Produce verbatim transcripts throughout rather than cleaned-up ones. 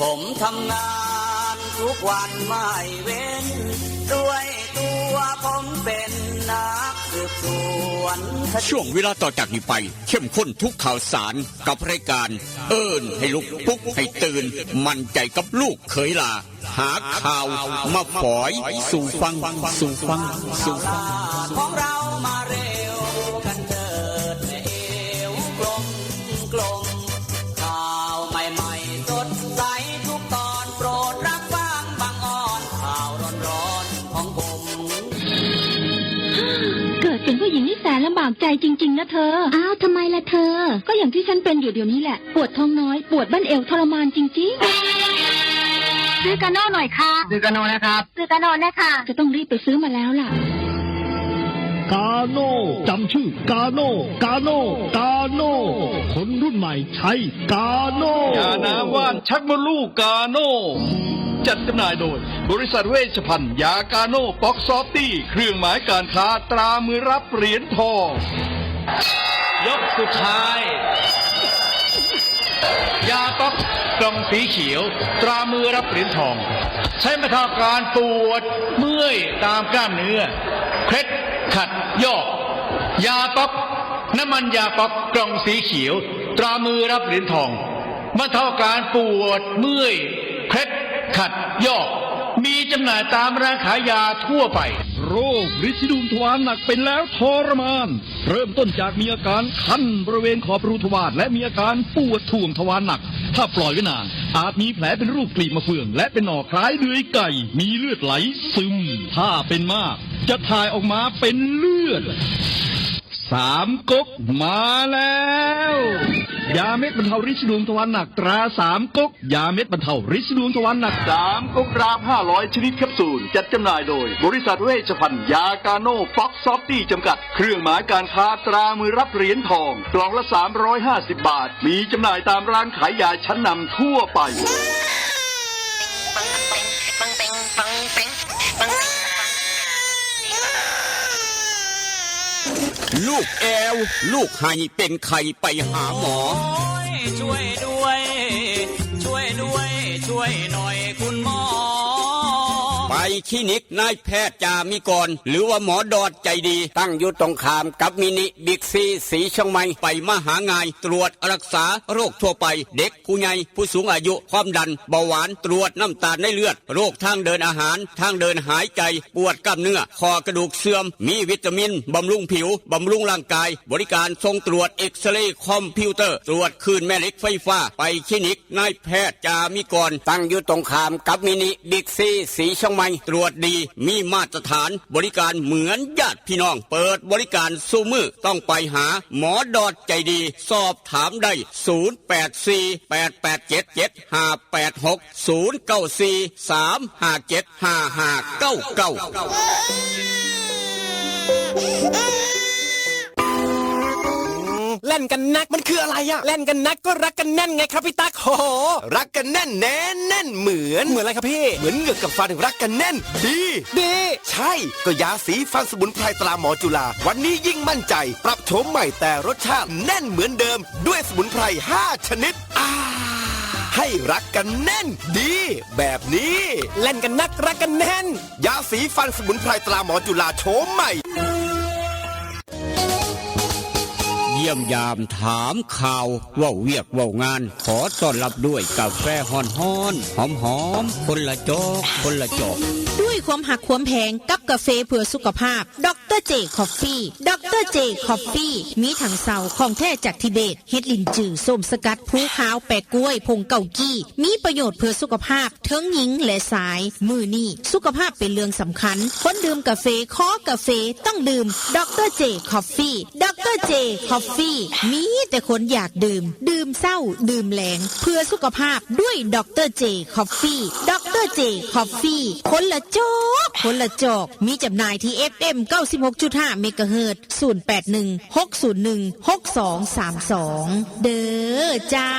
ผมทำงานทุกวันไม่เว้น ด้วยตัวผมเป็นนักสืบสวนคดี ช่วงเวลาต่อจากนี้ไป เข้มข้นทุกข่าวสารกับรายการ เอิ้นให้ลุก ปลุกให้ตื่น มั่นใจกับลูกเขยหล้า หาข่าวมาฝอยสู่ฟัง สู่ฟัง สู่ฟัง ของเรามาเร็วกันเถิด เอวกลมกลม ข่าวใหม่ๆ สดใสทุกตอน โปรดรับฟังบางออน ข่าวร้อนๆ ของผม เกิดเป็นผู้หญิงนี่แสนลำบากใจจริงๆ นะเธอ อ้าว ทำไมล่ะเธอ ก็อย่างที่ฉันเป็นอยู่เดี๋ยวนี้แหละ ปวดท้องน้อย ปวดบั้นเอวทรมานจริงๆ ซื้อกาโน่หน่อยค่ะ ซื้อกาโน่นะครับ ซื้อกาโน่นะคะ จะต้องรีบไปซื้อมาแล้วล่ะ กาโน่ จำชื่อกาโน่ กาโน่ กาโน่ คนรุ่นใหม่ใช้กาโน่ ยาน้ำว่านชักมดลูกกาโน่ จัดจำหน่ายโดย บริษัทเวชภัณฑ์ยากาโน่ ป๊อกซอฟตี้ เครื่องหมายการค้าตรามือรับเหรียญทอง ยกสุดท้าย ยาป๊อกกล่องสีเขียว ตรามือรับเหรียญทอง ใช้บรรเทาอาการปวดเมื่อยตามกล้ามเนื้อ เคล็ดขัดยอก ยาป๊อก น้ำมันยาป๊อกกล่องสีเขียว ตรามือรับเหรียญทอง บรรเทาอาการปวดเมื่อย เคล็ดขัดยอก มีจำหน่ายตามร้านขายยาทั่วไป โรคริดสีดวงทวารหนักเป็นแล้วทรมาน เริ่มต้นจากมีอาการคันบริเวณขอบรูทวาร และมีอาการปวดถ่วงทวารหนัก ถ้าปล่อยไว้นาน อาจมีแผลเป็นรูปกลีบมะเฟือง และเป็นหนองคล้ายเดือยไก่ มีเลือดไหลซึม ถ้าเป็นมาก จะถ่ายออกมาเป็นเลือด สามก๊กมาแล้ว ยาเม็ดบรรเทาริดสีดวงทวารหนักตราสามก๊ก ยาเม็ดบรรเทาริดสีดวงทวารหนัก สามก๊กดราฟห้าร้อยชนิดแคปซูล จัดจำหน่ายโดย บริษัทเวชภัณฑ์ยากาโน่ ป๊อกซอฟตี้ จำกัด เครื่องหมายการค้าตรามือรับเหรียญทอง กล่องละสามร้อยห้าสิบบาท มีจำหน่ายตามร้านขายยาชั้นนำทั่วไป ลูกแอว ลูกไห้เป็นไข้ไปหาหมอ โอ้ย ช่วยด้วย ช่วยด้วย ช่วยหน่อยคุณหมอ ไปคลินิกนายแพทย์จามิกร หรือว่าหมอดอดใจดี ตั้งอยู่ตรงข้ามกับมินิบิ๊กซีสีเชียงใหม่ ไปมาหาง่าย ตรวจรักษาโรคทั่วไป เด็ก ผู้ใหญ่ ผู้สูงอายุ ความดัน เบาหวาน ตรวจน้ำตาลในเลือด โรคทางเดินอาหาร ทางเดินหายใจ ปวดกล้ามเนื้อ ข้อกระดูกเสื่อม มีวิตามิน บำรุงผิว บำรุงร่างกาย บริการส่งตรวจเอ็กซเรย์คอมพิวเตอร์ ตรวจคลื่นแม่เหล็กไฟฟ้า ไปคลินิกนายแพทย์จามิกร ตั้งอยู่ตรงข้ามกับมินิบิ๊กซีสีเชียงใหม่ ตรวจดี มีมาตรฐาน บริการเหมือนญาติพี่น้อง เปิดบริการซุมื้อ ต้องไปหาหมอดอดใจดี สอบถามได้ ศูนย์แปดสี่ แปดแปดเจ็ด เจ็ดห้าแปดหก ศูนย์เก้าสี่ สามห้าเจ็ด ห้าห้าเก้าเก้า แล่นกันนักมันคืออะไรอะ แล่นกันนักก็รักกันแน่นไงครับพี่ตั๊ก โห รักกันแน่นแน่นแน่นเหมือน เหมือนอะไรครับพี่ เหมือนเหงือกกับฟันรักกันแน่น ดี ดี ใช่ ก็ยาสีฟันสมุนไพรตราหมอจุฬา วันนี้ยิ่งมั่นใจ ปรับโฉมใหม่แต่รสชาติแน่นเหมือนเดิม ด้วยสมุนไพรห้าชนิด อ่า ให้รักกันแน่น ดี แบบนี้ แล่นกันนักรักกันแน่น ยาสีฟันสมุนไพรตราหมอจุฬาโฉมใหม่ เยี่ยมยามถามข่าว เว้าเวียกเว้างาน ขอต้อนรับด้วยกาแฟฮ้อนๆ หอมๆ คนละจอก คนละจอก ด้วยความหักความแพงกับกาแฟเพื่อสุขภาพ ด็อกเตอร์เจ คอฟฟี่ ด็อกเตอร์เจ คอฟฟี่ มีถังเซาของแท้จากทิเบต เห็ดหลิ้นจื่อ ส้มสกัด ภูขาว แปะก๊วย ผงเกากี้ มีประโยชน์เพื่อสุขภาพ ทั้งหญิงและชาย มื้อนี้สุขภาพเป็นเรื่องสำคัญ คนดื่มกาแฟ คอกาแฟ ต้องดื่ม ด็อกเตอร์เจ คอฟฟี่ ด็อกเตอร์เจ คอฟฟี่ มีแต่คนอยากดื่ม ดื่มเช้า ดื่มแลง เพื่อสุขภาพด้วย ด็อกเตอร์เจ คอฟฟี่ ด็อกเตอร์เจ คอฟฟี่ คนละจอก คนละจอก มีจำหน่ายที่ เอฟเอ็ม เก้าสิบหกจุดห้า เมกะเฮิรตซ์ ศูนย์แปดหนึ่ง หกศูนย์หนึ่ง หกสองสามสอง เด้อเจ้า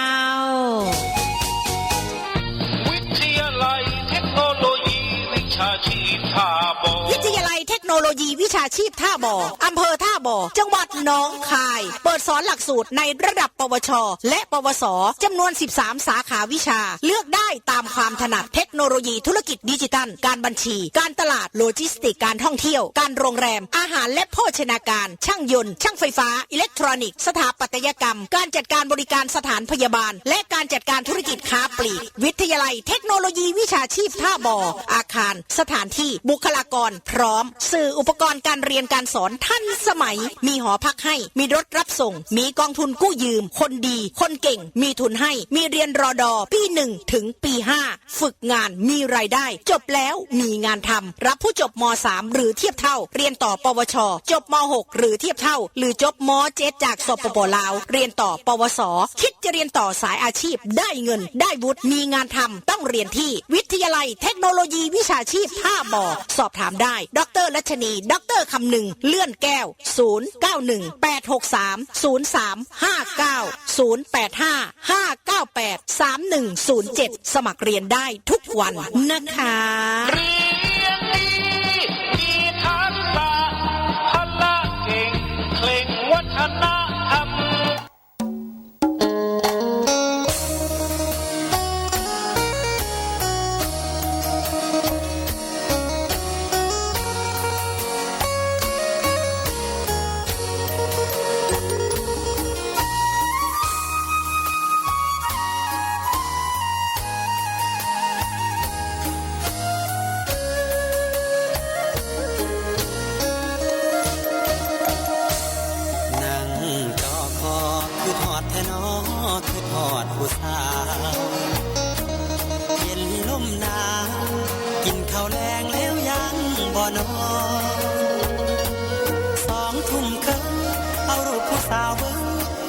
วิทยาลัยเทคโนโลยีวิชาชีพท่าบ่อ วิทยาลัยเทค โนโลยีวิชาชีพท่าบ่อ อำเภอท่าบ่อ จังหวัดหนองคาย เปิดสอนหลักสูตรในระดับ ปวช และ ปวส จำนวน สิบสาม สาขาวิชา เลือกได้ตามความถนัด เทคโนโลยีธุรกิจดิจิทัล การบัญชี การตลาด โลจิสติกส์ การท่องเที่ยว การโรงแรม อาหารและโภชนาการ ช่างยนต์ ช่างไฟฟ้า อิเล็กทรอนิกส์ สถาปัตยกรรม การจัดการบริการสถานพยาบาล และการจัดการธุรกิจค้าปลีก วิทยาลัยเทคโนโลยีวิชาชีพท่าบ่อ อาคาร สถานที่ บุคลากร พร้อม สื่ออุปกรณ์การเรียนการสอนทันสมัย มีหอพักให้ มีรถรับส่ง มีกองทุนกู้ยืม คนดี คนเก่ง มีทุนให้ มีเรียน รอดอ ปี หนึ่ง ถึง ปี ห้า ฝึกงาน มีรายได้ จบแล้ว มีงานทำ รับผู้จบ ม.สาม หรือเทียบเท่า เรียนต่อ ปวช จบ ม.หก หรือเทียบเท่า หรือจบ ม.เจ็ด จาก สปป.ลาว เรียนต่อ ปวส คิดจะเรียนต่อสายอาชีพ ได้เงิน ได้วุฒิ มีงานทำ ต้องเรียนที่วิทยาลัยเทคโนโลยีวิชาชีพท่าบ่อ สอบถามได้ ดร.รัชนี ดร.คำนึง เลื่อนแก้ว ศูนย์ เก้า หนึ่ง แปด หก สาม ศูนย์ สาม ห้า เก้า ศูนย์ แปด ห้า ห้า เก้า แปด สาม หนึ่ง ศูนย์ เจ็ด สมัครเรียนได้ทุกวันนะคะ เรียนดี มีทักษะ พละเก่ง เคร่งวัฒนธรรม นั่งจอคอ คือทอดแท้นอ คือทอดผู้สาว เย็นลมหนาว กินข้าวแลงแล้วยังบ่นอน สองทุ่มครึ่ง เอารูปผู้สาวเบิ่ง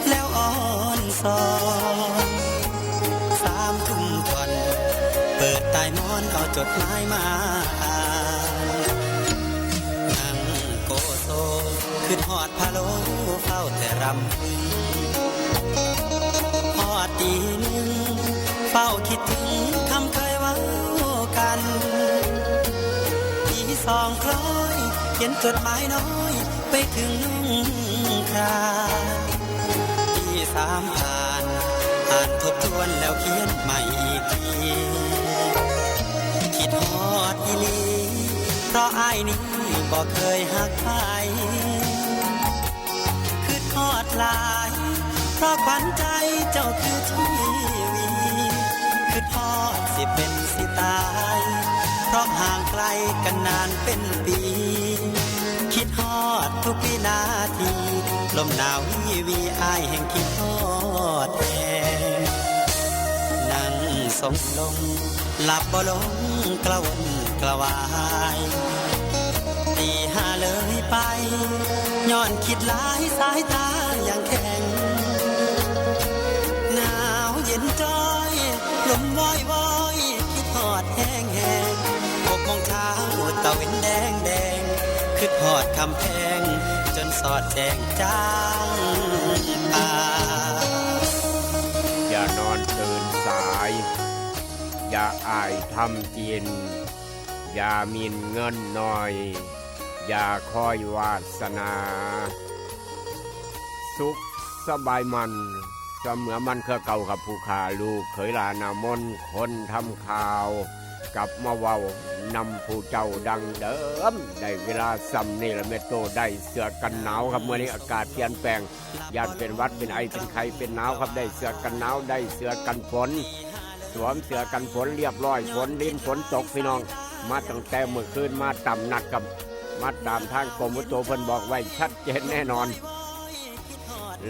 แล้วอ่อนสอน สามทุ่มท่อน เปิดใต้หมอน เอาจดหมายมาอ่าน นั่งโกโซ คือทอดพะโล้ เฝ้าแต่รำพึง พอตี หนึ่ง เฝ้าคิดถึง คำเคยเว้ากัน ตีสองคล้อย เขียนจดหมายน้อย ไปถึงน้องครา ตีสามผ่าน อ่านทบทวน แล้วเขียนใหม่อีกที คิดฮอดอีหลี เพราะอ้ายนี้ บ่เคยหักใคร คือทอดหลาย เพราะขวัญใจเจ้าคือทีวี คือทอดสิเป็นสิตาย เพราะห่างไกลกันนานเป็นปี คิดฮอดทุกวินาที ลมหนาววีวี อ้ายแห่งคิดฮอดแฮง นั่งสงลง หลับบ่ลง กระวนกระวาย ตีห้าเลยไป ย้อนคิดหลาย สายตายังแข็ง หนาวเย็นจ้อย ลมวอยวอย คิดฮอดแฮงแฮง หกโมงเช้า ตะเว็นแดงแดง คิดฮอดคำแพง จนสอดแจ้งจางป่า อย่านอนตื่นสาย อย่าอ้ายทำกิน อย่าหมิ่นเงินหน่อย อย่าคอยวาสนา สุขสบายมัน เสมอมันคือเก่าครับผู้ข้า ลูกเขยหลานนามน คนทำข่าว กลับมาเว้านำผู้เจ้าดังเดิม ได้เวลาส่ำนี่ละเมโต ได้เสื้อกันหนาวครับ มื้อนี้อากาศเปลี่ยนแปลง ย่านเป็นหวัดเป็นไอเป็นไข้เป็นหนาวครับ ได้เสื้อกันหนาว ได้เสื้อกันฝน สวมเสื้อกันฝนเรียบร้อย ฝนรินฝนตกพี่น้อง มาตั้งแต่เมื่อคืน มาตามนัดครับ มาตามทางกรมอุตุเพิ่นบอกไว้ชัดเจนแน่นอน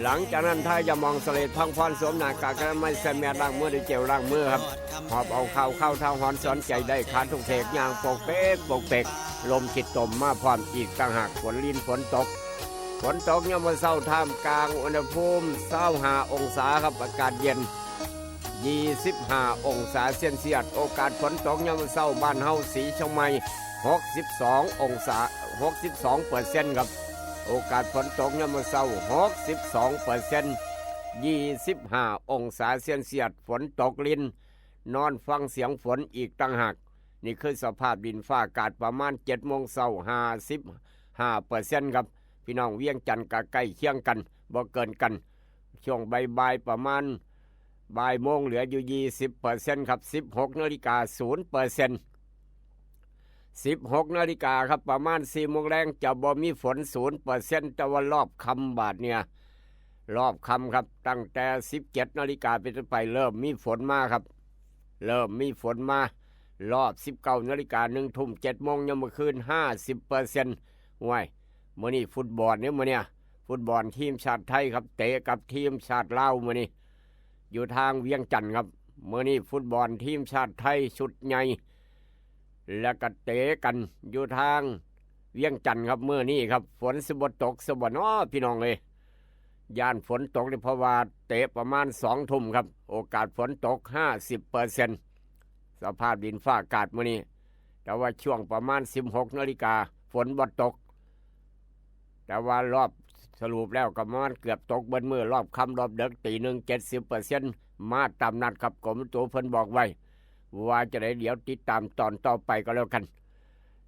หลังจากนั้น ถ้าอย่ามองเสลดพังพร สวมหน้ากากอนามัย ใส่แมส ล้างมือด้วยเจลล้างมือครับ หอบเอาข้าวข้าวเท้าหอนสอนใจได้ ขาทุกเทกย่างปกเปกปกเปก ลมคิดตมมาพร้อมอีกต่างหาก ฝนรินฝนตก ฝนตกยามมื้อเช้า ท่ามกลางอุณหภูมิซาวห้าองศาครับ อากาศเย็น ยี่สิบห้าองศาเซลเซียส โอกาสฝนตกยามมื้อเช้า บ้านเฮาสีเชียงใหม่ หกสิบสององศา หกสิบสองเปอร์เซ็นต์ครับ โอกาสฝนตกยามมื้อเช้า หกสิบสองเปอร์เซ็นต์ ยี่สิบห้าองศาเซลเซียส ฝนตกริน นอนฟังเสียงฝนอีกต่างหาก นี่คือสภาพดินฟ้าอากาศประมาณเจ็ดโมงเช้า ห้าสิบ ห้าเปอร์เซ็นต์ครับ พี่น้องเวียงจันทน์ก็ใกล้เคียงกัน บ่เกินกัน ช่วงบ่ายๆ ประมาณบ่ายโมงเหลืออยู่ยี่สิบเปอร์เซ็นต์ครับ สิบหกนาฬิกาศูนย์เปอร์เซ็นต์ สิบหกนาฬิกาครับ ประมาณสี่โมงแลงจะบ่มีฝนศูนย์เปอร์เซ็นต์ แต่ว่ารอบค่ำบาดเนี่ย รอบค่ำครับ ตั้งแต่สิบเจ็ดนาฬิกาเป็นต้นไปเริ่มมีฝนมาครับ เริ่มมีฝนมา รอบสิบเก้านาฬิกา หนึ่งทุ่ม เจ็ดโมง ยามมื้อคืน ห้าสิบเปอร์เซ็นต์ ห้วย มื้อนี้ฟุตบอลเนี่ย มื้อเนี่ย ฟุตบอลทีมชาติไทยครับ เตะกับทีมชาติลาวมื้อนี้ อยู่ทางเวียงจันทน์ครับ มื้อนี้ฟุตบอลทีมชาติไทยชุดใหญ่ แล้วก็เตะกันอยู่ทางเวียงจันทน์ครับ มื้อนี้ครับ ฝนสิบ่ตกซะบ่น้อ พี่น้องเอ้ย ย่านฝนตกนี่ เพราะว่าเตะประมาณสองทุ่มครับ โอกาสฝนตกห้าสิบเปอร์เซ็นต์ สภาพดินฟ้าอากาศมื้อนี้ แต่ว่าช่วงประมาณสิบหกนาฬิกา ฝนบ่ตก แต่ว่ารอบสรุปแล้วก็ประมาณเกือบตกเบิดมื้อ รอบค่ำรอบดึกตีหนึ่ง เจ็ดสิบเปอร์เซ็นต์ มาตามนัดครับ กรมอุตุเพิ่นบอกไว้ ว่าจะได้ เดี๋ยวติดตามตอนต่อไปก็แล้วกัน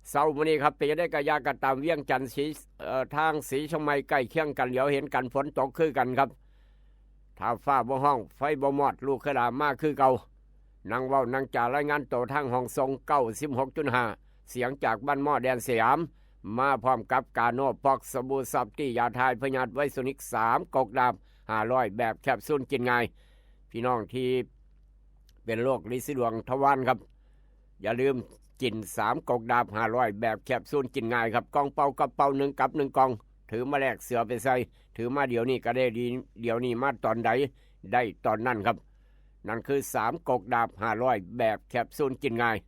เช้ามื้อนี้ครับ เป็นจั่งใดก็อย่าก็ตาม เวียงจันทน์ ศรี เอ่อ ทางศรีเชียงใหม่ใกล้เคียงกัน เหลียวเห็นกัน ฝนตกคือกันครับ ถ้าฟ้าบ่ฮ้อง ไฟบ่มอด ลูกเคยลามาคือเก่า นั่งเว้านั่งจารายงานโตทางห้องส่ง เก้าสิบหกจุดห้า เสียงจากบ้านหม้อแดนสยาม มาพร้อมกับกาโน ป๊อก สบู่ซอฟตี้ ยาทายพยาธิไวโซนิก สามก๊กดาบห้าร้อย แบบแคปซูลกินง่าย พี่น้องที่เป็นโรคริดสีดวงทวารครับ อย่าลืมกินสามก๊กดาบห้าร้อย แบบแคปซูลกินง่ายครับ กล่องเปล่ากับเปล่า หนึ่งกับหนึ่งกล่อง ถือมาแลกเสื้อไปใส่ ถือมาเดี๋ยวนี้ก็ได้ ดีเดี๋ยวนี้ มาตอนใดได้ตอนนั้นครับ นั่นคือสามก๊กดาบห้าร้อย แบบแคปซูลกินง่าย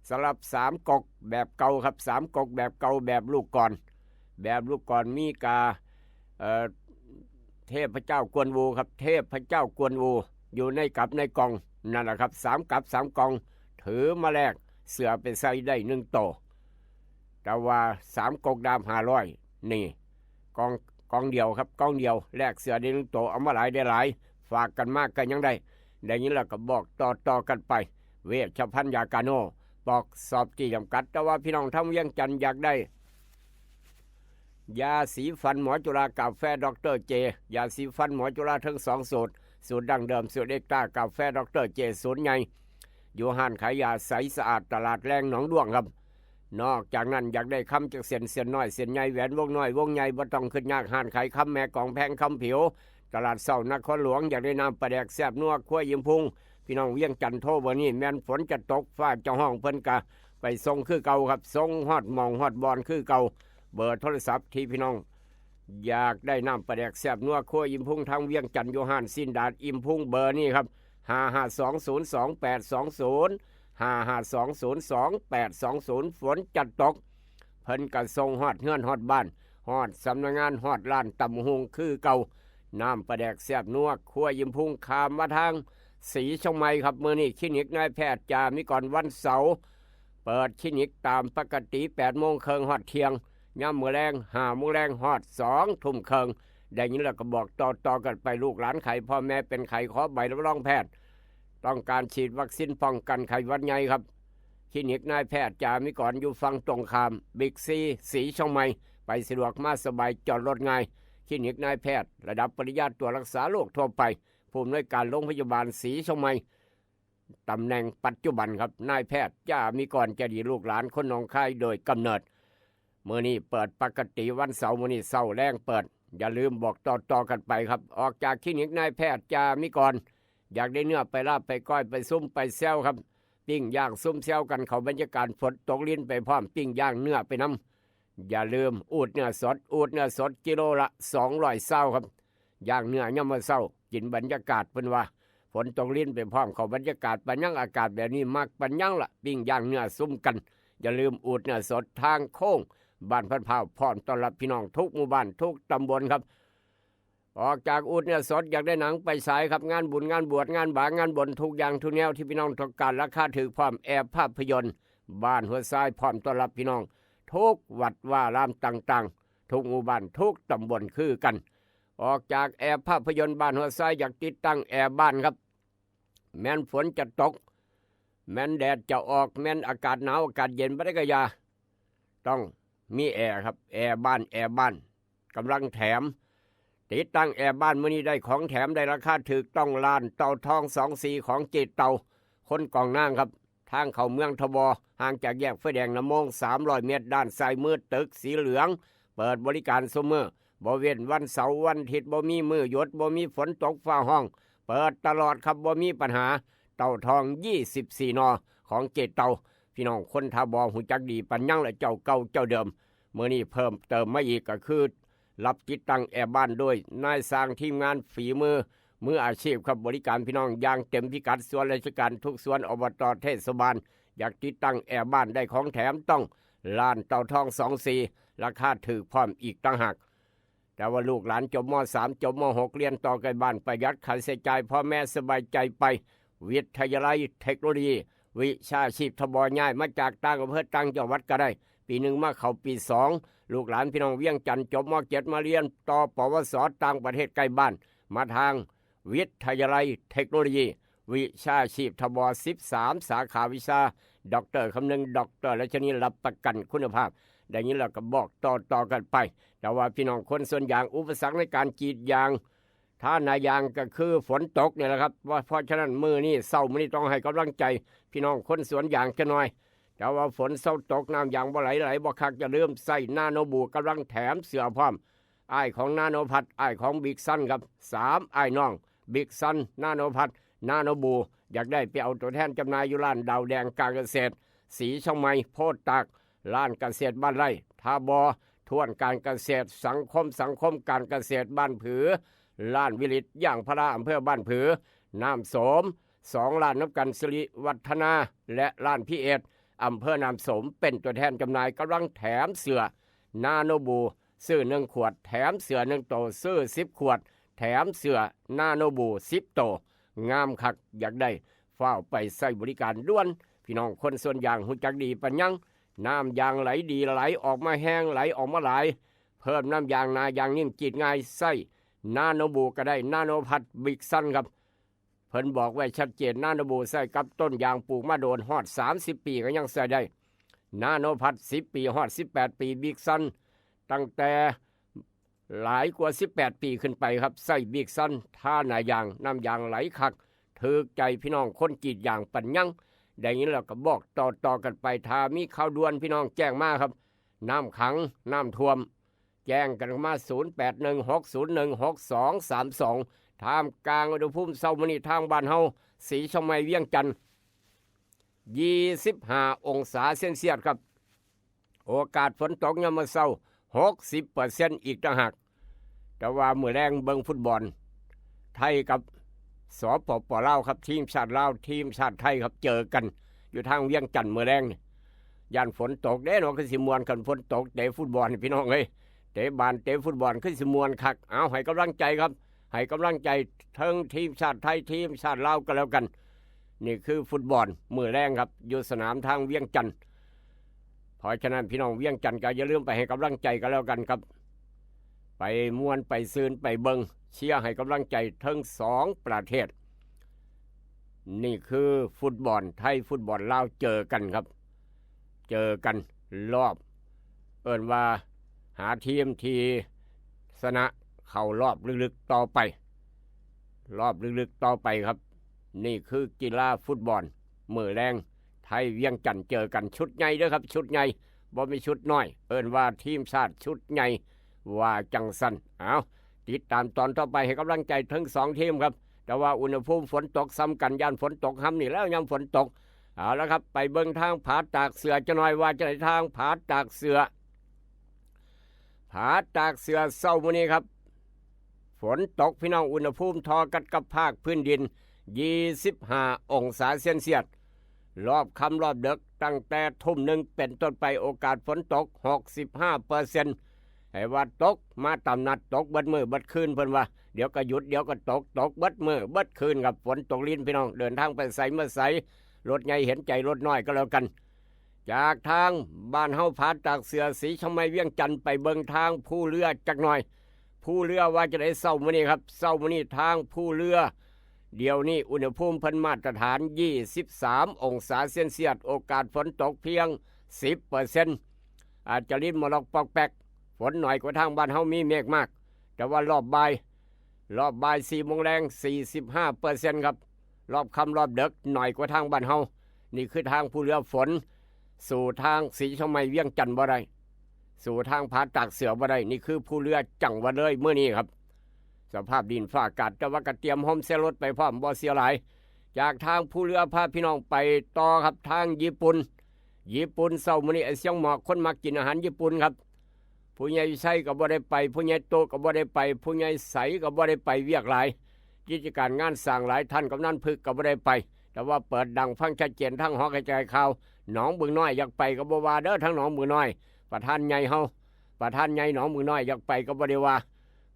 สำหรับสามก๊กแบบเก่าครับ สามก๊กแบบเก่า แบบลูกกลอน แบบลูกกลอนมีกา เอ่อ เทพเจ้ากวนอูครับ เทพเจ้ากวนอู อยู่ในกับในกล่อง นั่นแหละครับ สามกับสามกล่อง ถือมาแลกเสื้อไปใส่ได้หนึ่งโต แต่ว่าสามก๊กดาบห้าร้อย นี่ กล่อง กล่องเดียวครับ กล่องเดียว แลกเสื้อได้หนึ่งโต เอามาหลายได้หลาย ฝากกันมากก็ยังได้ ได้ยินแล้วก็บอกต่อๆ กันไป เวชภัณฑ์ยากาโน ป๊อก ซอฟตี้ จำกัด แต่ว่าพี่น้องทางเวียงจันทน์อยากได้ ยาสีฟันหมอจุฬา กาแฟดอกเตอร์เจ ยาสีฟันหมอจุฬาทั้งสองสูตร สูตรดั้งเดิม สูตรเอ็กตร้า กาแฟดอกเตอร์เจ สูตรใหญ่ อยู่ห้านขายยาใสสะอาด ตลาดแลงหนองด้วงครับ นอกจากนั้นอยากได้คำจักเส้น เส้นน้อย เส้นใหญ่ แหวนวงน้อย วงใหญ่ บ่ต้องคิดยาก ห้านขายคำแม่กองแพง คำผิว ตลาดเช้านครหลวง อยากได้น้ำปลาแดกแซ่บนัวครัวอิ่มพุง พี่น้องเวียงจันทน์โทรเบอร์นี้ แม่นฝนจะตกฟ้าจะฮ้อง เพิ่นกะไปส่งคือเก่าครับ ส่งฮอดหม่องฮอดบ่อนคือเก่า เบอร์โทรศัพท์ที่พี่น้องอยากได้น้ำปลาแดกแซ่บนัวครัวอิ่มพุงทางเวียงจันทน์ อยู่ห้านสิ้นดาดอิ่มพุง เบอร์นี้ครับ ห้าห้าสองศูนย์สองแปดสองศูนย์ ห้าห้าสองศูนย์สองแปดสองศูนย์ ฝนจะตก เพิ่นก็ส่งฮอดเฮือนฮอดบ้าน ฮอดสำนักงาน ฮอดร้านตำบักหุ่งคือเก่า น้ำปลาแดกแซ่บนัวครัวอิ่มพุง ข้ามมาทางศรีเชียงใหม่ครับ มื้อนี้คลินิกนายแพทย์จามิกร วันเสาร์ เปิดคลินิกตามปกติ แปดโมงครึ่งฮอดเที่ยง ยามมื้อแลง ห้าโมงแลงฮอดสองทุ่มครึ่ง ได้ยินแล้วก็บอกต่อๆ กันไป ลูกหลานไข้ พ่อแม่เป็นไข้ ขอใบรับรองแพทย์ ต้องการฉีดวัคซีนป้องกันไข้หวัดใหญ่ครับ คลินิกนายแพทย์จามิกร อยู่ฝั่งตรงข้ามบิ๊กซีศรีเชียงใหม่ ไปสะดวกมาสบาย จอดรถง่าย คลินิกนายแพทย์ระดับปริญญาตรวจรักษาโรคทั่วไป ผู้อำนวยการโรงพยาบาลศรีเชียงใหม่ ตำแหน่งปัจจุบันครับ นายแพทย์จามิกร ใจดี ลูกหลานคนหนองคายโดยกำเนิด มื้อนี้เปิดปกติวันเสาร์ มื้อนี้เช้าแลงเปิด อย่าลืมบอกต่อๆ กันไปครับ ออกจากคลินิกนายแพทย์จามิกร อยากได้เนื้อไปลาบไปก้อย ไปซุ่มไปแซวครับ ปิ้งย่างซุ่มแซวกัน เข้าบรรยากาศ ฝนตกรินไปพร้อม ปิ้งย่างเนื้อไปนำ อย่าลืม อูดเนื้อสด อูดเนื้อสดกิโลละสองร้อยซาวครับ ย่างเนื้อยามมื้อเช้า กินบรรยากาศ เพิ่นว่า ฝนตกรินไปพร้อม เข้าบรรยากาศ ปานหยังอากาศแบบนี้ มักปานหยังละ ปิ้งย่างเนื้อซุ่มกัน อย่าลืม อูดเนื้อสดทางโค้งบ้านพันพร้าว พร้อมต้อนรับพี่น้องทุกหมู่บ้านทุกตำบลครับ ออกจากอูดเนื้อสด อยากได้หนังไปฉายครับ งานบุญงานบวช งานบา งานบน ทุกอย่างทุกแนวที่พี่น้องต้องการ ราคาถูกพร้อม แอร์ภาพยนตร์บ้านหัวทราย พร้อมต้อนรับพี่น้องทุกวัดวารามต่างๆ ทุกหมู่บ้านทุกตำบลคือกัน ออกจากแอร์ภาพยนตร์บ้านหัวทราย อยากติดตั้งแอร์บ้านครับ แม้นฝนจะตก แม้นแดดจะออก แม้นอากาศหนาวอากาศเย็น บ่ได้กะยา ต้อง มีแอร์ครับ แอร์บ้าน แอร์บ้านกำลังแถม ติดตั้งแอร์บ้านมื้อนี้ได้ของแถม ได้ราคาถูกต้อง ร้านเต่าทองสองสี่ของเจ๊เต่า คนกองนางครับ ทางเข้าเมืองทบ ห่างจากแยกไฟแดงนำมงสามร้อยเมตร ด้านซ้ายมือตึกสีเหลือง เปิดบริการซุมื้อ บ่เว้นวันเสาร์วันอาทิตย์ บ่มีมื้อหยุด บ่มีฝนตกฟ้าฮ้อง เปิดตลอดครับ บ่มีปัญหา เต่าทองยี่สิบสี่นอ ของเจ๊เต่า พี่น้องคนท่าบ่ฮู้จักดีปานหยังละ เจ้าเก่าเจ้าเดิม มื้อนี้เพิ่มเติมมาอีกก็คือ รับติดตั้งแอร์บ้านโดยนายช่างทีมงานฝีมือ มืออาชีพครับ บริการพี่น้องอย่างเต็มพิกัด ส่วนราชการทุกส่วน อบต เทศบาล อยากติดตั้งแอร์บ้านได้ของแถมต้อง ร้านเต่าทองสองสี่ ราคาถูกพร้อมอีกต่างหาก แต่ว่าลูกหลานจบ ม.สาม จบ ม.หก เรียนต่อใกล้บ้าน ประหยัดค่าใช้จ่าย พ่อแม่สบายใจไป วิทยาลัยเทคโนโลยี วิชาชีพ ทบ ย้ายมาจากต่างอำเภอต่างจังหวัดก็ได้ ปีหนึ่งมาเข้าปีสอง ลูกหลานพี่น้องเวียงจันทน์จบ ม.เจ็ด มาเรียนต่อ ปวส ต่างประเทศใกล้บ้าน มาทางวิทยาลัยเทคโนโลยี วิชาชีพ ทบ สิบสาม สาขาวิชา ด็อกเตอร์คำนึง ด็อกเตอร์รัชนี รับประกันคุณภาพ ได้ยินแล้วก็บอกต่อๆกันไป แต่ว่าพี่น้องคนสวนยาง อุปสรรคในการกรีดยาง ถ้าหน้ายางก็คือฝนตกนี่แหละครับ ว่าเพราะฉะนั้นมื้อนี้ เช้ามื้อนี้ต้องให้กำลังใจพี่น้องคนสวนยางจักหน่อย แต่ว่าฝนเซาตก น้ำยางบ่ไหล ไหลบ่คัก อย่าลืมใช้นาโนบู กำลังแถมเสื้อพร้อม อ้ายของนาโนพัท อ้ายของบิ๊กซันครับ สามอ้ายน้อง บิ๊กซัน นาโนพัท นาโนบู อยากได้ไปเอาตัวแทนจำหน่ายอยู่ร้านดาวแดงการเกษตร สีเชียงใหม่ โพธิ์ตาก ร้านเกษตรบ้านไร่ ทบ ทวนการเกษตร สังคม สังคมการเกษตรบ้านผือ ร้านวิริตยางพารา อำเภอบ้านผือ น้ำโสม สองร้านนำกัน สิริวัฒนา และร้านพีเอส อำเภอน้ำโสม เป็นตัวแทนจำหน่าย กำลังแถมเสื้อนาโนบู ซื้อหนึ่งขวด แถมเสื้อหนึ่งโต ซื้อสิบขวด แถมเสื้อนาโนบูสิบโต งามคัก อยากได้ ฟ้าวไปใช้บริการด่วน พี่น้องคนสวนยางฮู้จักดีปานหยัง น้ำยางไหลดี ไหลออกมาแฮง ไหลออกมาหลาย เพิ่มน้ำยาง หน้ายางนิ่ม กรีดง่าย ใช้นาโนบูก็ได้ นาโนพัท บิ๊กซันครับ เพิ่นบอกไว้ชัดเจน นาโนบูใช้กับต้นยาง ปลูกมาโดน ฮอดสามสิบปีก็ยังใช้ได้ นาโนพัท สิบปี ฮอดสิบแปดปี บิ๊กซัน ตั้งแต่หลายกว่าสิบแปดปีขึ้นไปครับ ใช้บิ๊กซัน ทาหน้ายาง น้ำยางไหลคัก ถูกใจพี่น้องคนกรีดยางปานหยัง ได้ยินแล้วก็บอกต่อๆกันไป ถ้ามีข่าวด่วนพี่น้องแจ้งมาครับ น้ำขัง น้ำท่วม แจ้งกันเข้ามา ศูนย์แปดหนึ่ง หกศูนย์หนึ่ง หกสองสามสอง ท่ามกลางอุณหภูมิเช้ามื้อนี้ ทางบ้านเฮา สีเชียงใหม่ เวียงจันทน์ ยี่สิบห้าองศาเซลเซียสครับ โอกาสฝนตกยามมื้อเช้า หกสิบเปอร์เซ็นต์ อีกต่างหาก แต่ว่ามื้อแลงเบิ่งฟุตบอล ไทยกับ สปป ลาวครับ ทีมชาติลาว ทีมชาติไทยครับ เจอกัน อยู่ทางเวียงจันทน์มื้อแลงนี่ ย่านฝนตกเด้เนาะ คือสิม่วน คันฝนตก เตะฟุตบอล พี่น้องเอ้ย เตะบาล เตะฟุตบอล คือสิม่วนคัก เอา ให้กำลังใจครับ ให้กำลังใจทั้งทีมชาติไทย ทีมชาติลาวก็แล้วกัน นี่คือฟุตบอลมื้อแลงครับ อยู่สนามทางเวียงจันทน์ เพราะฉะนั้นพี่น้องเวียงจันทน์ก็อย่าลืมไปให้กำลังใจกันแล้วกันครับ ไปม่วน ไปซื่น ไปเบิ่ง เชียร์ให้กำลังใจทั้งสองประเทศ นี่คือฟุตบอลไทย ฟุตบอลลาว เจอกันครับ เจอกันรอบ เอิ้นว่าหาทีมที่ชนะเข้ารอบลึกๆต่อไป รอบลึกๆต่อไปครับ นี่คือกีฬาฟุตบอล มื้อแลง ไทยเวียงจันทน์เจอกัน ชุดใหญ่เด้อครับ ชุดใหญ่ บ่มีชุดน้อย เอิ้นว่าทีมชาติชุดใหญ่ ว่าจังซั่น เอา ติดตามตอนต่อไป ให้กำลังใจทั้งสองทีมครับ แต่ว่าอุณหภูมิฝนตกส่ำกัน ย่านฝนตกห่ำนี่แล้ว ยามฝนตก เอาละครับ ไปเบิ่งทางผาตากเสื้อจักหน่อย ว่าจังได๋ ทางผาตากเสื้อ ผาตากเสื้อเช้ามื้อนี้ครับ ฝนตกพี่น้อง อุณหภูมิเท่ากันกับภาคพื้นดิน ยี่สิบห้าองศาเซลเซียส รอบค่ำรอบดึก ตั้งแต่ทุ่มหนึ่งเป็นต้นไป โอกาสฝนตก หกสิบห้าเปอร์เซ็นต์ ให้ว่าตกมาตามนัด ตกเบิดมื้อเบิดคืน เพิ่นว่า เดี๋ยวก็หยุด เดี๋ยวก็ตก ตกเบิดมื้อเบิดคืนครับ ฝนตกริน พี่น้อง เดินทางไปไสมาไส รถใหญ่เห็นใจรถน้อยก็แล้วกัน จากทางบ้านเฮา ผาตากเสื้อ สีเชียงใหม่ เวียงจันทน์ ไปเบิ่งทางภูเรือจักหน่อย ภูเรือว่าจังได๋เช้ามื้อนี้ครับ เช้ามื้อนี้ทางภูเรือ เดี๋ยวนี้อุณหภูมิเพิ่นมาตรฐาน ยี่สิบสามองศาเซลเซียส โอกาสฝนตกเพียง สิบเปอร์เซ็นต์ อาจจะรินมอลอกปอกแปก ฝนหน่อยกว่าทางบ้านเฮามีเมฆมาก แต่ว่ารอบบ่าย รอบบ่ายสี่โมงแลง สี่สิบห้าเปอร์เซ็นต์ ครับ รอบค่ำรอบดึกหน่อยกว่าทางบ้านเฮา นี่คือทางภูเรือฝน สู่ทางสีเชียงใหม่เวียงจันทน์บ่ได้ สู่ทางผาตากเสือบ่ได้ นี่คือภูเรือจังหวัดเลยมื้อนี้ครับ สภาพดินฟ้าอากาศ แต่ว่าก็เตรียมร่มใส่รถไปพร้อม บ่เสียหลาย จากทางภูเรือพาพี่น้องไปต่อครับ ทางญี่ปุ่น ญี่ปุ่นเช้ามื้อนี้ไอ้เสียงหมอก คนมักกินอาหารญี่ปุ่นครับ ผู้ใหญ่ไซก็บ่ได้ไป ผู้ใหญ่โตก็บ่ได้ไป ผู้ใหญ่ใสก็บ่ได้ไป เวียกหลาย กิจการงานสร้างหลาย ท่านกำนันพึกก็บ่ได้ไป แต่ว่าเปิดดังฟังชัดเจนทางหอกระจายข่าว หนองบึงน้อยอยากไปก็บ่ว่าเด้อ ทางหนองบึงน้อย ประธานใหญ่เฮา ประธานใหญ่หนองบึงน้อยอยากไปก็บ่ได้ว่า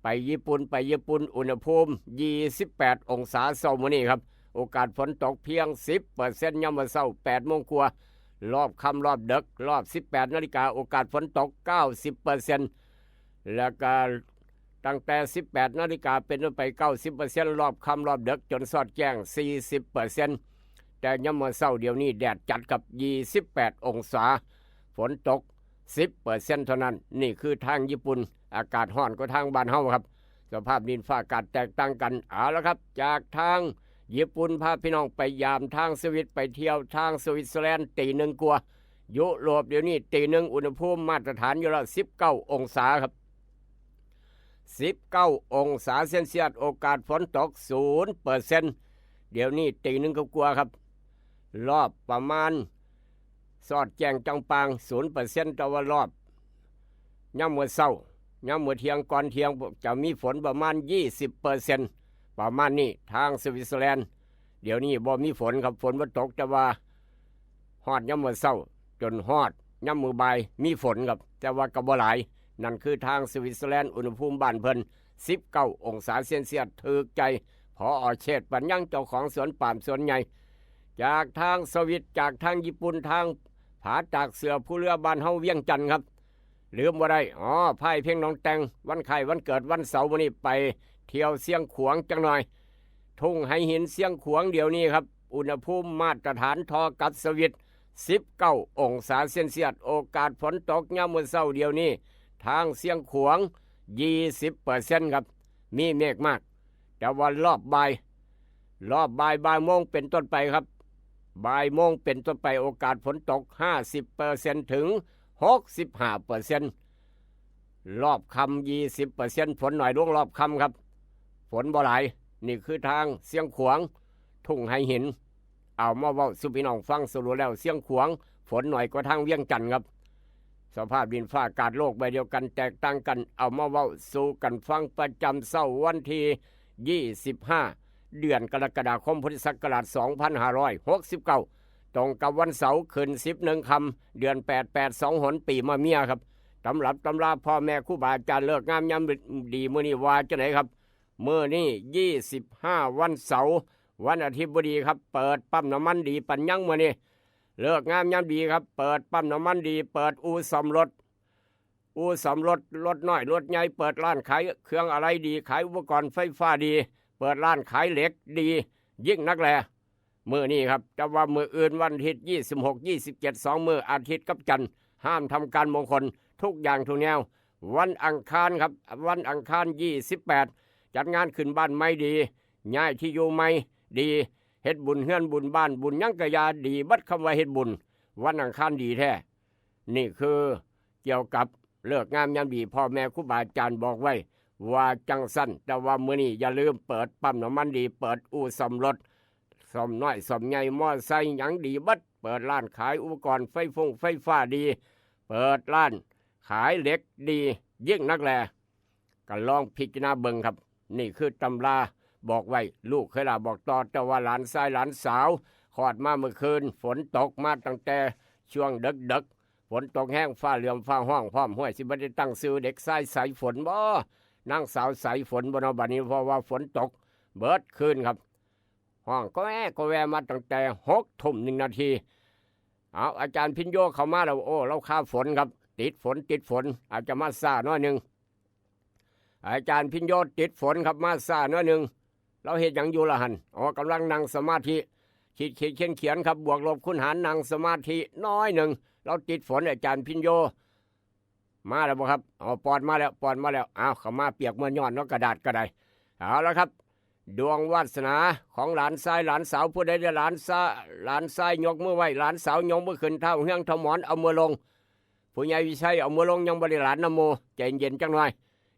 ไปญี่ปุ่น ไปญี่ปุ่น อุณหภูมิ ยี่สิบแปดองศาเช้ามื้อนี้ครับ โอกาสฝนตกเพียง สิบเปอร์เซ็นต์ ยามมื้อเช้า แปดโมงกว่า รอบค่ำรอบดึก รอบ สิบแปดนาฬิกา โอกาสฝนตก เก้าสิบเปอร์เซ็นต์ แล้วก็ตั้งแต่ สิบแปดนาฬิกาเป็นต้นไป เก้าสิบเปอร์เซ็นต์ รอบค่ำรอบดึกจนสอดแจ้ง สี่สิบเปอร์เซ็นต์ แต่ยามมื้อเช้าเดี๋ยวนี้แดดจัดครับ ยี่สิบแปดองศา ฝนตก สิบเปอร์เซ็นต์ เท่านั้น นี่คือทางญี่ปุ่น อากาศร้อนกว่าทางบ้านเฮาครับ สภาพดินฟ้าอากาศแตกต่างกัน เอาละครับ จากทางญี่ปุ่นพาพี่น้องไปยามทางสวิต ไปเที่ยวทางสวิตเซอร์แลนด์ ตีหนึ่งกว่า ยุโรปเดี๋ยวนี้ตีหนึ่ง อุณหภูมิมาตรฐานอยู่แล้ว สิบเก้าองศาครับ สิบเก้าองศาเซลเซียส โอกาสฝนตก ศูนย์เปอร์เซ็นต์ เดี๋ยวนี้ตีหนึ่งกว่าๆ ครับ รอบประมาณ สอดแจ้งจังปาง ศูนย์เปอร์เซ็นต์ แต่ว่ารอบ ยามมื้อเช้า ยามมื้อเที่ยงก่อนเที่ยง จะมีฝนประมาณ ยี่สิบเปอร์เซ็นต์ ประมาณนี้ ทางสวิตเซอร์แลนด์ เดี๋ยวนี้บ่มีฝนครับ ฝนบ่ตก แต่ว่าฮอดยามมื้อเช้า จนฮอดยามมื้อบ่าย มีฝนครับ แต่ว่าก็บ่หลาย นั่นคือทางสวิตเซอร์แลนด์ อุณหภูมิบ้านเพิ่น สิบเก้าองศาเซลเซียส ถูกใจ ผอ.เชษฐ์ ปัญญัง เจ้าของสวนปาล์มสวนใหญ่ จากทางสวิต จากทางญี่ปุ่น ทางผาตากเสือ ภูเรือบ้านเฮาเวียงจันทน์ครับ ลืมบ่ได้ อ๋อ พายเพ็งหนองแตง วันคล้ายวันเกิดวันเสาร์มื้อนี้ ไปเที่ยวเชียงขวางจักหน่อย ทุ่งไหหินเชียงขวางเดี๋ยวนี้ครับ อุณหภูมิมาตรฐานทอกับสวิต สิบเก้าองศาเซลเซียส โอกาสฝนตกยามมื้อเช้าเดี๋ยวนี้ ทางเชียงขวาง ยี่สิบเปอร์เซ็นต์ ครับ มีเมฆมาก แต่ว่ารอบบ่าย รอบบ่าย บ่ายโมงเป็นต้นไปครับ บ่ายโมงเป็นต้นไป โอกาสฝนตก ห้าสิบเปอร์เซ็นต์ ถึง หกสิบห้าเปอร์เซ็นต์ รอบค่ำ ยี่สิบเปอร์เซ็นต์ ฝนหน่อยลงรอบค่ำครับ ฝนบ่หลาย นี่คือทางเชียงขวาง ทุ่งไหหิน เอามาเว้าสู่พี่น้องฟัง สรุปแล้วเชียงขวาง ฝนหน่อยกว่าทางเวียงจันทน์ครับ สภาพดินฟ้าอากาศโลกใบเดียวกันแตกต่างกัน เอามาเว้าสู่กันฟังประจำเช้าวันที่ ยี่สิบห้า เดือนกรกฎาคม พุทธศักราช สองพันห้าร้อยหกสิบเก้า ตรงกับวันเสาร์ขึ้น สิบเอ็ดค่ำ เดือนแปด แปดสองหน ปีมะเมียครับ ตำรับตำราพ่อแม่ครูบาอาจารย์ ฤกษ์งามยามดีมื้อนี้ว่าจังไดครับ มื้อนี้ ยี่สิบห้า วันเสาร์ วันอาทิตย์บ่ดีครับ เปิดปั๊มน้ำมันดีปัญญังมื้อนี้ ฤกษ์งามยามดีครับ เปิดปั๊มน้ำมันดี เปิดอู่ซ่อมรถ อู่ซ่อมรถ รถน้อย รถใหญ่ เปิดร้านขายเครื่องอะไหล่ดี ขายอุปกรณ์ไฟฟ้าดี เปิดร้านขายเหล็กดี ยิ่งนักแล มื้อนี้ครับ แต่ว่ามื้ออื่นวันอาทิตย์ ยี่สิบหก ยี่สิบเจ็ด สองมื้อ อาทิตย์กับจันทร์ ห้ามทำการมงคล ทุกอย่างทุกแนว วันอังคารครับ วันอังคาร ยี่สิบแปด จัดงานขึ้นบ้านใหม่ดี ย้ายที่อยู่ใหม่ดี เฮ็ดบุญเฮือนบุญบ้าน บุญหยังกะยาดีเบิด คำว่าเฮ็ดบุญ วันอังคารดีแท้ นี่คือเกี่ยวกับฤกษ์งามยามดี พ่อแม่ครูบาอาจารย์บอกไว้ ว่าจังซั่น แต่ว่ามื้อนี้อย่าลืมเปิดปั๊มน้ำมันดี เปิดอู่ซ่อมรถ ซ่อมน้อยซ่อมใหญ่ มอไซค์หยังดีเบิด เปิดร้านขายอุปกรณ์ไฟฟงไฟฟ้าดี เปิดร้านขายเหล็กดี ยิ่งนักแล ก็ลองพิจารณาเบิ่งครับ นี่คือตำราบอกไว้ ลูกเคยลาบอกต่อ แต่ว่าหลานชายหลานสาวคลอดมาเมื่อคืน ฝนตกมาตั้งแต่ช่วงดึกๆ ฝนตกแฮง ฟ้าเหลืองฟ้าฮ้องพร้อม ห้วย สิบ่ได้ตั้งชื่อเด็กชายสายฝนบ่ นางสาวสายฝนบ่เนาะ บัดนี้ เพราะว่าฝนตกเบิดคืนครับ ฮ้องก็แวก็แวมาตั้งแต่หกทุ่มหนึ่งนาที เอา อาจารย์พิญโยเข้ามาแล้ว โอ้ ลาวคาฝนครับ ติดฝน ติดฝน อาจจะมาช้าหน่อยหนึ่ง อาจารย์พิญโยติดฝนครับ มาช้าหน่อยหนึ่ง ลาวเฮ็ดหยังอยู่ล่ะหั่น อ๋อ กำลังนั่งสมาธิ ขีดขีดเขียนเขียนครับ บวกลบคูณหาร นั่งสมาธิหน่อยหนึ่ง ลาวติดฝน อาจารย์พิญโย มาแล้วบ่ครับ เอาปอนมาแล้ว ปอนมาแล้ว เอาเข้ามาเปียกมวนย้อนเนาะ กระดาษก็ได้ เอาละครับ ดวงวาสนาของหลานชายหลานสาว ผู้ใดได้หลานชา- หลานชายยกมือไหว้ หลานสาวยกมือขึ้น เท้าเฮืองเท้าหมอนเอามือลง ผู้ใหญ่วิชัยเอามือลง ยังบ่ได้หลานนำหมู่ ใจเย็นจังหน่อย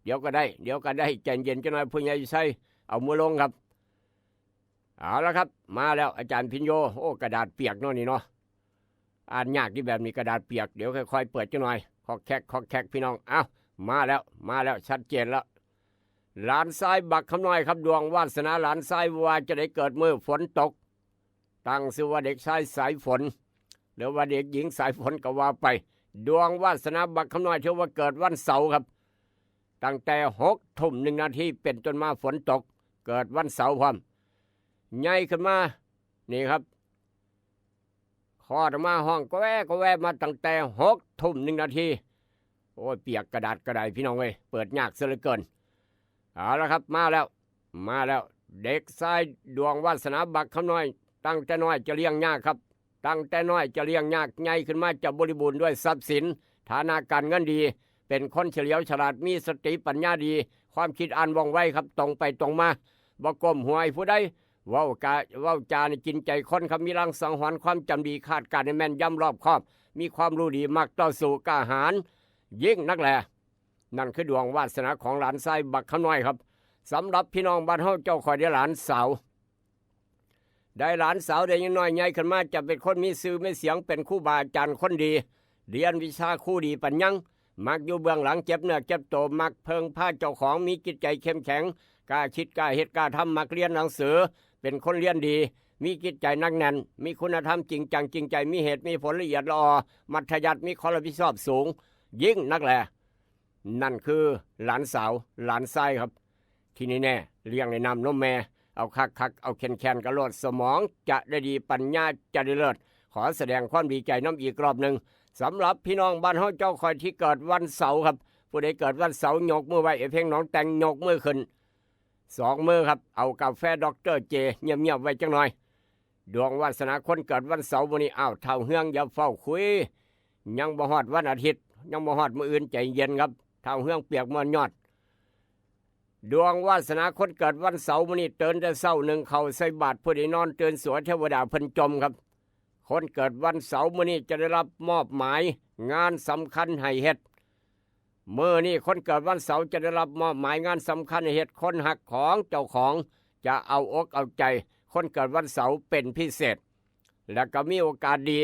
เดี๋ยวก็ได้ เดี๋ยวก็ได้ ใจเย็นจังหน่อย ผู้ใหญ่วิชัยเอามือลงครับ เอาละครับ มาแล้วอาจารย์พิญโย โอ้ กระดาษเปียกเนาะนี่เนาะ อ่านยากที่แบบนี้ กระดาษเปียก เดี๋ยวค่อยๆเปิดจังหน่อย คอกแคกคอกแคกพี่น้อง เอ้า มาแล้ว มาแล้ว ชัดเจนแล้ว หลานชายบักคำน้อยครับ ดวงวาสนาหลานชายว่าจะได้เกิดมือฝนตก ตั้งชื่อว่าเด็กชายสายฝน หรือว่าเด็กหญิงสายฝนก็ว่าไป ดวงวาสนาบักคำน้อยถือว่าเกิดวันเสาร์ครับ ตั้งแต่หกทุ่มหนึ่งนาทีเป็นต้นมาฝนตก เกิดวันเสาร์พร้อม ใหญ่ขึ้นมา นี่ครับ คลอดออกมาห้องก็แวก็แวมาตั้งแต่หกทุ่มหนึ่งนาที โอ้ย เปียกกระดาษกระไดพี่น้องเอ้ย เปิดยากซะเหลือเกิน เอาละครับ มาแล้ว มาแล้ว เด็กชายดวงวาสนาบักคำน้อย ตั้งแต่น้อยจะเลี้ยงยากครับ ตั้งแต่น้อยจะเลี้ยงยาก ใหญ่ขึ้นมาจะบริบูรณ์ด้วยทรัพย์สิน ฐานะการเงินดี เป็นคนเฉลียวฉลาด มีสติปัญญาดี ความคิดอ่านว่องไวครับ ตรงไปตรงมา บ่ก้มหัวให้ผู้ใด เว้ากะ- เว้าจาในจินใจคนครับ มีลางสังหรณ์ความจำดี คาดการณ์ให้แม่นยำรอบคอบ มีความรู้ดี มักต่อสู้กล้าหาญ ยิ่งนักแหละ นั่นคือดวงวาสนาของหลานชายบักคำน้อยครับ สำหรับพี่น้องบ้านเฮาเจ้าข่อยได้หลานสาว ได้หลานสาวได้ยังน้อยใหญ่ขึ้นมาจะเป็นคนมีชื่อมีเสียง เป็นครูบาอาจารย์คนดี เรียนวิชาครูดีปัญญัง มักอยู่เบื้องหลังเจ็บเนื้อเจ็บตัว มักเพิ่งพาเจ้าของ มีจิตใจเข้มแข็ง กล้าคิดกล้าเฮ็ดกล้าทำ มักเรียนหนังสือ เป็นคนเรียนดี มีจิตใจหนักแน่น มีคุณธรรมจริงจังจริงใจ มีเหตุมีผลละเอียดละออ มัธยัสถ์ มีความรับผิดชอบสูง ยิ่งนักแหละ นั่นคือหลานสาวหลานชายครับ ที่แน่ๆเลี้ยงในน้ำนมแม่ เอาคักๆเอาแค้นๆกะโลด สมองจะได้ดี ปัญญาจะได้เลิศ ขอแสดงความดีใจน้ำอีกรอบหนึ่ง สำหรับพี่น้องบ้านเฮาเจ้าข่อยที่เกิดวันเสาร์ครับ ผู้ใดเกิดวันเสาร์ยกมือไหว้ ไอ้เพ่งหนองแตงยกมือขึ้นสองมือครับ เอากาแฟด็อกเตอร์เจเงียบๆไว้จังหน่อย ดวงวาสนาคนเกิดวันเสาร์มื้อนี้ อ้าว เฒ่าเฮืองอย่าเฝ้าคุย ยังบ่ฮอดวันอาทิตย์ ยังบ่ฮอดมื้ออื่น ใจเย็นครับ เฒ่าเฮืองเปียกม่อนยอด ดวงวาสนาคนเกิดวันเสาร์มื้อนี้ ตื่นแต่เช้านึ่งข้าวใส่บาตร ผู้ใดนอนตื่นสวย เทวดาเพิ่นจมครับ คนเกิดวันเสาร์มื้อนี้จะได้รับมอบหมายงานสำคัญให้เฮ็ด มื้อนี้คนเกิดวันเสาร์จะได้รับมอบหมายงานสำคัญให้เฮ็ด คนฮักของเจ้าของจะเอาอกเอาใจคนเกิดวันเสาร์เป็นพิเศษ และก็มีโอกาสดี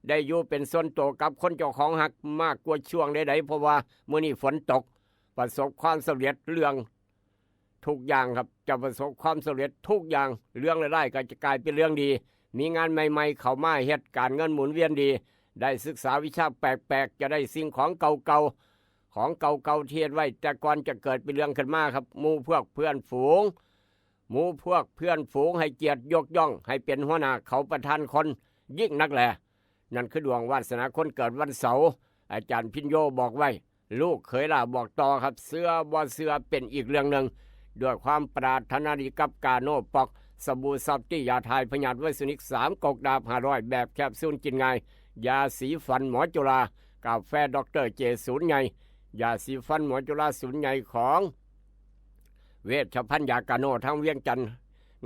ได้อยู่เป็นส่วนตัวกับคนเจ้าของฮักมากกว่าช่วงใดๆ เพราะว่ามื้อนี้ฝนตก ประสบความสำเร็จเรื่องทุกอย่างครับ จะประสบความสำเร็จทุกอย่าง เรื่องร้ายๆก็จะกลายเป็นเรื่องดี มีงานใหม่ๆเข้ามาเฮ็ด การเงินหมุนเวียนดี ได้ศึกษาวิชาแปลกๆ จะได้สิ่งของเก่าๆ ของเก่าๆที่เฮ็ดไว้แต่ก่อนจะเกิดเป็นเรื่องขึ้นมาครับ หมู่พวกเพื่อนฝูง หมู่พวกเพื่อนฝูงให้เกียรติยกย่อง ให้เป็นหัวหน้าเขาประธานคน ยิ่งนักแหละ นั่นคือดวงวาสนาคนเกิดวันเสาร์ อาจารย์พิญโยบอกไว้ ลูกเขยล่าบอกต่อครับ เชื่อบ่เชื่อเป็นอีกเรื่องหนึ่ง ด้วยความปรารถนาดีกับกาโนปอก สบู่ซอฟตี้ ยาถ่ายพยาธิไวรัสนิก สามก๊กดาบห้าร้อยแบบแคปซูลกินง่าย ยาสีฟันหมอจุฬา กาแฟด็อกเตอร์เจศูนย์ใหญ่ ยาสีฟันหมอจุฬาศูนย์ใหญ่ของเวชภัณฑ์ยากาโนทั้งเวียงจันทน์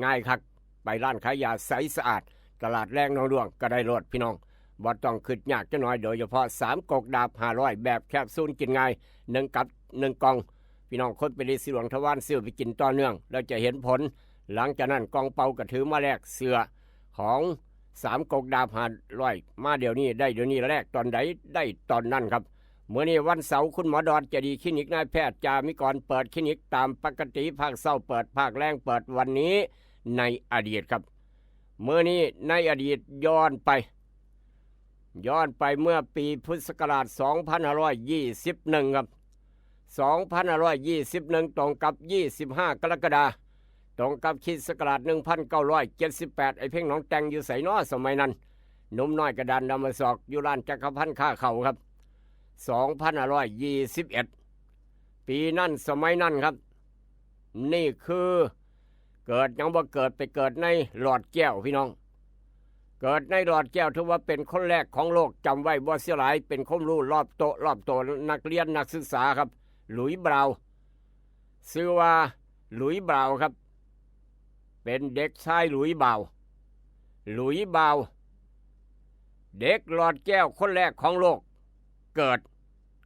ง่ายคัก ไปร้านขายยาใสสะอาด ตลาดแรงหนองหลวงก็ได้โลดพี่น้อง บ่ต้องคิดยากจักหน่อย โดยเฉพาะสามก๊กดาบห้าร้อยแบบแคปซูลกินง่าย หนึ่งกับหนึ่งกล่อง พี่น้องคนไปรีดสีหลวงทวารซื้อไปกินต่อเนื่อง แล้วจะเห็นผล หลังจากนั้นกล่องเปล่าก็ถือมาแลกเสื้อของสามก๊กดาบห้าร้อย มาเดี๋ยวนี้ ได้เดี๋ยวนี้ แลกตอนใดได้ตอนนั้นครับ มื้อนี้วันเสาร์ คุณหมอดอดจะดีคลินิก นายแพทย์จามิกรเปิดคลินิกตามปกติ ภาคเช้าเปิด ภาคแลงเปิด วันนี้ในอดีตครับ มื้อนี้ในอดีตย้อนไป ย้อนไปเมื่อปีพุทธศักราช สองพันห้าร้อยยี่สิบเอ็ด ครับ สองพันห้าร้อยยี่สิบเอ็ด ตรงกับ ยี่สิบห้า กรกฎาคม ตรงกับคริสต์ศักราช หนึ่งพันเก้าร้อยเจ็ดสิบแปด ไอ้เพ่งหนองแตงอยู่ไสน้อสมัยนั้น หนุ่มน้อยกระดานดำมาศอก อยู่ร้านจักรพันธ์ค้าเข้าครับ สองพันห้าร้อยยี่สิบเอ็ด ปีนั้นสมัยนั้นครับ นี่คือเกิดยังบ่เกิด ไปเกิดในหลอดแก้วพี่น้อง เกิดในหลอดแก้ว ถือว่าเป็นคนแรกของโลก จำไว้บ่เสียหลาย เป็นความรู้รอบโต๊ะ รอบโต๊ะ นักเรียนนักศึกษาครับ หลุยส์บราวน์ ชื่อว่าหลุยส์บราวน์ครับ เป็นเด็กชายหลุยส์บราวน์ หลุยส์บราวน์ เด็กหลอดแก้วคนแรกของโลก เกิด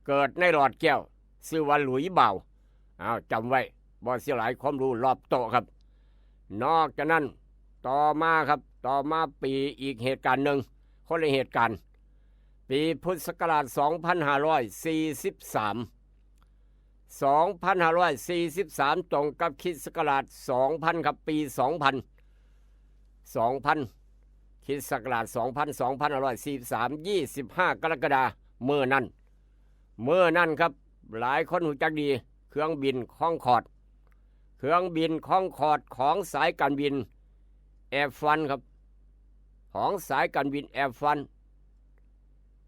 เกิดในหลอดแก้ว ชื่อว่าหลุยส์บราวน์ อ้าว จำไว้ บ่เสียหลาย ความรู้รอบโต๊ะครับ นอกจากนั้น ต่อมาครับ ต่อมาปีอีกเหตุการณ์หนึ่ง คนละเหตุการณ์ ปีพุทธศักราช สองพันห้าร้อยสี่สิบสาม สองพันห้าร้อยสี่สิบสาม ตรงกับคริสต์ศักราช สองพัน ครับ ปี สองพัน สองพัน คริสต์ศักราช สองพัน สองพันห้าร้อยสี่สิบสาม ยี่สิบห้า กรกฎาคม เมื่อนั้น เมื่อนั้นครับ หลายคนรู้จักดี เครื่องบินคอนคอร์ด เครื่องบินคอนคอร์ดของสายการบินแอร์ฟรานซ์ครับ ของสายการบินแอร์ฟรานซ์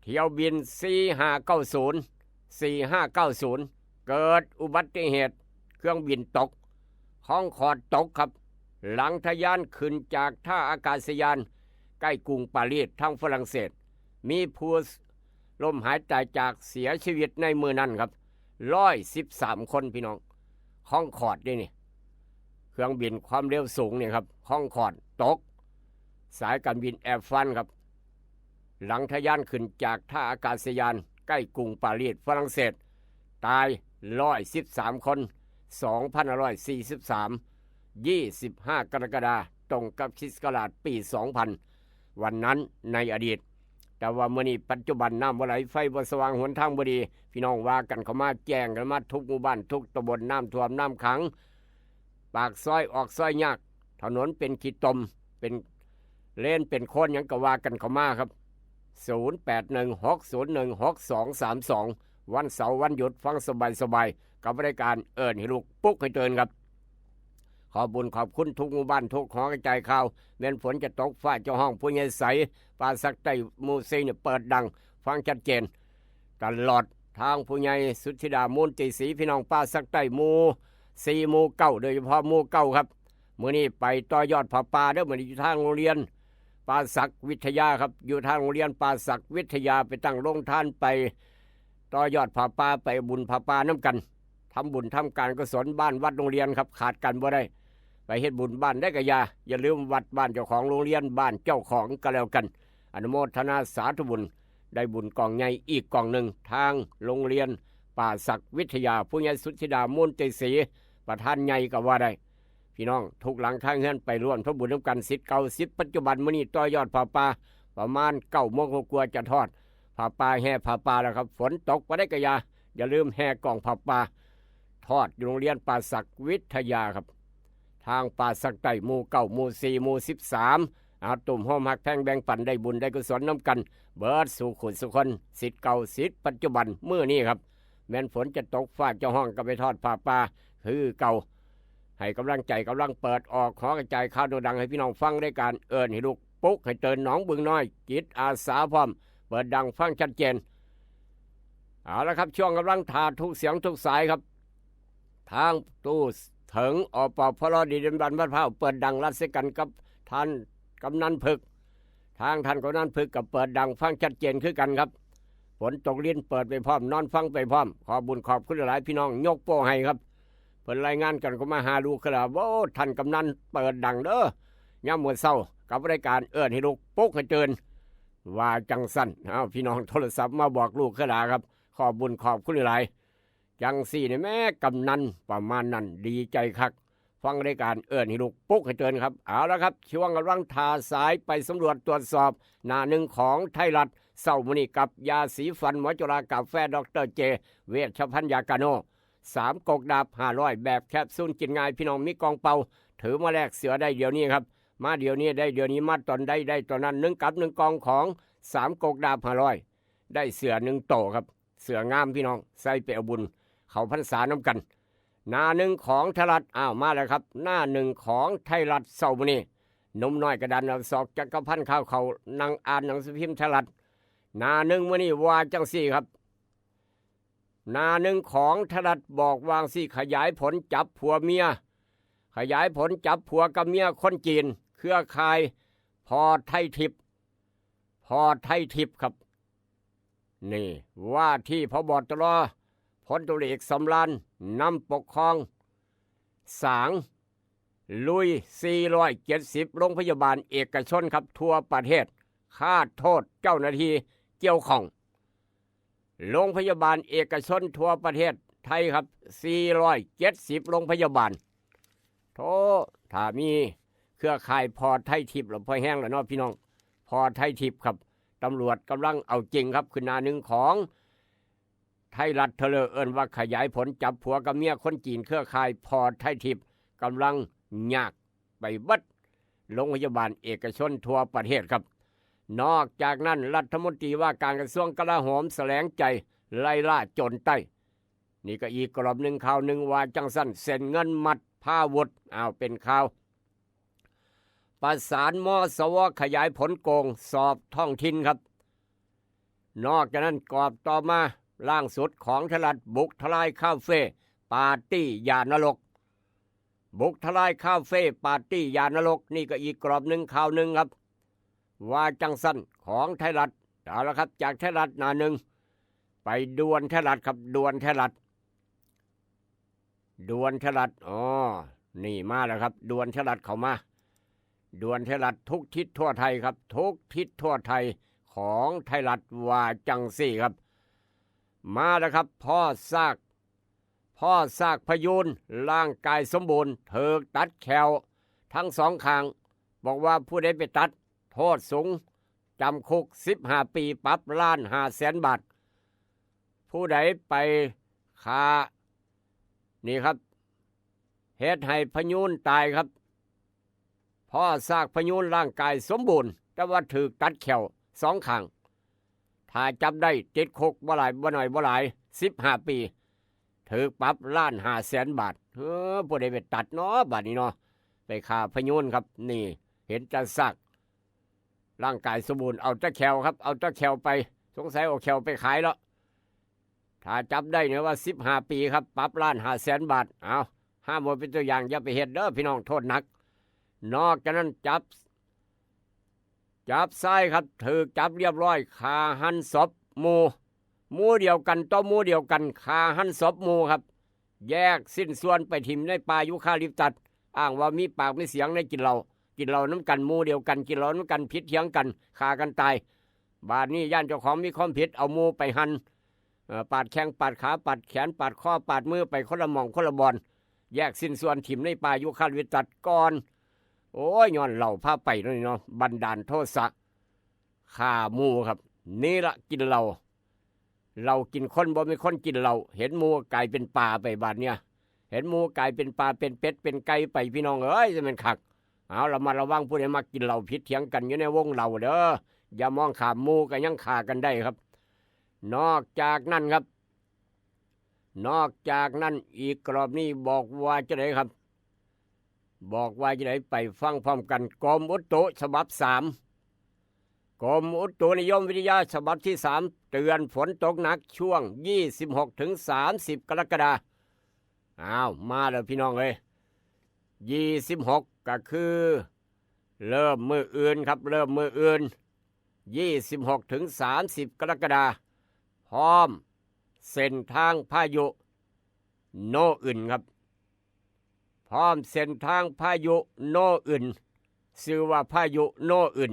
เที่ยวบิน สี่ห้าเก้าศูนย์ สี่ห้าเก้าศูนย์ เกิดอุบัติเหตุ เครื่องบินตก คอนคอร์ดตกครับ หลังทะยานขึ้นจากท่าอากาศยานใกล้กรุงปารีส ทางฝรั่งเศส มีผู้ล้มหายตายจาก เสียชีวิตในมื้อนั้นครับ ร้อยสิบสาม คนพี่น้อง คอนคอร์ดนี่นี่ เครื่องบินความเร็วสูงเนี่ยครับ คอนคอร์ดตก สายการบินแอร์ฟรานซ์ครับ หลังทะยานขึ้นจากท่าอากาศยานใกล้กรุงปารีส ฝรั่งเศส ตาย ร้อยสิบสาม คน สองพันห้าร้อยสี่สิบสาม ยี่สิบห้า กรกฎาคม ตรงกับคริสต์ศักราชปี สองพัน วันนั้นในอดีต แต่ว่ามื้อนี้ปัจจุบันน้ำบ่ไหล ไฟบ่สว่าง หนทางบ่ดี พี่น้องว่ากันเข้ามา แจ้งกันมา ทุกหมู่บ้านทุกตำบล น้ำท่วมน้ำขัง ปากซอยออกซอยยาก ถนนเป็นขี้ตม เป็นเลนเป็นโคลน หยังก็ว่ากันเข้ามาครับ ศูนย์แปดหนึ่ง หกศูนย์หนึ่ง หกสองสามสอง วันเสาร์วันหยุด ฟังสบายๆ กับรายการเอิ้นให้ลุกปลุกให้ตื่นครับ ขอบบุญขอบคุณทุกหมู่บ้านทุกหอกระจายข่าว แม่นฝนจะตกฟ้าจะฮ้อง ผู้ใหญ่ใส ป่าสักใต้หมู่สี่เนี่ยเปิดดัง ฟังชัดเจน ตลอดทาง ผู้ใหญ่สุทธิดา มูลติศรี พี่น้องป่าสักใต้หมู่สี่หมู่เก้า โดยเฉพาะหมู่เก้าครับ มื้อนี้ไปต่อยอดผ้าป่าเด้อ มื้อนี้อยู่ทางโรงเรียนป่าสักวิทยาครับ อยู่ทางโรงเรียนป่าสักวิทยา ไปตั้งโรงทาน ไปต่อยอดผ้าป่า ไปบุญผ้าป่านำกัน ทำบุญทำการกุศลบ้านวัดโรงเรียนครับ ขาดกันบ่ได้ ไปเฮ็ดบุญบ้านได้กะอยา อย่าลืมวัดบ้านเจ้าของ โรงเรียนบ้านเจ้าของก็แล้วกัน อนุโมทนาสาธุบุญ ได้บุญกองใหญ่อีกกองหนึ่ง ทางโรงเรียนป่าสักวิทยา ผู้ใหญ่สุทธิดา มูลติศรี ประธานใหญ่ก็ว่าได้ พี่น้องทุกหลังคาเฮือนไปร่วมทำบุญนำกัน ศิษย์เก่าศิษย์ปัจจุบัน มื้อนี้ต่อยอดผ้าป่า ประมาณเก้าโมงกว่าๆ จะทอดผ้าป่า แห่ผ้าป่าแล้วครับ ฝนตกบ่ได้กะอยา อย่าลืมแห่กองผ้าป่า ทอดอยู่โรงเรียนป่าสักวิทยาครับ ทางป่าสักใต้หมู่เก้า หมู่สี่ หมู่สิบสาม อาตุ่มโฮมฮักแพงแบ่งปัน ได้บุญได้กุศลนำกัน เบิดสู่ขุนสุคน ศิษย์เก่าศิษย์ปัจจุบัน มื้อนี้ครับ แม่นฝนจะตกฟ้าจะฮ้องก็ไปทอดผ้าป่าคือเก่า ให้กำลังใจกำลังเปิดออก หอกระจายข่าวโด่งดังให้พี่น้องฟัง รายการเอิ้นให้ลุกปลุกให้ตื่น หนองบึงน้อย จิตอาสาพร้อม เปิดดังฟังชัดเจน เอาละครับ ช่วงกำลังถ่าทุกเสียงทุกสายครับ ทางตู้เถิง อปพล ดินแดนบ้านมะพร้าว เปิดดังรัดใส่กันกับท่านกำนันผึก ทางท่านกำนันผึกก็เปิดดังฟังชัดเจนคือกันครับ ฝนตกรินเปิดไปพร้อม นอนฟังไปพร้อม ขอบบุญขอบคุณหลายๆ พี่น้องยกโป้ให้ครับ เพิ่นรายงานกันเข้ามาหาลูกคือล่ะ โอ้ ท่านกำนันเปิดดังเด้อยามมื้อเช้า กับรายการเอิ้นให้ลุกปลุกให้ตื่น ว่าจังซั่น เอ้า พี่น้องโทรศัพท์มาบอกลูกคือล่ะครับ ขอบบุญขอบคุณหลาย จังซี่นี่แหมกำนัน ประมาณนั้น ดีใจคัก ฟังรายการเอิ้นให้ลุกปลุกให้ตื่นครับ เอาละครับ ช่วงกำลังถ่าสายไปสำรวจตรวจสอบ หน้าหนึ่งของไทยรัฐเช้ามื้อนี้กับยาสีฟันหมอจุฬากาแฟดอกเตอร์เจ เวชภัณฑ์ยากาโน่ สามก๊กดาบห้าร้อย แบบแคปซูลกินง่าย พี่น้องมีกล่องเปล่า ถือมาแลกเสื้อได้เดี๋ยวนี้ครับ มาเดี๋ยวนี้ได้เดี๋ยวนี้ มาตอนใดได้ตอนนั้น หนึ่งกับหนึ่งกล่องของสามก๊กดาบห้าร้อย ได้เสื้อหนึ่งโตครับ เสื้องามพี่น้อง ใส่ไปเอาบุญเข้าพรรษานำกัน หน้าหนึ่งของไทยรัฐ อ้าว มาแล้วครับ หน้าหนึ่งของไทยรัฐเช้ามื้อนี้ หนุ่มน้อยกระดานเอาศอกจักรพันธ์ข้าวเขานั่งอ่านหนังสือพิมพ์ไทยรัฐ หน้าหนึ่งมื้อนี้ว่าจังซี่ครับ หน้าหนึ่งของไทยรัฐบอกวางซี่ ขยายผลจับผัวเมีย ขยายผลจับผัวกับเมียคนจีน เครือข่ายพอไทยทิพย์ พอไทยทิพย์ครับ นี่ ว่าที่ ผบ.ตร.พลตำรวจเอกสำราญ นำปกครอง สาง ลุย สี่ร้อยเจ็ดสิบ โรงพยาบาลเอกชนครับ ทั่วประเทศ คาดโทษเจ้าหน้าที่เกี่ยวข้อง โรงพยาบาลเอกชนทั่วประเทศไทยครับ สี่ร้อยเจ็ดสิบ โรงพยาบาล โธ่ ถ้ามีเครือข่ายพอไทยทิพย์แล้ว พอแฮงแล้วเนาะพี่น้อง พอไทยทิพย์ครับ ตำรวจกำลังเอาจริงครับ ขึ้นหน้าหนึ่งของไทยรัฐเทเลอร์ เอิ้นว่าขยายผลจับผัวกับเมียคนจีน เครือข่ายพอไทยทิพย์กำลังยากไปเบิด โรงพยาบาลเอกชนทั่วประเทศครับ นอกจากนั้นรัฐมนตรีว่าการกระทรวงกลาโหมแถลงใจไล่ล่าโจรใต้ นี่ก็อีกกรอบหนึ่ง ข่าวหนึ่งว่าจังซั่น เซ็นเงินมัดพาวุธ อ้าว เป็นข่าว ประสาน มสว ขยายผลโกงสอบท้องถิ่นครับ นอกจากนั้นกรอบต่อมา ล่าสุดของไทยรัฐ บุกทลายคาเฟ่ปาร์ตี้ยานรก บุกทลายคาเฟ่ปาร์ตี้ยานรก นี่ก็อีกกรอบหนึ่ง ข่าวหนึ่งครับ ว่าจังซั่น ของไทยรัฐ เอาละครับ จากไทยรัฐหน้าหนึ่ง ไปด่วนไทยรัฐครับ ด่วนไทยรัฐ ด่วนไทยรัฐ อ๋อ นี่มาแล้วครับ ด่วนไทยรัฐเข้ามา ด่วนไทยรัฐทุกทิศทั่วไทยครับ ทุกทิศทั่วไทย ของไทยรัฐ ว่าจังซี่ครับ มาแล้วครับ พ่อซาก พ่อซากพยูน ร่างกายสมบูรณ์ ถูกตัดแข้วทั้งสองข้าง บอกว่าผู้ใดไปตัด โทษสูง จำคุก สิบห้า ปี ปรับ ล้านห้าแสนบาท ผู้ใดไปฆ่า นี่ครับ เฮ็ดให้พยูนตายครับ พ่อซากพยูน ร่างกายสมบูรณ์ แต่ว่าถูกตัดแข้วสองข้าง ถ้าจับได้ติดคุกบ่หลายบ่หน่อยบ่หลาย สิบห้า ปี ถูกปรับ ล้านห้าแสนบาท เออ ผู้ใดไปตัดเนาะ บาดนี้เนาะ ไปฆ่าพยูนครับ นี่ เห็นแต่ซาก ร่างกายสมบูรณ์ เอาแต่แข้วครับ เอาแต่แข้วไป สงสัยเอาแข้วไปขายแล้ว ถ้าจับได้เนี่ยว่า สิบห้า ปีครับ ปรับ ล้านห้าแสนบาท เอา ห้ามไว้เป็นตัวอย่าง อย่าไปเฮ็ดเด้อพี่น้อง โทษหนัก นอกจากนั้นจับ จับชายครับ ถูกจับเรียบร้อย ฆ่าหั่นศพหมู่ หมู่เดียวกัน ต่อหมู่เดียวกัน ฆ่าหั่นศพหมู่ครับ แยกชิ้นส่วนไปถิ่มในป่ายูคาลิปตัส อ้างว่ามีปากมีเสียงในกินเหล้า กินเหล้านำกัน หมู่เดียวกัน กินเหล้านำกัน ผิดเถียงกัน ฆ่ากันตาย บาดนี้ย้านเจ้าของมีความผิด เอาหมู่ไปหั่น เอ่อ ปาดแข้งปาดขา ปาดแขน ปาดคอ ปาดมือ ไปคนละหม่องคนละบ่อน แยกชิ้นส่วนถิ่มในป่ายูคาลิปตัสก่อน โอ้ย ย้อนเหล้าพาไปเนาะนี่เนาะ บันดาลโทสะ ฆ่าหมู่ครับ นี่ละกินเหล้า เหล้ากินคน บ่มีคนกินเหล้า เห็นหมู่กลายเป็นปลาไปบาดเนี่ย เห็นหมู่กลายเป็นปลา เป็นเป็ด เป็นไก่ไป พี่น้องเอ้ย จะแม่นคัก เอา ระมัดระวัง ผู้ใดมักกินเหล้า ผิดเถียงกันอยู่ในวงเหล้าเด้อ อย่ามองข้าม หมู่ก็ยังฆ่ากันได้ครับ นอกจากนั้นครับ นอกจากนั้นอีกกรอบนี้บอกว่าจะไดครับ บอกว่าจะได ไปฟังพร้อมกัน กรมอุตุฉบับ สาม กรมอุตุนิยมวิทยาฉบับที่ สาม เตือนฝนตกหนักช่วง ยี่สิบหกถึงสามสิบ กรกฎาคม อ้าว มาแล้วพี่น้องเอ้ย ยี่สิบหก ก็คือ เริ่มมื้ออื่นครับ เริ่มมื้ออื่น ยี่สิบหกถึงสามสิบ กรกฎาคม พร้อมเส้นทางพายุโนอึนครับ พร้อมเส้นทางพายุโนอึน ชื่อว่าพายุโนอึน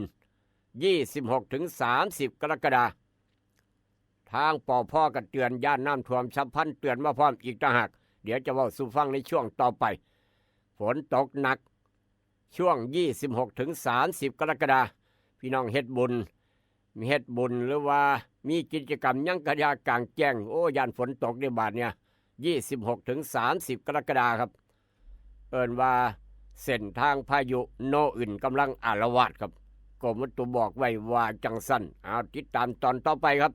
ยี่สิบหกถึงสามสิบ กรกฎาคม ทาง ปภ ก็เตือน ย้านน้ำท่วมฉับพลัน เตือนมาพร้อมอีกต่างหาก เดี๋ยวจะเว้าสู่ฟังในช่วงต่อไป ฝนตกหนัก ช่วง ยี่สิบหกถึงสามสิบ กรกฎาคม พี่น้องเฮ็ดบุญ มีเฮ็ดบุญหรือว่ามีกิจกรรมหยังกะอย่ากลางแจ้ง โอ้ ย้านฝนตกในบาดเนี่ย ยี่สิบหกถึงสามสิบ กรกฎาคมครับ เอิ้นว่าเส้นทางพายุโนอึนกำลังอาละวาดครับ กรมอุตุบอกไว้ว่าจังซั่น เอาติดตามตอนต่อไปครับ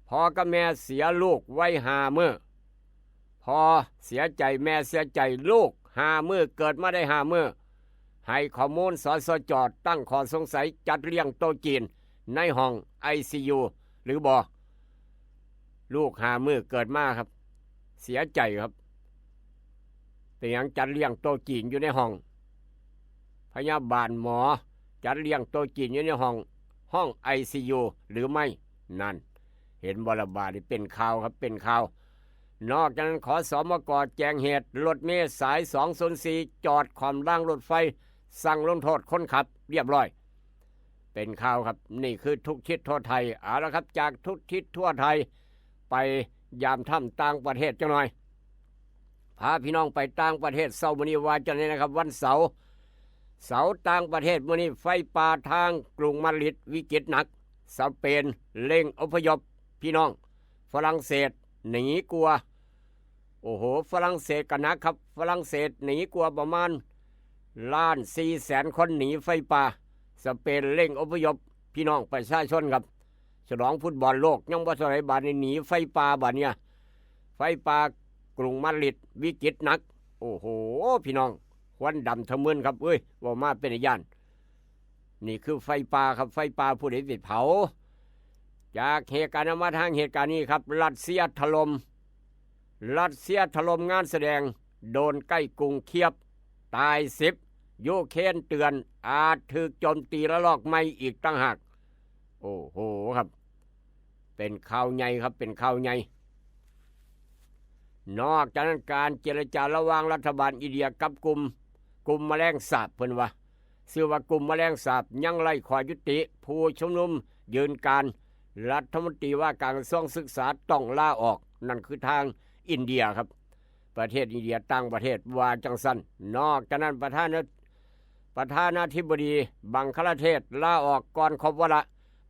พ่อกับแม่เสียลูกวัยห้ามื้อ พ่อเสียใจ แม่เสียใจ ลูกห้ามื้อ เกิดมาได้ห้ามื้อ ให้ข้อมูล สสจ ตั้งข้อสงสัย จัดเลี้ยงโต๊ะจีนในห้อง ไอซียู หรือบ่ ลูกห้ามื้อเกิดมาครับ เสียใจครับ เป็นหยังจัดเลี้ยงโต๊ะจีนอยู่ในห้อง พยาบาลหมอจัดเลี้ยงโต๊ะจีนอยู่ในห้อง ห้องไอซียูหรือไม่ นั่น เห็นบ่ละบาดนี้เป็นข่าวครับ เป็นข่าว นอกจากนั้น ขสมก แจ้งเหตุรถเมล์สายสองศูนย์สี่จอดขวางรางรถไฟ สั่งลงโทษคนขับเรียบร้อย เป็นข่าวครับ นี่คือทุกทิศทั่วไทย เอาละครับ จากทุกทิศทั่วไทย ไปยามถ้ำต่างประเทศจังหน่อย พาพี่น้องไปต่างประเทศเช้ามื้อนี้ว่าจังได๋นะครับ วันเสาร์ เสาร์ต่างประเทศมื้อนี้ ไฟป่าทางกรุงมาดริดวิกฤตหนัก สเปนเร่งอพยพพี่น้อง ฝรั่งเศสหนีกลัว โอ้โห ฝรั่งเศสก็หนักครับ ฝรั่งเศสหนีกลัวประมาณล้านสี่แสนคนหนีไฟป่า สเปนเร่งอพยพพี่น้องประชาชนครับ ฉลองฟุตบอลโลกยังบ่เท่าไหร่ บาดนี้หนีไฟป่า บาดเนี่ย ไฟป่ากรุงมาดริดวิกฤตหนัก โอ้โห พี่น้อง ควันดำทะมึนครับ เอ้ย เว้ามาเป็นตาย้าน นี่คือไฟป่าครับ ไฟป่าผู้ใดไปเผา จากเหตุการณ์นั้นมาทางเหตุการณ์นี้ครับ รัสเซียถล่ม รัสเซียถล่มงานแสดงโดรนใกล้กรุงเคียฟ ตายสิบ ยูเครนเตือนอาจถูกโจมตีระลอกใหม่อีกต่างหาก โอ้โหครับ เป็นข่าวใหญ่ครับ เป็นข่าวใหญ่ นอกจากนั้น การเจรจาระหว่างรัฐบาลอินเดียกับกลุ่ม กลุ่มแมลงสาบ เพิ่นว่า ชื่อว่ากลุ่มแมลงสาบ ยังไร้ข้อยุติ ผู้ชุมนุมยืนการ รัฐมนตรีว่าการกระทรวงศึกษาต้องลาออก นั่นคือทางอินเดียครับ ประเทศอินเดีย ต่างประเทศว่าจังซั่น นอกจากนั้น ประธานา ประธานาธิบดีบังคลาเทศลาออกก่อนครบวาระ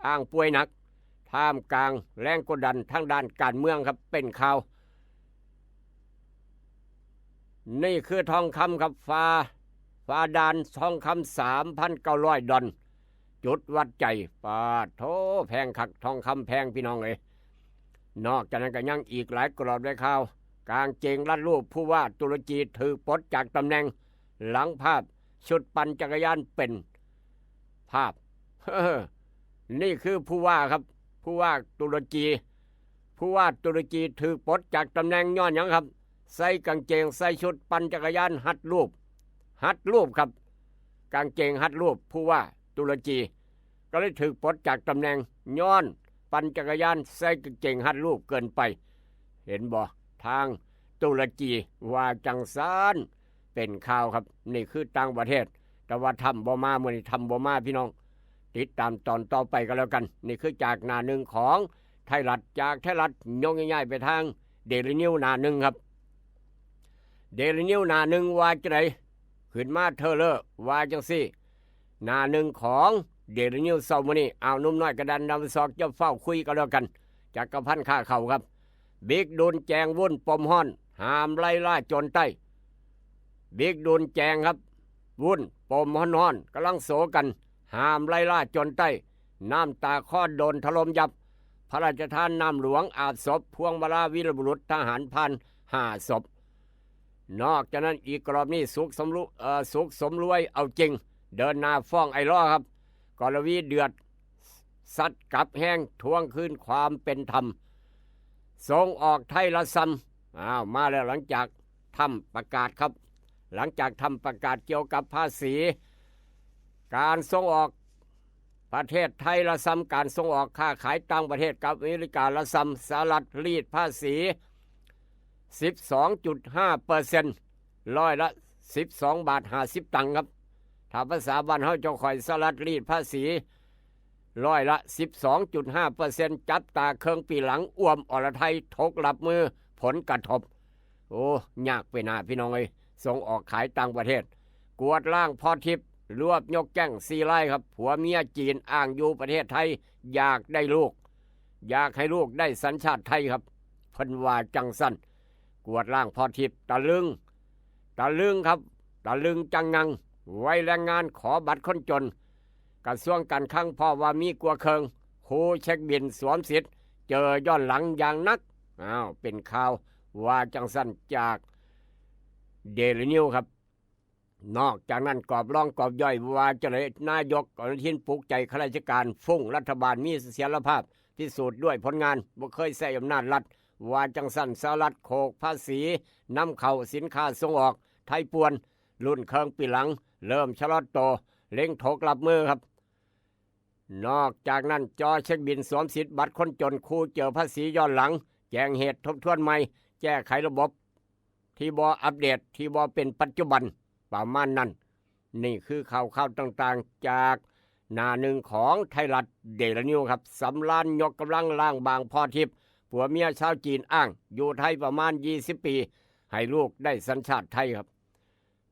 อ้างป่วยหนัก ท่ามกลางแรงกดดันทางด้านการเมืองครับ เป็นข่าว นี่คือทองคำครับ ฝา ฝาดานทองคำ สามพันเก้าร้อยดอล จุดวัดใจ ปาดโธ่ แพงคัก ทองคำแพงพี่น้องเอ้ย นอกจากนั้นก็ยังอีกหลายกรอบเลยข่าว กางเกงรัดรูปผู้ว่าตุรกีถูกปลดจากตำแหน่ง หลังภาพชุดปั่นจักรยานเป็นภาพ นี่คือผู้ว่าครับ ผู้ว่าตุรกี ผู้ว่าตุรกีถูกปลดจากตำแหน่งย้อนหยังครับ ใส่กางเกง ใส่ชุดปั่นจักรยานฮัดรูป ฮัดรูปครับ กางเกงฮัดรูปผู้ว่าตุรกี ก็เลยถูกปลดจากตำแหน่งย้อนปั่นจักรยานใส่กางเกงฮัดรูปเกินไป เห็นบ่ ทางตุรกีว่าจังซั่น เป็นข่าวครับ นี่คือต่างประเทศ แต่ว่าทรัมป์บ่มา มื้อนี้ทรัมป์บ่มาพี่น้อง ติดตามตอนต่อไปก็แล้วกัน นี่คือจากหน้าหนึ่งของไทยรัฐ จากไทยรัฐยกย้ายๆไปทางเดลินิวหน้าหนึ่งครับ เดลินิวหน้าหนึ่งว่าจังได๋ ขึ้นมาเทอเลอร์ว่าจังซี่ หน้าหนึ่งของเดลินิวเช้ามื้อนี้ เอาหนุ่มน้อยกระดานดำซอกจะเฝ้าคุยกันแล้วกัน จักรพันธ์ค่าเข้าครับ บิ๊กดุลแจงวุ่นปมฮ้อน ห้ามไล่ล่าโจรใต้ บิ๊กดุลแจงครับ วุ่นปมฮ้อนๆ กำลังโศกัน ห้ามไล่ล่าโจรใต้ น้ำตาคลอโดนถล่มยับ พระราชทานน้ำหลวงอาบศพ พวงมาลาวีรบุรุษทหารผ่านห้าศพ นอกจากนั้นอีกกรอบนี้สุขสมรู้ เอ่อ สุขสมรวยเอาจริง เดินหน้าฟ้องไอลอว์ครับ กรวีเดือด ซัดกลับแฮง ทวงคืนความเป็นธรรม ส่งออกไทยละส่ำ อ้าว มาแล้ว หลังจากทรัมป์ประกาศครับ หลังจากทรัมป์ประกาศเกี่ยวกับภาษี การส่งออก ประเทศไทยละส่ำ การส่งออก ค้าขายต่างประเทศกับอเมริกาละส่ำ สหรัฐรีดภาษีสิบสองจุดห้าเปอร์เซ็นต์ ร้อยละสิบสองบาทห้าสิบตังค์ครับ ถ้าภาษาบ้านเฮาเจ้าข้อย สหรัฐรีดภาษีร้อยละสิบสองจุดห้าเปอร์เซ็นต์ จับตาเคิ่งปีหลัง อ่วมอรไทยถกรับมือผลกระทบ โอ้ ยากไปหน้าพี่น้องเอ้ย ส่งออกขายต่างประเทศ กวาดล้างพ่อทิพย์ รวบยกแก๊งสี่รายครับ ผัวเมียจีนอ้างอยู่ประเทศไทย อยากได้ลูก อยากให้ลูกได้สัญชาติไทยครับ เพิ่นว่าจังซั่น กวาดล้างพ่อทิพย์ ตะลึง ตะลึงครับ ตะลึงจังงัง ไว้แรงงานขอบัตรคนจน กระทรวงการคลังพอว่ามีกว่าเคิ่ง ครูเช็คบิลสวมสิทธิ์ เจอย้อนหลังอย่างหนัก อ้าว เป็นข่าวว่าจังซั่นจากเดลินิวครับ นอกจากนั้นกรอบรองกรอบย่อยว่าจังได๋ นายกอนุทินปลุกใจข้าราชการ ฟุ้ง รัฐบาลมีเสถียรภาพ พิสูจน์ด้วยผลงาน บ่เคยใช้อำนาจรัฐ ว่าจังซั่น สหรัฐโขกภาษีนำเข้าสินค้าส่งออก ไทยป่วน รุ่นเคิ่งปีหลัง เริ่มชะลอโต เร่งถกรับมือครับ นอกจากนั้น จอเช็คบิล สวมสิทธิ์บัตรคนจน คู่เจอภาษีย้อนหลัง แจ้งเหตุ ทบทวนใหม่ แก้ไขระบบที่บ่อัปเดต ที่บ่เป็นปัจจุบัน ประมาณนั้น นี่คือข่าวข่าวต่างๆ จากหน้าหนึ่งของไทยรัฐเดลี่นิวส์ครับ สำราญยกกำลังล้างบางพรทิพย์ ผัวเมียชาวจีนอ้าง อยู่ไทยประมาณ ยี่สิบ ปี ให้ลูกได้สัญชาติไทยครับ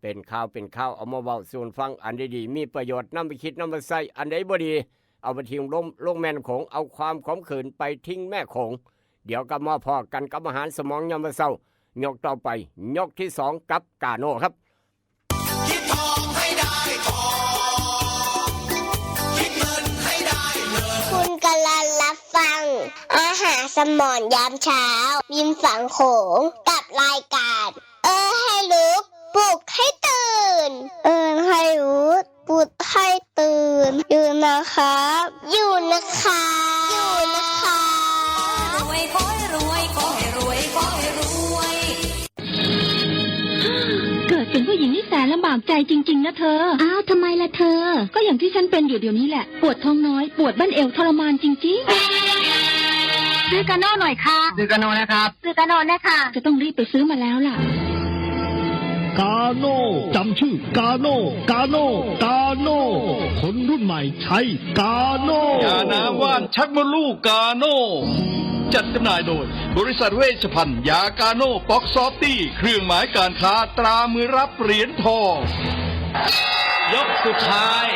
เป็นข่าวเป็นข่าว เอามาเว้าสู่ฟัง อันใดดีมีประโยชน์นำไปคิดนำไปใช้ อันใดบ่ดี เอาไปทิ้งลงลงแม่น้ำโขง เอาความขมขื่นไปทิ้งแม่โขง เดี๋ยวกลับมาพ้อกันกับอาหารสมองยามมื้อเช้า ยกต่อไป ยกที่สองกับกาโน่ครับ คิดทองให้ได้ทอง คิดเงินให้ได้เงิน คุณกำลังรับฟัง อาหารสมองยามเช้า ริมฝั่งโขง กับรายการ เออให้รู้ ปลุกให้ตื่น เออให้รู้ ปลุกให้ตื่น ตื่นนะครับ อยู่นะครับ อยู่นะครับ รวยขอให้รวย ขอให้รวย ขอให้รวย เกิดเป็นผู้หญิงนี่แสนลำบากใจจริง ๆ นะเธอ อ้าวทำไมล่ะเธอ ก็อย่างที่ฉันเป็นอยู่เดี๋ยวนี้แหละ ปวดท้องน้อย ปวดบั้นเอวทรมานจริง ซื้อกาโน่หน่อยค่ะ ซื้อกาโน่นะครับ ซื้อกาโน่นะคะ ๆ จะต้องรีบไปซื้อมาแล้วล่ะ กาโน่จำชื่อ กาโน่ กาโน่ กาโน่ คนรุ่นใหม่ใช้กาโน่ ยาน้ำว่านชักมดลูกกาโน่ จัดจำหน่ายโดย บริษัทเวชภัณฑ์ยากาโน่ป๊อกซอฟตี้ เครื่องหมายการค้าตรามือรับเหรียญทอง ยกสุดท้าย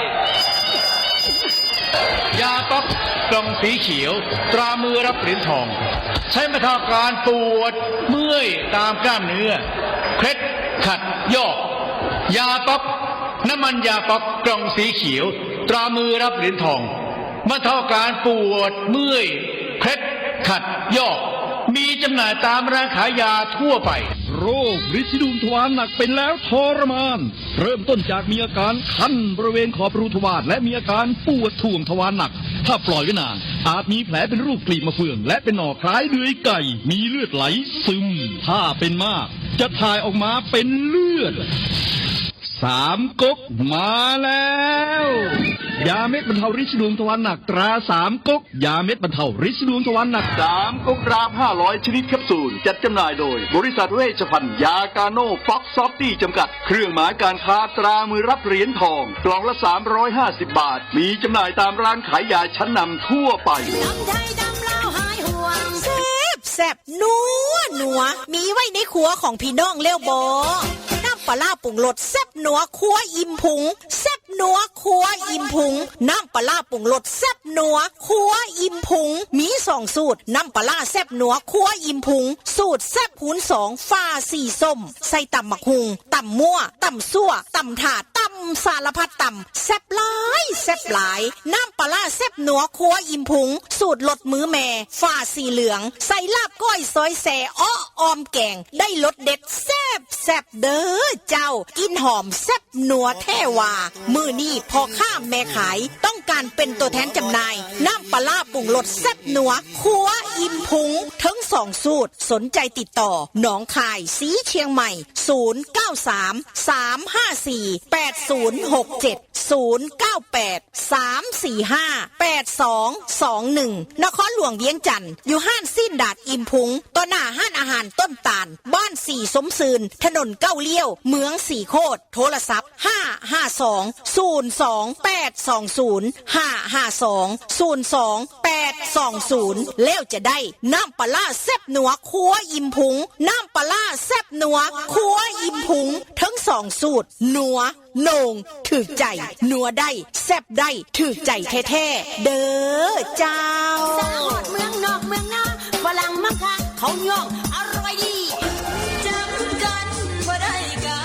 ยาป๊อกกล่องสีเขียว ตรามือรับเหรียญทอง ใช้บรรเทาอาการปวดเมื่อยตามกล้ามเนื้อ เคล็ดขัดยอก ยาป๊อก น้ำมันยาป๊อกกล่องสีเขียว ตรามือรับเหรียญทอง บรรเทาอาการปวดเมื่อย เคล็ดขัดยอก มีจำหน่ายตามร้านขายยาทั่วไป โรคริดสีดวงทวารหนักเป็นแล้วทรมาน เริ่มต้นจากมีอาการคันบริเวณขอบรูทวารและมีอาการปวดถ่วงทวารหนัก ถ้าปล่อยไว้นาน อาจมีแผลเป็นรูปกลีบมะเฟือง และเป็นหน่อคล้ายเดือยไก่ มีเลือดไหลซึม ถ้าเป็นมาก จะถ่ายออกมาเป็นเลือด สามก๊กมาแล้ว ยาเม็ดบรรเทาริดสีดวงทวารหนักตราสามก๊ก ยาเม็ดบรรเทาริดสีดวงทวารหนัก สามก๊กดราบห้าร้อยชนิดแคปซูล จัดจำหน่ายโดย บริษัทเวชภัณฑ์ยากาโน่ป๊อกซอฟตี้จำกัด เครื่องหมายการค้าตรามือรับเหรียญทอง กล่องละ สามร้อยห้าสิบบาท มีจำหน่ายตามร้านขายยาชั้นนำทั่วไป ดำไทยดำลาวหายห่วง แซ่บแซ่บนัวนัว มีไว้ในครัวของพี่น้องแล้วบ่ น้ำปลาร้าปรุงรสแซ่บนัวครัวอิ่มพุง แซ่บนัวครัวอิ่มพุง น้ำปลาร้าปรุงรสแซ่บนัวครัวอิ่มพุง มีสองสูตร น้ำปลาร้าแซ่บนัวครัวอิ่มพุง สูตรแซ่บคูณสอง ฝาสีส้ม ใส่ตำบักหุ่ง ตำมั่ว ตำซั่ว ตำถาด ตำสารพัดตำ แซ่บหลาย แซ่บหลาย น้ำปลาร้าแซ่บนัวครัวอิ่มพุง สูตรรสมือแม่ ฝาสีเหลือง ใส่ลาบก้อยซอยแซ่ อ้อ ออมแกง ได้รสเด็ดแซ่บแซ่บเด้อเจ้า กลิ่นหอมแซ่บนัวแท้ว่า มื้อนี้พ่อค้าแม่ขาย ต้องการเป็นตัวแทนจำหน่าย น้ำปลาร้าปรุงรสแซ่บนัวครัวอิ่มพุง ทั้งสองสูตร สนใจติดต่อ หนองคาย สีเชียงใหม่ ศูนย์เก้าสาม สามห้าสี่ แปดศูนย์หกเจ็ด ศูนย์เก้าแปด สามสี่ห้า แปดสองสองหนึ่ง นครหลวงเวียงจันทน์ อยู่ห้านสิ้นดาดอิ่มพุง ต่อหน้าห้านอาหารต้นตาล บ้านสีสมซืน ถนนเก้าเลี้ยว เมืองสีโคตร โทรศัพท์ ห้าห้าสอง ศูนย์สองแปดสองศูนย์ ห้าห้าสอง ศูนย์สองแปดสองศูนย์ แล้วจะได้น้ำปลาร้าแซ่บนัวครัวอิ่มพุง น้ำปลาร้าแซ่บนัวครัวอิ่มพุง ทั้งสองสูตร นัว โหน่ง ถืกใจ นัวได้ แซ่บได้ ถืกใจแท้ๆ เด้อเจ้า สาหอดเมืองนอกเมืองนาฝรั่งมังคะเขาย่องอร่อยดี จำกันบ่ได้กา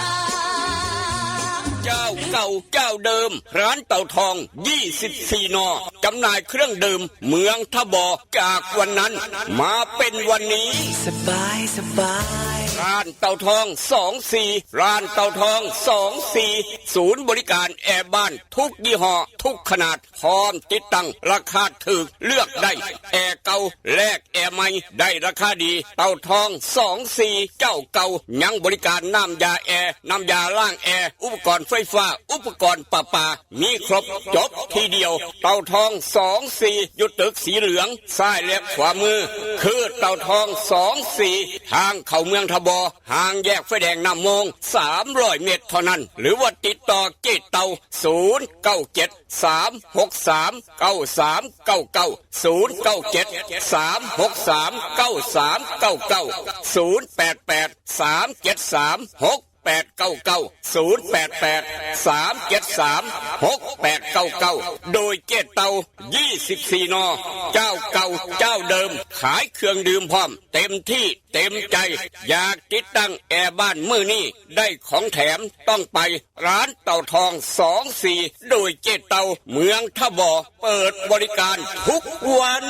เจ้าเก่าเจ้าเดิม ร้านเต่าทอง ยี่สิบสี่ นอ จำหน่ายเครื่องดื่ม เมืองท่าบ่อ จากวันนั้น มาเป็นวันนี้ สบายสบาย ร้านเต่าทองสองสี่ ร้านเต่าทองสองสี่ ศูนย์บริการแอร์บ้านทุกยี่ห้อ ทุกขนาด พร้อมติดตั้ง ราคาถูก เลือกได้ แอร์เก่าแลกแอร์ใหม่ ได้ราคาดี เต่าทองสองสี่ เจ้าเก่า ยังบริการน้ำยาแอร์ น้ำยาล้างแอร์ อุปกรณ์ไฟฟ้า อุปกรณ์ประปา มีครบจบที่เดียว เต่าทองสองสี่ อยู่ตึกสีเหลือง ซ้ายและขวามือ คือเต่าทองสองสี่ ทางเข้าเมืองทบอ ห่างแยกไฟแดงน้ำมง สามร้อยเมตรเท่านั้น หรือว่าติดต่อเจ๊เต่า ศูนย์เก้าเจ็ด สามหกสาม เก้าสามเก้าเก้า ศูนย์เก้าเจ็ด สามหกสาม เก้าสามเก้าเก้า ศูนย์แปดแปด สามเจ็ดสาม หกแปดเก้าเก้า ศูนย์แปดแปด สามเจ็ดสาม หกแปดเก้าเก้า โดยเจ๊เต่า ยี่สิบสี่ นอ เจ้าเก่าเจ้าเดิม ขายเครื่องดื่มพร้อม เต็มที่เต็มใจ อยากติดตั้งแอร์บ้านมื้อนี้ ได้ของแถม ต้องไปร้านเต่าทองสองสี่ โดยเจ๊เต่า เมืองทบอ เปิดบริการทุกวัน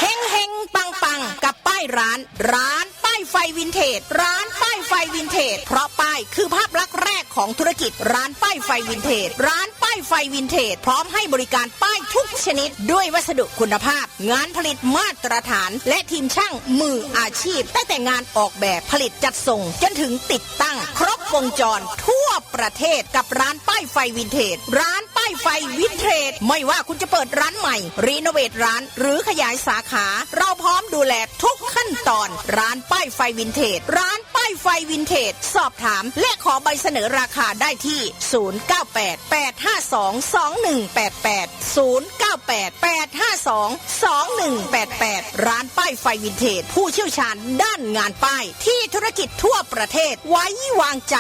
เฮงเฮงปังปังๆ กับป้ายร้าน ร้านป้ายไฟวินเทจ ร้านป้ายไฟวินเทจ เพราะป้ายคือภาพลักษณ์แรกของธุรกิจ ร้านป้ายไฟวินเทจ ร้านป้ายไฟวินเทจ พร้อมให้บริการป้ายทุกชนิด ด้วยวัสดุคุณภาพ งานผลิตมาตรฐาน และทีมช่างมืออาชีพ ตั้งแต่งานออกแบบผลิตจัดส่ง จนถึงติดตั้ง ครบวงจรทั่วประเทศกับร้านป้ายไฟวินเทจ ร้านป้ายไฟวินเทจ ไม่ว่าคุณจะเปิดร้านใหม่ รีโนเวทร้าน หรือขยายสาขา เราพร้อมดูแลทุกขั้นตอน ร้านป้ายไฟวินเทจ ร้านป้ายไฟวินเทจ สอบถาม และขอใบเสนอราคาได้ที่ ศูนย์เก้าแปด แปดห้าสอง สองหนึ่งแปดแปด ศูนย์เก้าแปด แปดห้าสอง สองหนึ่งแปดแปด ร้านป้ายไฟวินเทจ ผู้เชี่ยวชาญด้านงานป้าย ที่ธุรกิจทั่วประเทศไว้วางใจ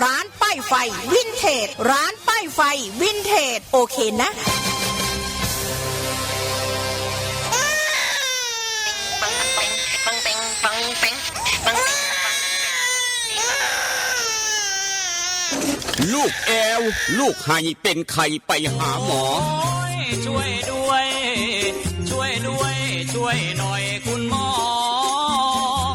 ร้านป้ายไฟวินเทจ ร้านป้ายไฟวินเทจ โอเคนะ ลูกแอว ลูกไห้เป็นไข้ไปหาหมอ ช่วยด้วย ช่วยด้วย ช่วยหน่อยคุณหมอ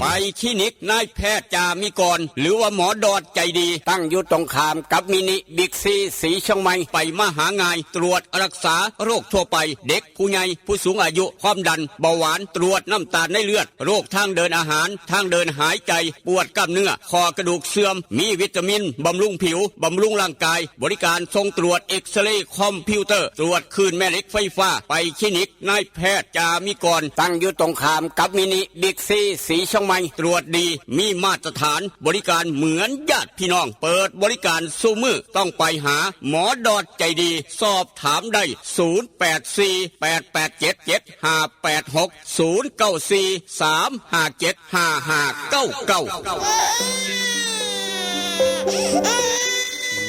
ไปคลินิกนายแพทย์จามิกร หรือว่าหมอดอดใจดี ตั้งอยู่ตรงข้ามกับมินิบิ๊กซีสีเชียงใหม่ ไปมาหาง่าย ตรวจรักษาโรคทั่วไป เด็กผู้ใหญ่ผู้สูงอายุ ความดัน เบาหวาน ตรวจน้ำตาลในเลือด โรคทางเดินอาหาร ทางเดินหายใจ ปวดกล้ามเนื้อ ข้อกระดูกเสื่อม มีวิตามิน บำรุงผิว บำรุงร่างกาย บริการส่งตรวจเอ็กซเรย์คอมพิวเตอร์ ตรวจคลื่นแม่เหล็กไฟฟ้า ไปคลินิกนายแพทย์จามิกร ตั้งอยู่ตรงข้ามกับมินิบิ๊กซีสีเชียงใหม่ ตรวจดี มีมาตรฐาน บริการเหมือนญาติพี่น้อง เปิดบริการสู่มือ ต้องไปหาหมอดอดใจดี สอบถามได้ ศูนย์แปดสี่ แปดแปดเจ็ด เจ็ดห้าแปดหก ศูนย์เก้าสี่ สามห้าเจ็ด ห้าห้าเก้าเก้า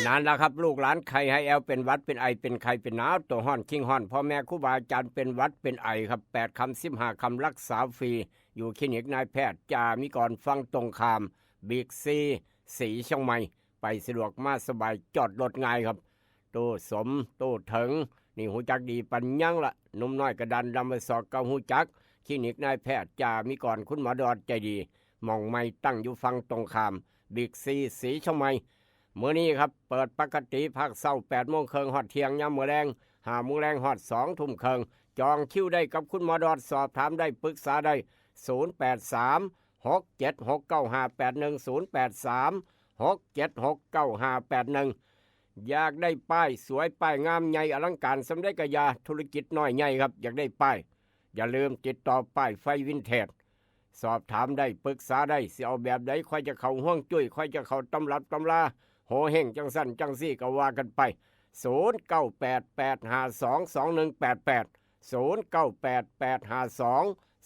นั่นล่ะครับ ลูกหลานไข้ให้แอวเป็นหวัดเป็นไอเป็นไข้เป็นหนาวตัวฮ้อนคิงฮ้อนพ่อแม่ครูบาอาจารย์เป็นหวัดเป็นไอครับแปดคำสิบห้าคำรักษาฟรี อยู่คลินิกนายแพทย์จามิกรฝั่งตรงข้ามบิ๊กซีสีเชียงใหม่ ไปสะดวกมาสบายจอดรถง่ายครับ โตสมโตเถิง นี่ฮู้จักดีปันยังละหนุ่มน้อยกระดานดำมาสอกก็ฮู้จัก คลินิกนายแพทย์จามิกรคุณหมอดอดใจดีหม่องใหม่ตั้งอยู่ฝั่งตรงข้ามบิ๊กซีสีเชียงใหม่ มื้อนี้ครับ เปิดปกติภาคเช้าแปดโมงครึ่งฮอดเที่ยง ยามมื้อแลงห้าโมงแลงฮอดสองทุ่มครึ่ง จองคิวได้กับคุณหมอดอด สอบถามได้ปรึกษาได้ ศูนย์แปดสาม หกเจ็ดหก เก้าห้าแปดหนึ่ง ศูนย์แปดสาม หกเจ็ดหก เก้าห้าแปดหนึ่ง อยากได้ป้ายสวยป้ายงามใหญ่อลังการส่ำใดกะอย่า ธุรกิจน้อยใหญ่ครับ อยากได้ป้าย อย่าลืมติดต่อป้ายไฟวินเทจ สอบถามได้ปรึกษาได้ สิเอาแบบใด ค่อยจะเข้าฮวงจุ้ย ค่อยจะเข้าตำรับตำรา โหเฮ่งจั่งซั้นจั่งซี้ก็ว่ากันไป ศูนย์เก้าแปด แปดห้าสอง สองหนึ่งแปดแปด ศูนย์เก้าแปด แปดห้าสอง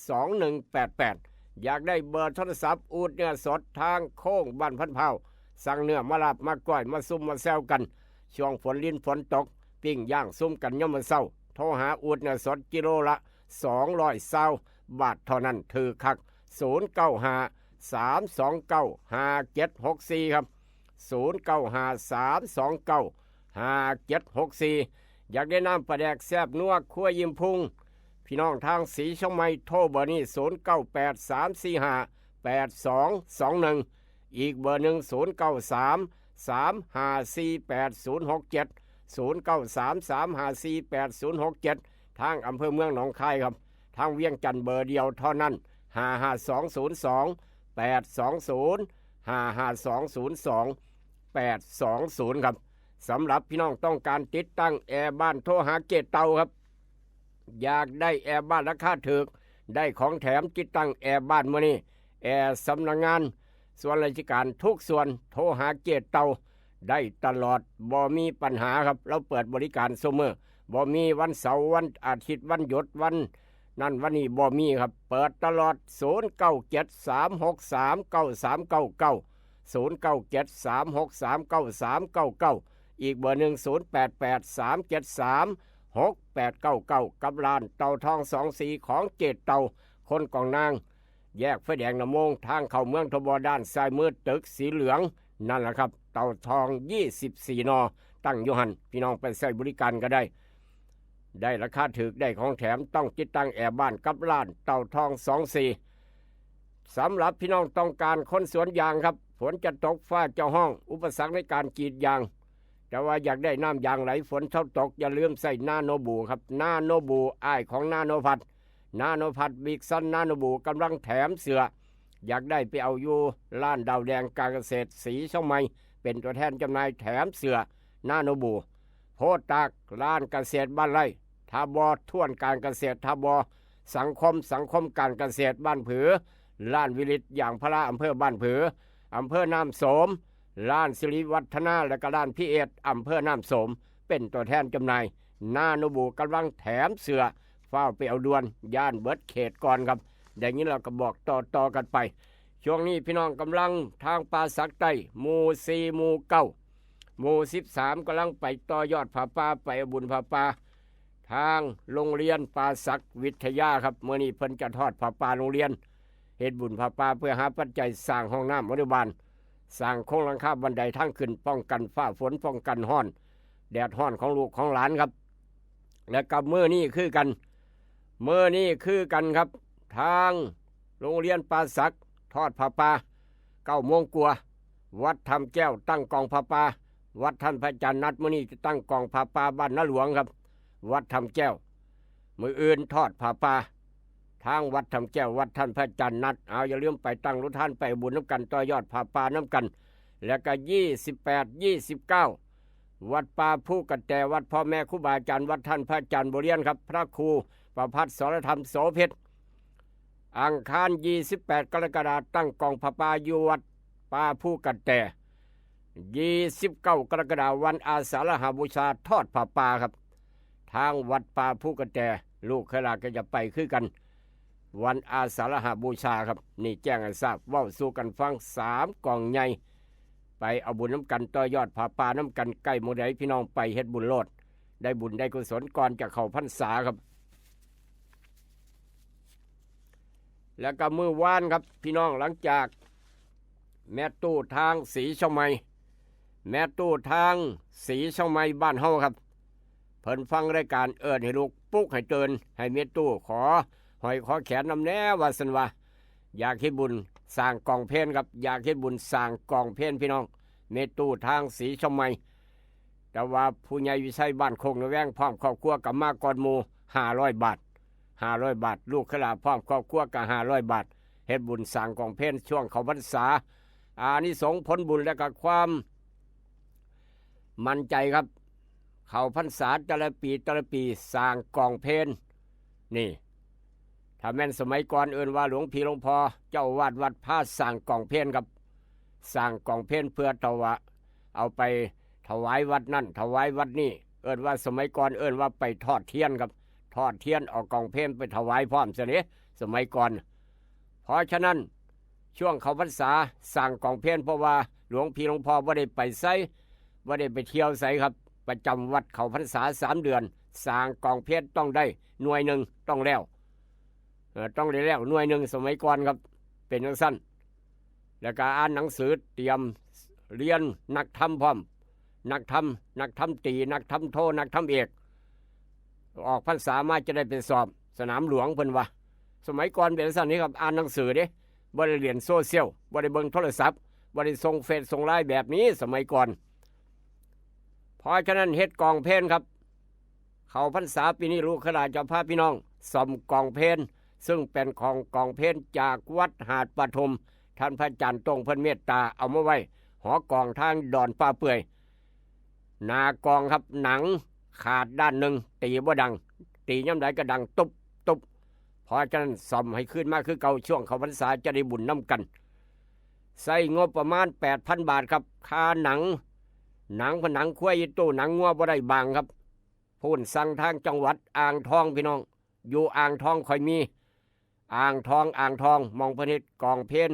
สองหนึ่งแปดแปด อยากได้เบอร์โทรศัพท์ อูดเนื้อสดทางโค้งบ้านพันพร้าว สั่งเนื้อมาลาบมาก้อยมาซุ่มมาแซวกัน ช่วงฝนลินฝนตก ปิ้งย่างซุ่มกันยามมื้อเช้า โทรหาอูดเนื้อสดกิโลละสองร้อยซาวบาทเท่านั้น ถืกคัก ศูนย์เก้าห้า สามสองเก้า ห้าเจ็ดหกสี่ ครับ ศูนย์เก้าห้า สามสองเก้า ห้าเจ็ดหกสี่ อยากได้น้ำปลาแดกแซ่บนัวครัวยิ้มพุง พี่น้องทางศรีเชียงใหม่โทรเบอร์นี้ ศูนย์เก้าแปด สามสี่ห้า แปดสองสองหนึ่ง อีกเบอร์หนึ่ง ศูนย์เก้าสาม สามห้าสี่ แปดศูนย์หกเจ็ด ศูนย์เก้าสาม สามห้าสี่ แปดศูนย์หกเจ็ด ทางอำเภอเมืองหนองคายครับ ทางเวียงจันทน์เบอร์เดียวเท่านั้น ห้าห้าสองศูนย์สอง แปดสองศูนย์ ห้าห้าสองศูนย์สอง แปดสองศูนย์ ครับ สำหรับพี่น้องต้องการติดตั้งแอร์บ้านโทรหาเจ๊เต่าครับ อยากได้แอร์บ้านราคาถูก ได้ของแถมติดตั้งแอร์บ้านมื้อนี้ แอร์สำนักงาน ส่วนราชการทุกส่วนโทรหาเจ๊เต่าได้ตลอด บ่มีปัญหาครับ เราเปิดบริการซุมื้อ บ่มีวันเสาร์วันอาทิตย์วันหยุดวันนั่นวันนี้บ่มีครับ เปิดตลอด ศูนย์เก้าเจ็ด สามหกสาม เก้าสามเก้าเก้า ศูนย์เก้าเจ็ด สามหกสาม เก้าสามเก้าเก้า อีกเบอร์หนึ่ง ศูนย์แปดแปด สามเจ็ดสาม หกแปดเก้าเก้า กับร้านเต่าทองสองสีของเจ๊เต่า คนกองนาง แยกไฟแดงนำโมง ทางเข้าเมืองทบด้านซ้ายมือตึกสีเหลือง นั่นแหละครับ เต่าทอง ยี่สิบสี่ นอ ตั้งอยู่หั่น พี่น้องไปใช้บริการก็ได้ ได้ราคาถูก ได้ของแถม ต้องติดตั้งแอร์บ้านกับร้านเต่าทองสองสี สำหรับพี่น้องต้องการคนสวนยางครับ ฝนจะตกฟ้าจะห้อง อุปสรรคในการกรีดยาง แต่ว่าอยากได้น้ำยางไหลฝนเท่าตก อย่าลืมใส่นาโนบูครับ นาโนบู อ้ายของนาโนพัด นาโนพัด บิ๊กซัน นาโนบู กำลังแถมเสื้อ อยากได้ไปเอาอยู่ร้านดาวแดงการเกษตรสีเชียงใหม่ เป็นตัวแทนจำหน่ายแถมเสื้อนาโนบู โพธิ์ตาก ร้านเกษตรบ้านไร่ ถ้าบ่ทวนการเกษตร ถ้าบ่สังคม สังคมการเกษตรบ้านผือ ร้านวิริตยางพาราอำเภอบ้านผือ อำเภอน้ำโสม ร้านสิริวัฒนา และก็ร้านพีเอส อำเภอน้ำโสม เป็นตัวแทนจำหน่าย นาโนบูกำลังแถมเสื้อ ฟ้าวไปเอาด่วน ย่านเบิดเขตก่อนครับ ได้ยินแล้วก็บอกต่อๆกันไป ช่วงนี้พี่น้องกำลังทางป่าสักใต้ หมู่สี่ หมู่เก้า หมู่สิบสาม กำลังไปต่อยอดผ้าป่า ไปเอาบุญผ้าป่า ทางโรงเรียนป่าสักวิทยาครับ มื้อนี้เพิ่นจะทอดผ้าป่าโรงเรียน เฮ็ดบุญผ้าป่าเพื่อหาปัจจัยสร้างห้องน้ำอนุบาล สร้างโครงหลังคาบันไดทางขึ้น ป้องกันฟ้าฝน ป้องกันฮ้อน แดดฮ้อนของลูกของหลานครับ และกับมื้อนี้คือกัน มื้อนี้คือกันครับ ทางโรงเรียนป่าสักทอดผ้าป่า เก้าโมงกว่า วัดถ้ำแก้วตั้งกองผ้าป่า วัดท่านพระอาจารย์นัด มื้อนี้จะตั้งกองผ้าป่าบ้านนาหลวงครับ วัดถ้ำแก้ว มื้ออื่นทอดผ้าป่า ทางวัดถ้ำแก้ว วัดท่านพระอาจารย์นัด เอาอย่าลืมไปตั้งโรงทาน ไปเอาบุญนำกัน ต่อยอดผ้าป่านำกัน และก็ ยี่สิบแปด ยี่สิบเก้า วัดป่าภูกระแต วัดพ่อแม่ครูบาอาจารย์ วัดท่านพระอาจารย์บ่เรียนครับ พระครูประภัสสรธรรมโสเพชร อังคาร ยี่สิบแปด กรกฎาคม ตั้งกองผ้าป่าอยู่วัดป่าภูกระแต ยี่สิบเก้า กรกฎาคม วันอาสาฬหบูชา ทอดผ้าป่าครับ ทางวัดป่าภูกระแต ลูกเขยหลานก็จะไปคือกัน วันอาสาฬหบูชาครับ นี่แจ้งให้ทราบ เว้าสู่กันฟัง สามกองใหญ่ ไปเอาบุญนำกัน ต่อยอดผ้าป่านำกัน ใกล้หมู่ใดพี่น้องไปเฮ็ดบุญโลด ได้บุญได้กุศลก่อนจะเข้าพรรษาครับ แล้วก็มื้อวานครับ พี่น้อง หลังจากแม่ตู้ทางศรีเชียงใหม่ แม่ตู้ทางศรีเชียงใหม่บ้านเฮาครับ เพิ่นฟังรายการ เอิ้นให้ลุกปลุกให้ตื่น ให้แม่ตู้ขอห้อยขอแขนนำแหน่ ว่าซั่นว่า อยากเฮ็ดบุญสร้างกองเพลครับ อยากเฮ็ดบุญสร้างกองเพลพี่น้อง แม่ตู้ทางศรีเชียงใหม่ แต่ว่าผู้ใหญ่วิชัยบ้านโคกนาแวงพร้อมครอบครัวก็มาก่อนหมู่ ห้าร้อยบาท ห้าร้อยบาท ลูกเขยหลานพร้อมครอบครัวก็ ห้าร้อยบาท เฮ็ดบุญสร้างกองเพลช่วงเข้าพรรษา อานิสงส์ผลบุญและก็ความมั่นใจครับ เข้าพรรษาแต่ละปีแต่ละปีสร้างกองเพล นี่ ถ้าแม่นสมัยก่อนเอิ้นว่าหลวงพี่หลวงพ่อเจ้าอาวาสวัดพาสร้างกองเพลครับ สร้างกองเพลเพื่อถวา เอาไปถวายวัดนั่นถวายวัดนี่ เอิ้นว่าสมัยก่อนเอิ้นว่าไปทอดเทียนครับ ทอดเทียนเอากองเพลไปถวายพร้อมซะเด้ สมัยก่อน เพราะฉะนั้นช่วงเข้าพรรษาสร้างกองเพล เพราะว่าหลวงพี่หลวงพ่อบ่ได้ไปไส บ่ได้ไปเที่ยวไสครับ ประจำวัดเข้าพรรษาสามเดือน สร้างกองเพลต้องได้หน่วยหนึ่ง ต้องแล้ว เอ่อ ต้องได้แล้วหน่วยหนึ่ง สมัยก่อนครับ เป็นจั่งซั้น แล้วก็อ่านหนังสือเตรียมเรียนนักธรรมพร้อม นักธรรม นักธรรมตรี นักธรรมโท นักธรรมเอก ออกพรรษามาจะได้ไปสอบ สนามหลวงเพิ่นว่า สมัยก่อนเป็นซั่นนี่ครับ อ่านหนังสือเด้ บ่ได้เล่นโซเชียล บ่ได้เบิ่งโทรศัพท์ บ่ได้ส่งเฟซส่งไลน์แบบนี้สมัยก่อน เพราะฉะนั้นเฮ็ดกองเพลนครับ เข้าพรรษาปีนี้ลูกขลาจะพาพี่น้องซ่อมกองเพลน ซึ่งเป็นของกองเพลนจากวัดหาดปทุม ท่านพระอาจารย์ตรงเพิ่นเมตตาเอามาไว้ หอกองทางดอนป่าเปื่อย หน้ากองครับ หนังขาดด้านหนึ่ง ตีบ่ดัง ตียามใดก็ดังตุบตุบ เพราะฉะนั้นซ่อมให้คืนมาคือเก่า ช่วงเข้าพรรษาจะได้บุญนำกัน ใช้งบประมาณ แปดพัน บาทครับ ค่าหนัง หนังพะหนังควายอีตู้หนังงัวบ่ได้บางครับ พู้นสั่งทางจังหวัดอ่างทองพี่น้อง อยู่อ่างทองค่อยมี อ่างทอง อ่างทอง หม่องเพิ่นเฮ็ดกองเพลน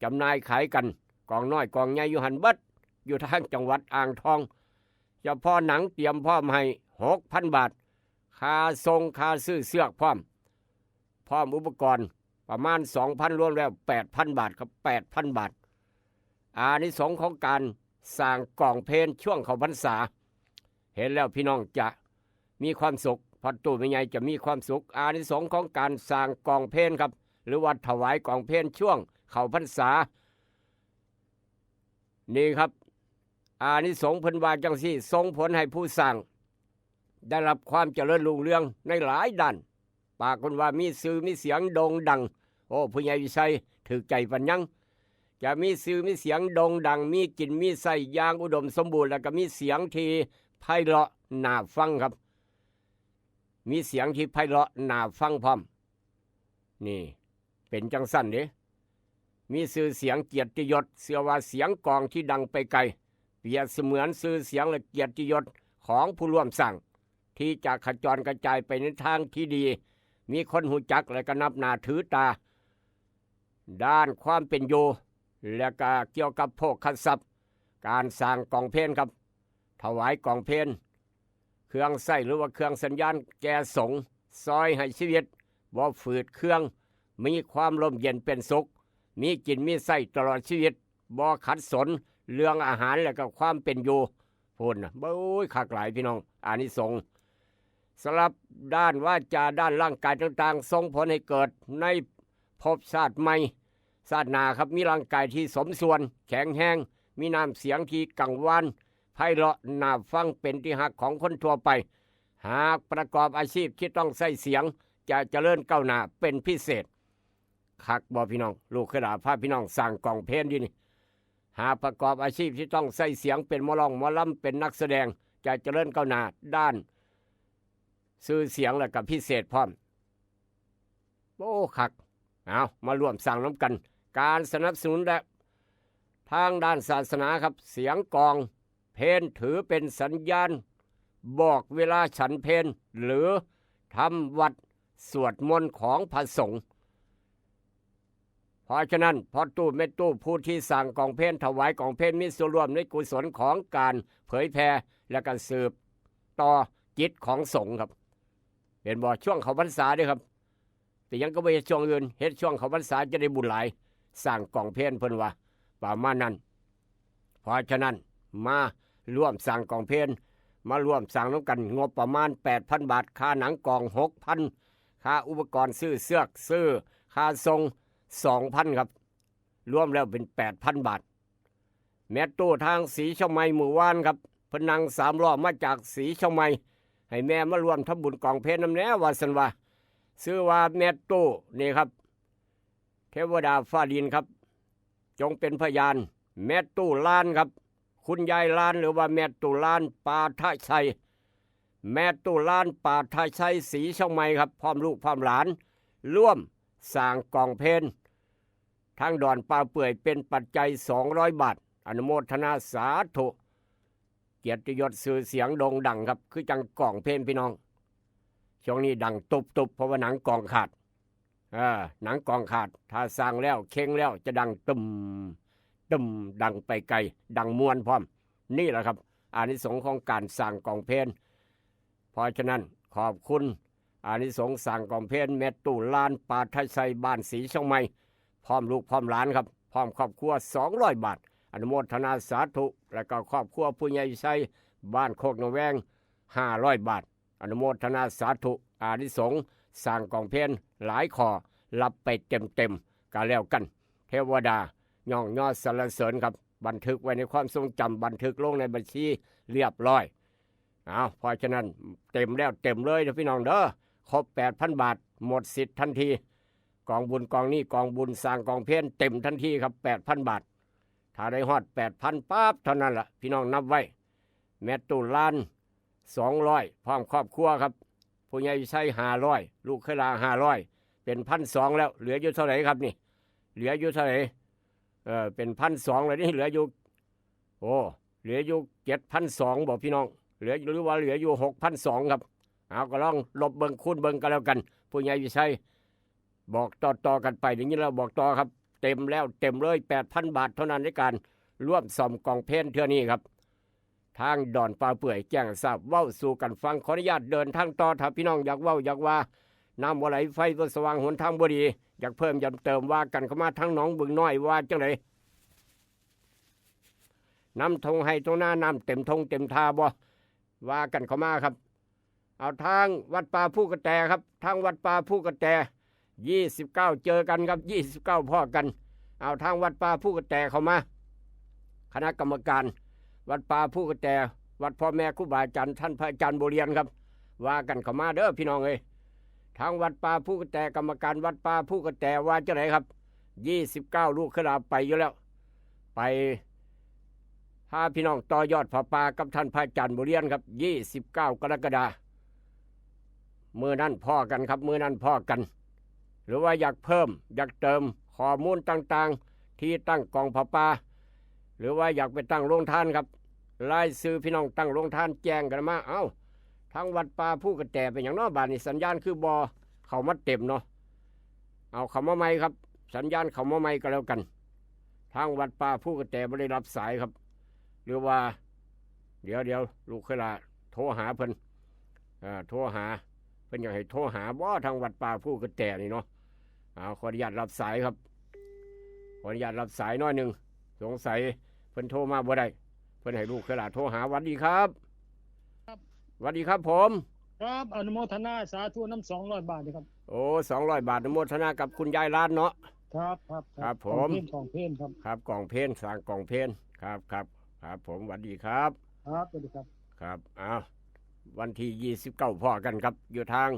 จำหน่ายขายกัน กองน้อยกองใหญ่อยู่หั่นเบิด อยู่ทางจังหวัดอ่างทอง เฉพาะหนังเตรียมพร้อมให้ หกพัน บาท ค่าส่ง ค่าซื้อเชือกพร้อม พร้อมอุปกรณ์ประมาณ สองพัน รวมแล้ว แปดพัน บาทครับ แปดพัน บาท อานิสงส์ของการสร้างกองเพลนช่วงเข้าพรรษา เห็นแล้วพี่น้องจะมีความสุข พ่อตู้แม่ใหญ่จะมีความสุข อานิสงส์ของการสร้างกองเพลนครับ หรือว่าถวายกองเพลนช่วงเข้าพรรษา นี่ครับ อานิสงส์เพิ่นว่าจังซี่ ส่งผลให้ผู้สร้าง ได้รับความเจริญรุ่งเรืองในหลายด้าน ปากเพิ่นว่ามีชื่อมีเสียงโด่งดัง โอ้ ผู้ใหญ่วิชัยถืกใจปานยัง จะมีชื่อมีเสียงโด่งดัง มีกินมีใช้อย่างอุดมสมบูรณ์ แล้วก็มีเสียงที่ไพเราะน่าฟังครับ มีเสียงที่ไพเราะน่าฟังพร้อม นี่ เป็นจังซั่นเด้ มีชื่อเสียงเกียรติยศ เชื่อว่าเสียงกองที่ดังไปไกล เปรียบเสมือนชื่อเสียงและเกียรติยศของผู้ร่วมสร้าง ที่จะขจรกระจายไปในทางที่ดี มีคนฮู้จักและก็นับหน้าถือตา ด้านความเป็นอยู่ และก็เกี่ยวกับโภคทรัพย์ การสร้างกองเพลนครับ ถวายกองเพลน เครื่องใช้หรือว่าเครื่องสัญญาณแก่สงฆ์ ซอยให้ชีวิตบ่ฝืดเคือง มีความร่มเย็นเป็นสุข มีกินมีใช้ตลอดชีวิต บ่ขัดสนเรื่องอาหารและก็ความเป็นอยู่ พู้นนะ โอ้ย คักหลายพี่น้อง อานิสงส์ สำหรับด้านวาจา ด้านร่างกายต่างๆ ส่งผลให้เกิดในภพชาติใหม่ ชาติหน้าครับ มีร่างกายที่สมส่วน แข็งแรง มีน้ำเสียงที่กังวาน ไพเราะน่าฟัง เป็นที่ฮักของคนทั่วไป หากประกอบอาชีพที่ต้องใช้เสียง จะเจริญก้าวหน้าเป็นพิเศษ คักบ่พี่น้อง ลูกขลาพาพี่น้องสร้างกองเพลนอยู่นี่ หากประกอบอาชีพที่ต้องใช้เสียง เป็นหมอร้องหมอลำ เป็นนักแสดง จะเจริญก้าวหน้าด้านชื่อเสียงและก็พิเศษพร้อม โอ้ คัก เอา มาร่วมสร้างนำกัน การสนับสนุนและทางด้านศาสนาครับ เสียงกองเพลนถือเป็นสัญญาณบอกเวลาฉันเพลหรือทำวัตรสวดมนต์ของพระสงฆ์ เพราะฉะนั้นพ่อตู้แม่ตู้ผู้ที่สร้างกองเพลน ถวายกองเพลน มีส่วนร่วมในกุศลของการเผยแพร่และก็สืบต่อกิจของสงฆ์ครับ เห็นบ่ ช่วงเข้าพรรษาเด้อครับ เป็นหยังก็บ่เฮ็ดช่วงอื่น เฮ็ดช่วงเข้าพรรษาจะได้บุญหลาย สร้างกองเพลนเพิ่นว่า ประมาณนั้น เพราะฉะนั้นมาร่วมสร้างกองเพลน มาร่วมสร้างนำกัน งบประมาณ แปดพัน บาท ค่าหนังกอง หกพัน ค่าอุปกรณ์ซื้อเชือก ซื้อ ค่าส่ง สองพัน ครับ รวมแล้วเป็น แปดพัน บาท แม่ตู้ทางศรีเชียงใหม่มื้อวานครับ เพิ่นนั่งสามล้อมาจากศรีเชียงใหม่ ให้แม่มาร่วมทำบุญกองเพลนนำแหน่ ว่าซั่นว่า ชื่อว่าแม่ตู้นี่ครับ เทวดาฟ้าดินครับ จงเป็นพยาน แม่ตู้ลานครับ คุณยายลาน หรือว่าแม่ตู้ลาน ปาทะชัย แม่ตู้ลาน ปาทะชัย ศรีเชียงใหม่ครับ พร้อมลูกพร้อมหลาน ร่วมสร้างกองเพลน ทางดอนป่าเปื่อยเป็นปัจจัย สองร้อย บาท อนุโมทนาสาธุ เกียรติยศชื่อเสียงโด่งดังครับ คือจังกองเพลนพี่น้อง ช่วงนี้ดังตุบๆ เพราะว่าหนังกองขาด เออ หนังกองขาด ถ้าสร้างแล้วเข่งแล้วจะดังตึม ตึม ดังไปไกล ดังม่วนพร้อม นี่แหละครับ อานิสงส์ของการสร้างกองเพลน เพราะฉะนั้นขอบคุณ อานิสงส์สร้างกองเพลน แม่ตู้ลาน ปาทะชัย บ้านศรีเชียงใหม่ พร้อมลูกพร้อมหลานครับ พร้อมครอบครัว สองร้อย บาท อนุโมทนาสาธุ และก็ครอบครัวผู้ใหญ่ชัย บ้านโคกนาแวง ห้าร้อย บาท อนุโมทนาสาธุ อานิสงส์ สร้างกองเพลงหลายข้อ รับไปเต็มๆ ก็แล้วกัน เทวดาย่องยอสรรเสริญครับ บันทึกไว้ในความทรงจำ บันทึกลงในบัญชีเรียบร้อย เอาเพราะฉะนั้นเต็มแล้วเต็มเลยนะพี่น้องเด้อ ครบ แปดพัน บาท หมดสิทธิ์ทันที กองบุญกองนี้ กองบุญสร้างกองเพลงเต็มทันทีครับ แปดพัน บาท ถ้าได้ฮอด แปดพัน ปั๊บเท่านั้นละพี่น้องนับไว้ แม่ตู้ล้าน สองร้อย พร้อมครอบครัวครับ ผู้ใหญ่วิชัย ห้าร้อย ลูกเคยลา ห้าร้อย เป็น พันสอง แล้ว เหลืออยู่เท่าไหร่ครับนี่ เหลืออยู่เท่าไหร่ เออ เป็น พันสอง แล้วนี่ เหลืออยู่ โอ้ เหลืออยู่ เจ็ดพันสอง บอกพี่น้อง เหลือ หรือว่าเหลืออยู่ หกพันสอง ครับ เอาก็ลองลบเบิ่งคูณเบิ่งกันแล้วกัน ผู้ใหญ่วิชัย บอกต่อๆ กันไป อย่างนี้เราบอกต่อครับ เต็มแล้วเต็มเลย แปดพัน บาทเท่านั้นในการร่วมซ่อมกองเพลงเทื่อนี้ครับ ทางดอนป่าเปื่อยแจ้งทราบ เว้าสู่กันฟัง ขออนุญาตเดินทางต่อ ถ้าพี่น้องอยากเว้าอยากว่า น้ำบ่ไหลไฟบ่สว่างหนทางบ่ดี อยากเพิ่มอยากเติม ว่ากันเข้ามา ทางหนองบึงน้อยว่าจังได น้ำทงไฮ่ทงนา น้ำเต็มทงเต็มท่าบ่ ว่ากันเข้ามาครับ เอาทางวัดป่าภูกระแตครับ ทางวัดป่าภูกระแต ยี่สิบเก้า เจอกันครับ ยี่สิบเก้า พ้อกัน เอาทางวัดป่าภูกระแตเข้ามา คณะกรรมการวัดป่าภูกระแต วัดพ่อแม่ครูบาอาจารย์ ท่านพระอาจารย์บัวเรียนครับ ว่ากันเข้ามาเด้อพี่น้องเอ้ย ทางวัดป่าภูกระแต กรรมการวัดป่าภูกระแตว่าจังไดครับ ยี่สิบเก้า ลูกเคยลาไปอยู่แล้ว ไปพาพี่น้องต่อยอดผ้าป่ากับท่านพระอาจารย์บัวเรียนครับ ยี่สิบเก้า กรกฎาคม มื้อนั้นพ้อกันครับ มื้อนั้นพ้อกัน หรือว่าอยากเพิ่มอยากเติมข้อมูลต่างๆ ที่ตั้งกองผ้าป่า หรือว่าอยากไปตั้งโรงทานครับ รายชื่อพี่น้องตั้งโรงทานแจ้งกันมา เอ้า ทางวัดป่าภูกระแตเป็นหยังน้อบาดนี้ สัญญาณคือบ่เข้ามาเต็มเนาะ เอาเข้ามาใหม่ครับ สัญญาณเข้ามาใหม่ก็แล้วกัน ทางวัดป่าภูกระแตบ่ได้รับสายครับ หรือว่า เดี๋ยวเดี๋ยวลูกเคยลาโทรหาเพิ่น อ่า โทรหา เพิ่นอยากให้โทรหาบ่ ทางวัดป่าภูกระแตนี่เนาะ เอาขออนุญาตรับสายครับ ขออนุญาตรับสายหน่อยหนึ่ง สงสัยเพิ่นโทรมาบ่ได้ เพิ่นให้ลูกเคยลาโทรหา หวัดดีครับ ครับ หวัดดีครับผม ครับ อนุโมทนาสาธุนำ สองร้อย บาทนี่ครับ โอ้ สองร้อย บาท อนุโมทนากับคุณยายล้านเนาะ ครับ ครับ ครับผม กองเพลง กองเพลงครับ ครับ กองเพลง สร้างกองเพลง ครับ ครับ ครับผม หวัดดีครับ ครับ สวัสดีครับ ครับ อ้าว วันที่ ยี่สิบเก้า พ้อกันครับ อยู่ทาง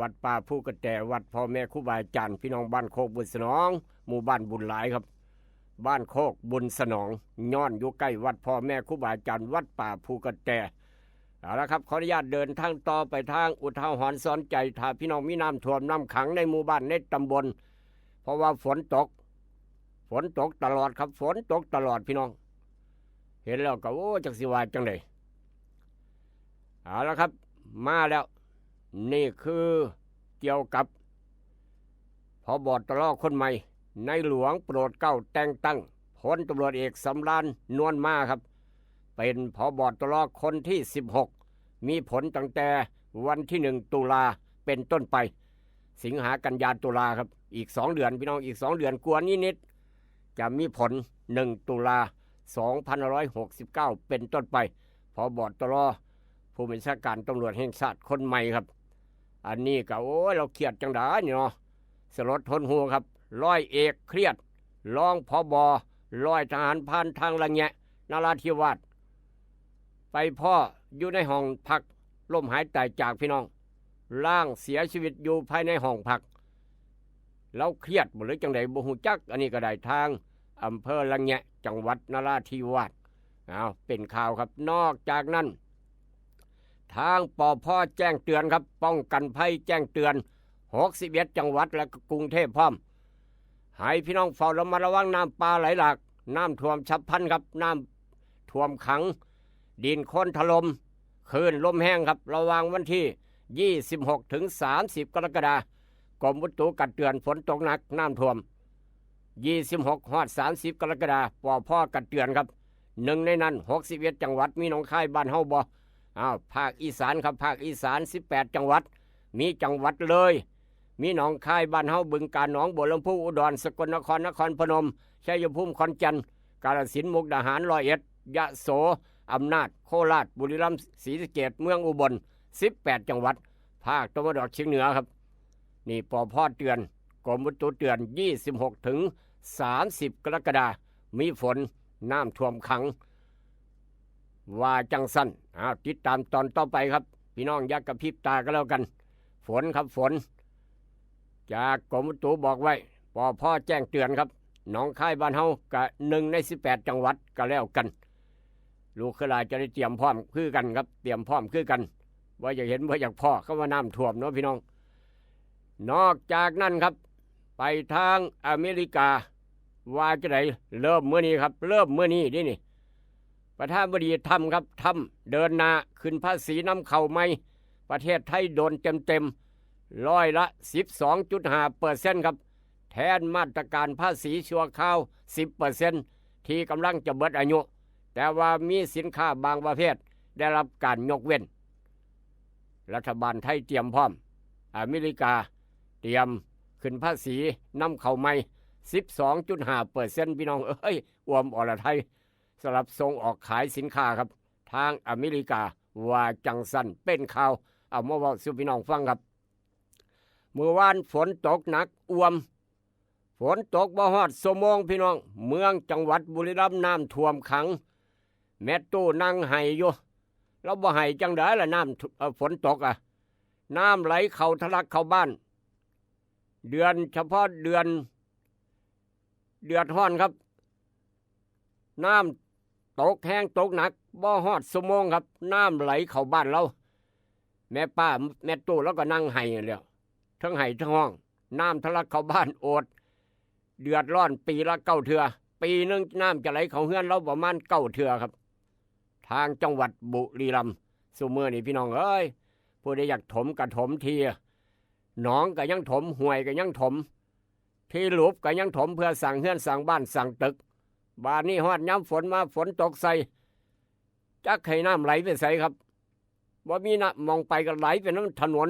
วัดป่าภูกระแต วัดพ่อแม่ครูบาอาจารย์ พี่น้องบ้านโคกบุญสนอง หมู่บ้านบุญหลายครับ บ้านโคกบุญสนอง ย้อนอยู่ใกล้วัดพ่อแม่ครูบาอาจารย์ วัดป่าภูกระแต เอาละครับ ขออนุญาตเดินทางต่อไปทางอุทาหรณ์สอนใจ ถ้าพี่น้องมีน้ำท่วมน้ำขังในหมู่บ้านในตำบล เพราะว่าฝนตก ฝนตกตลอดครับ ฝนตกตลอดพี่น้อง เห็นแล้วก็ โอ้ จักสิว่าจังได เอาละครับ มาแล้ว นี่คือเกี่ยวกับ ผบ.ตร.คนใหม่ ในหลวงโปรดเกล้าแต่งตั้ง พลตำรวจเอกสำราญ นวลมาครับ เป็น ผบ.ตร.คนที่ สิบหก มีผลตั้งแต่วันที่ หนึ่ง ตุลาเป็นต้นไป สิงหา กันยา ตุลาครับ อีก สอง เดือนพี่น้อง อีก สอง เดือนกว่านิดๆ จะมีผล หนึ่ง ตุลา สองพันห้าร้อยหกสิบเก้า เป็นต้นไป ผบ.ตร.ผู้บัญชาการตำรวจแห่งชาติคนใหม่ครับ อันนี้ก็ โอ้ย เราเครียดจังได๋นี่เนาะ สลดหดหู่ครับ ร้อยเอกเครียด รอง ผบ.ร้อยทหารพรานทางละแงะ นราธิวาส ไปพ้ออยู่ในห้องพัก ล้มหายตายจากพี่น้อง ร่างเสียชีวิตอยู่ภายในห้องพัก เราเครียดบ่หรือจังได๋บ่ฮู้จัก อันนี้ก็ได้ทางอำเภอละแงะ จังหวัดนราธิวาส เอาเป็นข่าวครับ นอกจากนั้น ทาง ปภ. แจ้งเตือนครับ ป้องกันภัยแจ้งเตือน หกสิบเอ็ด จังหวัด และก็กรุงเทพพร้อม ให้พี่น้องเฝ้าระมัดระวังน้ำป่าไหลหลาก น้ำท่วมฉับพลันครับ น้ำท่วมขัง ดินโคลนถล่ม คลื่นลมแฮงครับ ระหว่างวันที่ ยี่สิบหก ถึง สามสิบ กรกฎาคม กรมอุตุก็เตือนฝนตกหนัก น้ำท่วม ยี่สิบหก ฮอด สามสิบ กรกฎาคม ปภ. ก็เตือนครับ หนึ่งในนั้น หกสิบเอ็ด จังหวัด มีหนองคายบ้านเฮาบ่ อ้าว ภาคอีสานครับ ภาคอีสาน สิบแปด จังหวัด มีจังหวัดเลย มีหนองคายบ้านเฮา บึงกาฬ หนองบัวลำพู อุดร สกลนคร นครพนม ชัยภูมิ ขอนแก่น กาฬสินธุ์ มุกดาหาร ร้อยเอ็ด ยะโส อำนาจ โคราช บุรีรัมย์ ศรีสะเกษ เมืองอุบล สิบแปด จังหวัด ภาคตะวันออกเฉียงเหนือครับ นี่ ปภ เตือน กรมอุตุเตือน ยี่สิบหกถึงสามสิบ กรกฎาคม มีฝน น้ำท่วมขัง ว่าจังซั่น อ้าว ติดตามตอนต่อไปครับ พี่น้องอย่ากระพริบตาก็แล้วกัน ฝนครับ ฝน จากกรมอุตุบอกไว้ ปภ แจ้งเตือนครับ หนองคายบ้านเฮากะ หนึ่งในสิบแปดจังหวัดก็แล้วกัน ลูกคือหลานจะได้เตรียมพร้อมคือกันครับ เตรียมพร้อมคือกัน บ่อยากเห็น บ่อยากพ้อคำว่าน้ำท่วมเนาะพี่น้อง นอกจากนั้นครับ ไปทางอเมริกา ว่าจั่งใด เริ่มมื้อนี้ครับ เริ่มมื้อนี้เด้นี่ ประธานาธิบดีทรัมป์ครับ ทรัมป์เดินหน้าขึ้นภาษีนำเข้าใหม่ ประเทศไทยโดนเต็มๆ ร้อยละ สิบสองจุดห้าเปอร์เซ็นต์ ครับ แทนมาตรการภาษีชั่วคราว สิบเปอร์เซ็นต์ ที่กำลังจะเบิดอายุ แต่ว่ามีสินค้าบางประเภทได้รับการยกเว้น รัฐบาลไทยเตรียมพร้อม อเมริกาเตรียมขึ้นภาษีนำเข้าใหม่ สิบสองจุดห้าเปอร์เซ็นต์ พี่น้องเอ้ย อวมอรไทย สำหรับส่งออกขายสินค้าครับ ทางอเมริกา ว่าจังซั่น เป็นข่าว เอามาเว้าสู่พี่น้องฟังครับ มื้อวานฝนตกหนักอวม ฝนตกบ่ฮอดชั่วโมงพี่น้อง เมืองจังหวัดบุรีรัมย์น้ำท่วมขัง แม่ตู้นั่งไห้อยู่ ลาวบ่ไห้จั่งใดล่ะ น้ำท่ว- เอ่อ ฝนตกอะ น้ำไหลเข้าทะลักเข้าบ้าน เดือน เฉพาะเดือน เดือดร้อนครับ น้ำตกแฮงตกหนัก บ่ฮอดชั่วโมงครับ น้ำไหลเข้าบ้านลาว แม่ป้าแม่ตู้ลาวก็นั่งไห้แล้ว ทั้งไห้ทั้งฮ้อง น้ำทะลักเข้าบ้าน โอด เดือดร้อนปีละเก้าเทื่อ ปีหนึ่งน้ำจะไหลเข้าเฮือนลาวประมาณเก้าเทื่อครับ ทางจังหวัดบุรีรัมย์ ซุมื้อนี้พี่น้องเอ้ย ผู้ใดอยากถมก็ถมที หนองก็ยังถม ห้วยก็ยังถม ที่หลุบก็ยังถมเพื่อสร้างเฮือนสร้างบ้านสร้างตึก บาดนี้ฮอดยามฝนมา ฝนตกใส่ จักให้น้ำไหลไปไสครับ บ่มีน้ำหม่องไปก็ไหลไปนำถนน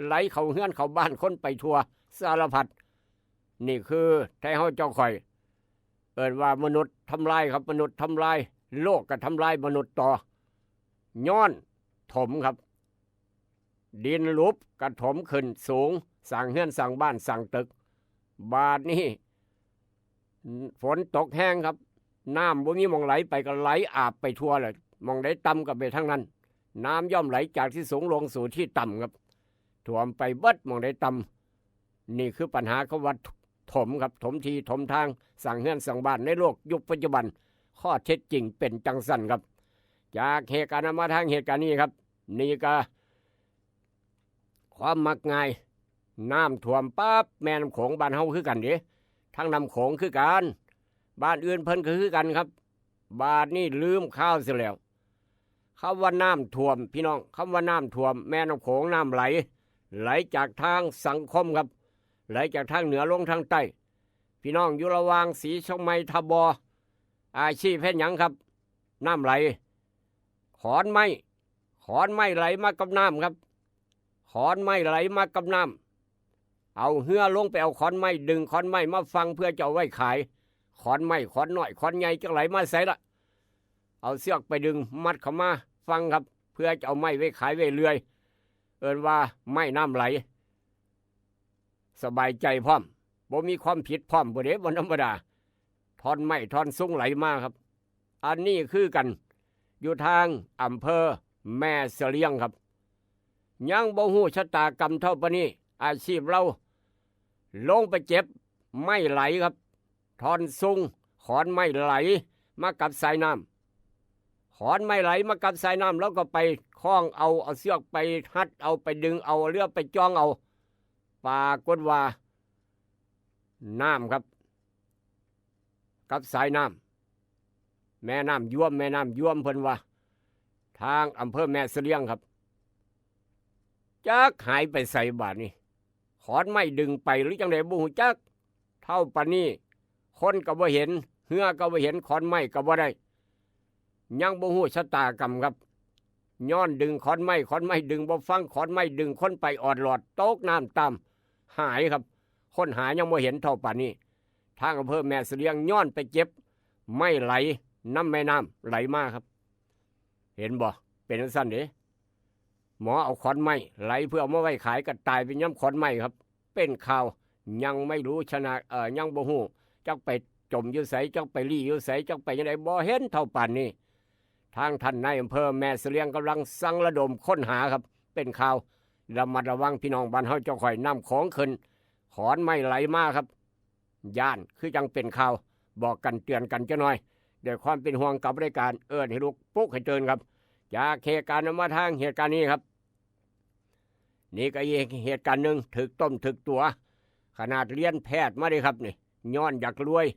ไหลเข้าเฮือนเข้าบ้านคนไปทั่วสารพัด นี่คือไทเฮาเจ้าข้อย เอิ้นว่ามนุษย์ทำลายครับ มนุษย์ทำลาย โลกก็ทำลายมนุษย์ต่อ ย้อนถมครับ ดินหลุบก็ถมขึ้นสูง สร้างเฮือนสร้างบ้านสร้างตึก บาดนี้ ฝนตกแฮงครับ น้ำบ่มีหม่องไหลไปก็ไหลอาบไปทั่วเลย หม่องใดต่ำก็ไปทางนั้น น้ำย่อมไหลจากที่สูงลงสู่ที่ต่ำครับ ท่วมไปเบิดหม่องใดต่ำ นี่คือปัญหาคำว่าถมครับ ถมที่ถมทาง สร้างเฮือนสร้างบ้านในโลกยุคปัจจุบัน ข้อเท็จจริงเป็นจังซั่นครับ จากเหตุการณ์นั้นมาทางเหตุการณ์นี้ครับ นี่ก็ ความมักง่าย น้ำท่วมปั๊บ แม่น้ำโขงบ้านเฮาคือกันเด้ ทั้งน้ำโขงคือกัน บ้านอื่นเพิ่นก็คือกันครับ บาดนี้ลืมข่าวเสียแล้ว คำว่าน้ำท่วมพี่น้อง คำว่าน้ำท่วม แม่น้ำโขงน้ำไหล ไหลจากทางสังคมครับ ไหลจากทางเหนือลงทางใต้ พี่น้องอยู่ระหว่างศรีเชียงใหม่ ทบ อาชีพเฮ็ดหยังครับ น้ำไหล ขอนไม้ ขอนไม้ไหลมากับน้ำครับ ขอนไม้ไหลมากับน้ำ เอาเฮือลงไปเอาขอนไม้ ดึงขอนไม้มาฝั่งเพื่อจะเอาไว้ขาย ขอนไม้ ขอนน้อย ขอนใหญ่จักไหลมาไสล่ะ เอาเชือกไปดึงมัดเข้ามาฝั่งครับ เพื่อจะเอาไม้ไว้ขายไว้เลื่อย เอิ้นว่าไม้น้ำไหล สบายใจพร้อม บ่มีความผิดพร้อม บ่เด้ บ่ธรรมดา ท่อนไม้ท่อนซุงไหลมาครับ อันนี้คือกัน อยู่ทางอำเภอแม่เสลียงครับ ยังบ่ฮู้ชะตากรรมเท่าปานนี้ อาชีพลาว ลงไปเก็บไม้ไหลครับ ท่อนซุง ขอนไม้ไหลมากับสายน้ำ ขอนไม้ไหลมากับสายน้ำ ลาวก็ไปคล้องเอา เอาเชือกไปฮัดเอา ไปดึงเอา เอาเรือไปจ่องเอา ปรากฏว่า น้ำครับ กับสายน้ำ แม่น้ำยวม แม่น้ำยวมเพิ่นว่า ทางอำเภอแม่เสลียงครับ จักหายไปไสบาดนี้ ขอนไม้ดึงไปหรือจั่งใดบ่ฮู้จัก เท่าปานนี้ คนก็บ่เห็น เฮือก็บ่เห็น ขอนไม้ก็บ่ได้ ยังบ่ฮู้ชะตากรรมครับ ย้อนดึงขอนไม้ ขอนไม้ดึงบ่ฟัง ขอนไม้ดึงคนไปออดหลอด ตกน้ำตาม หายครับ ค้นหายังบ่เห็นเท่าปานนี้ ทางอำเภอแม่เสลียงย้อนไปเก็บไม้ไหลนำแม่น้ำไหลมาครับ เห็นบ่ เป็นจั่งซั้นเด้ หมอเอาขอนไม้ไหลเพื่อเอามาไว้ขายก็ตายไปย้อนขอนไม้ครับ เป็นข่าว ยังไม่รู้ชนะ เอ่อ ยังบ่ฮู้ จักไปจมอยู่ไส จักไปลี้อยู่ไส จักไปจั่งใด บ่เห็นเท่าปานนี้ ทางท่านนายอำเภอแม่เสลียงกำลังสั่งระดมค้นหาครับ เป็นข่าว ระมัดระวังพี่น้องบ้านเฮาเจ้าข่อย น้ำโขงขึ้น ขอนไม้ไหลมาครับ ย้านคือจั่งเป็นข่าว บอกกันเตือนกันจักหน่อย ด้วยความเป็นห่วงกับรายการ เอิ้นให้ลุกปลุกให้ตื่นครับ จากเหตุการณ์นั้นมาทางเหตุการณ์นี้ครับ นี่ก็อีกเหตุการณ์หนึ่ง ถืกต้มถืกตั๋ว ขนาดเรียนแพทย์มาเด้ครับนี่ ย้อนอยากรวย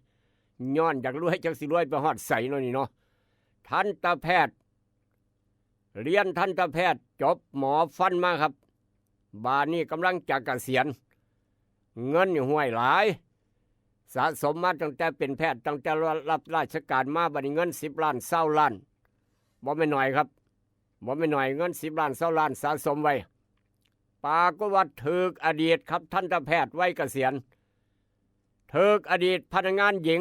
ย้อนอยากรวย จักสิรวยไปฮอดไสเนาะนี่เนาะ ทันตแพทย์ เรียนทันตแพทย์ จบหมอฟันมาครับ บาดนี้กำลังจะเกษียณ เงินนี่ห้วยหลาย สะสมมาตั้งแต่เป็นแพทย์ ตั้งแต่รับราชการมา บาดนี้เงินสิบล้าน ซาวล้าน บ่แม่นน้อยครับ บ่แม่นน้อย เงินสิบล้าน ซาวล้าน สะสมไว้ ปรากฏว่าถืกอดีตครับ ทันตแพทย์วัยเกษียณ ถืกอดีตพนักงานหญิง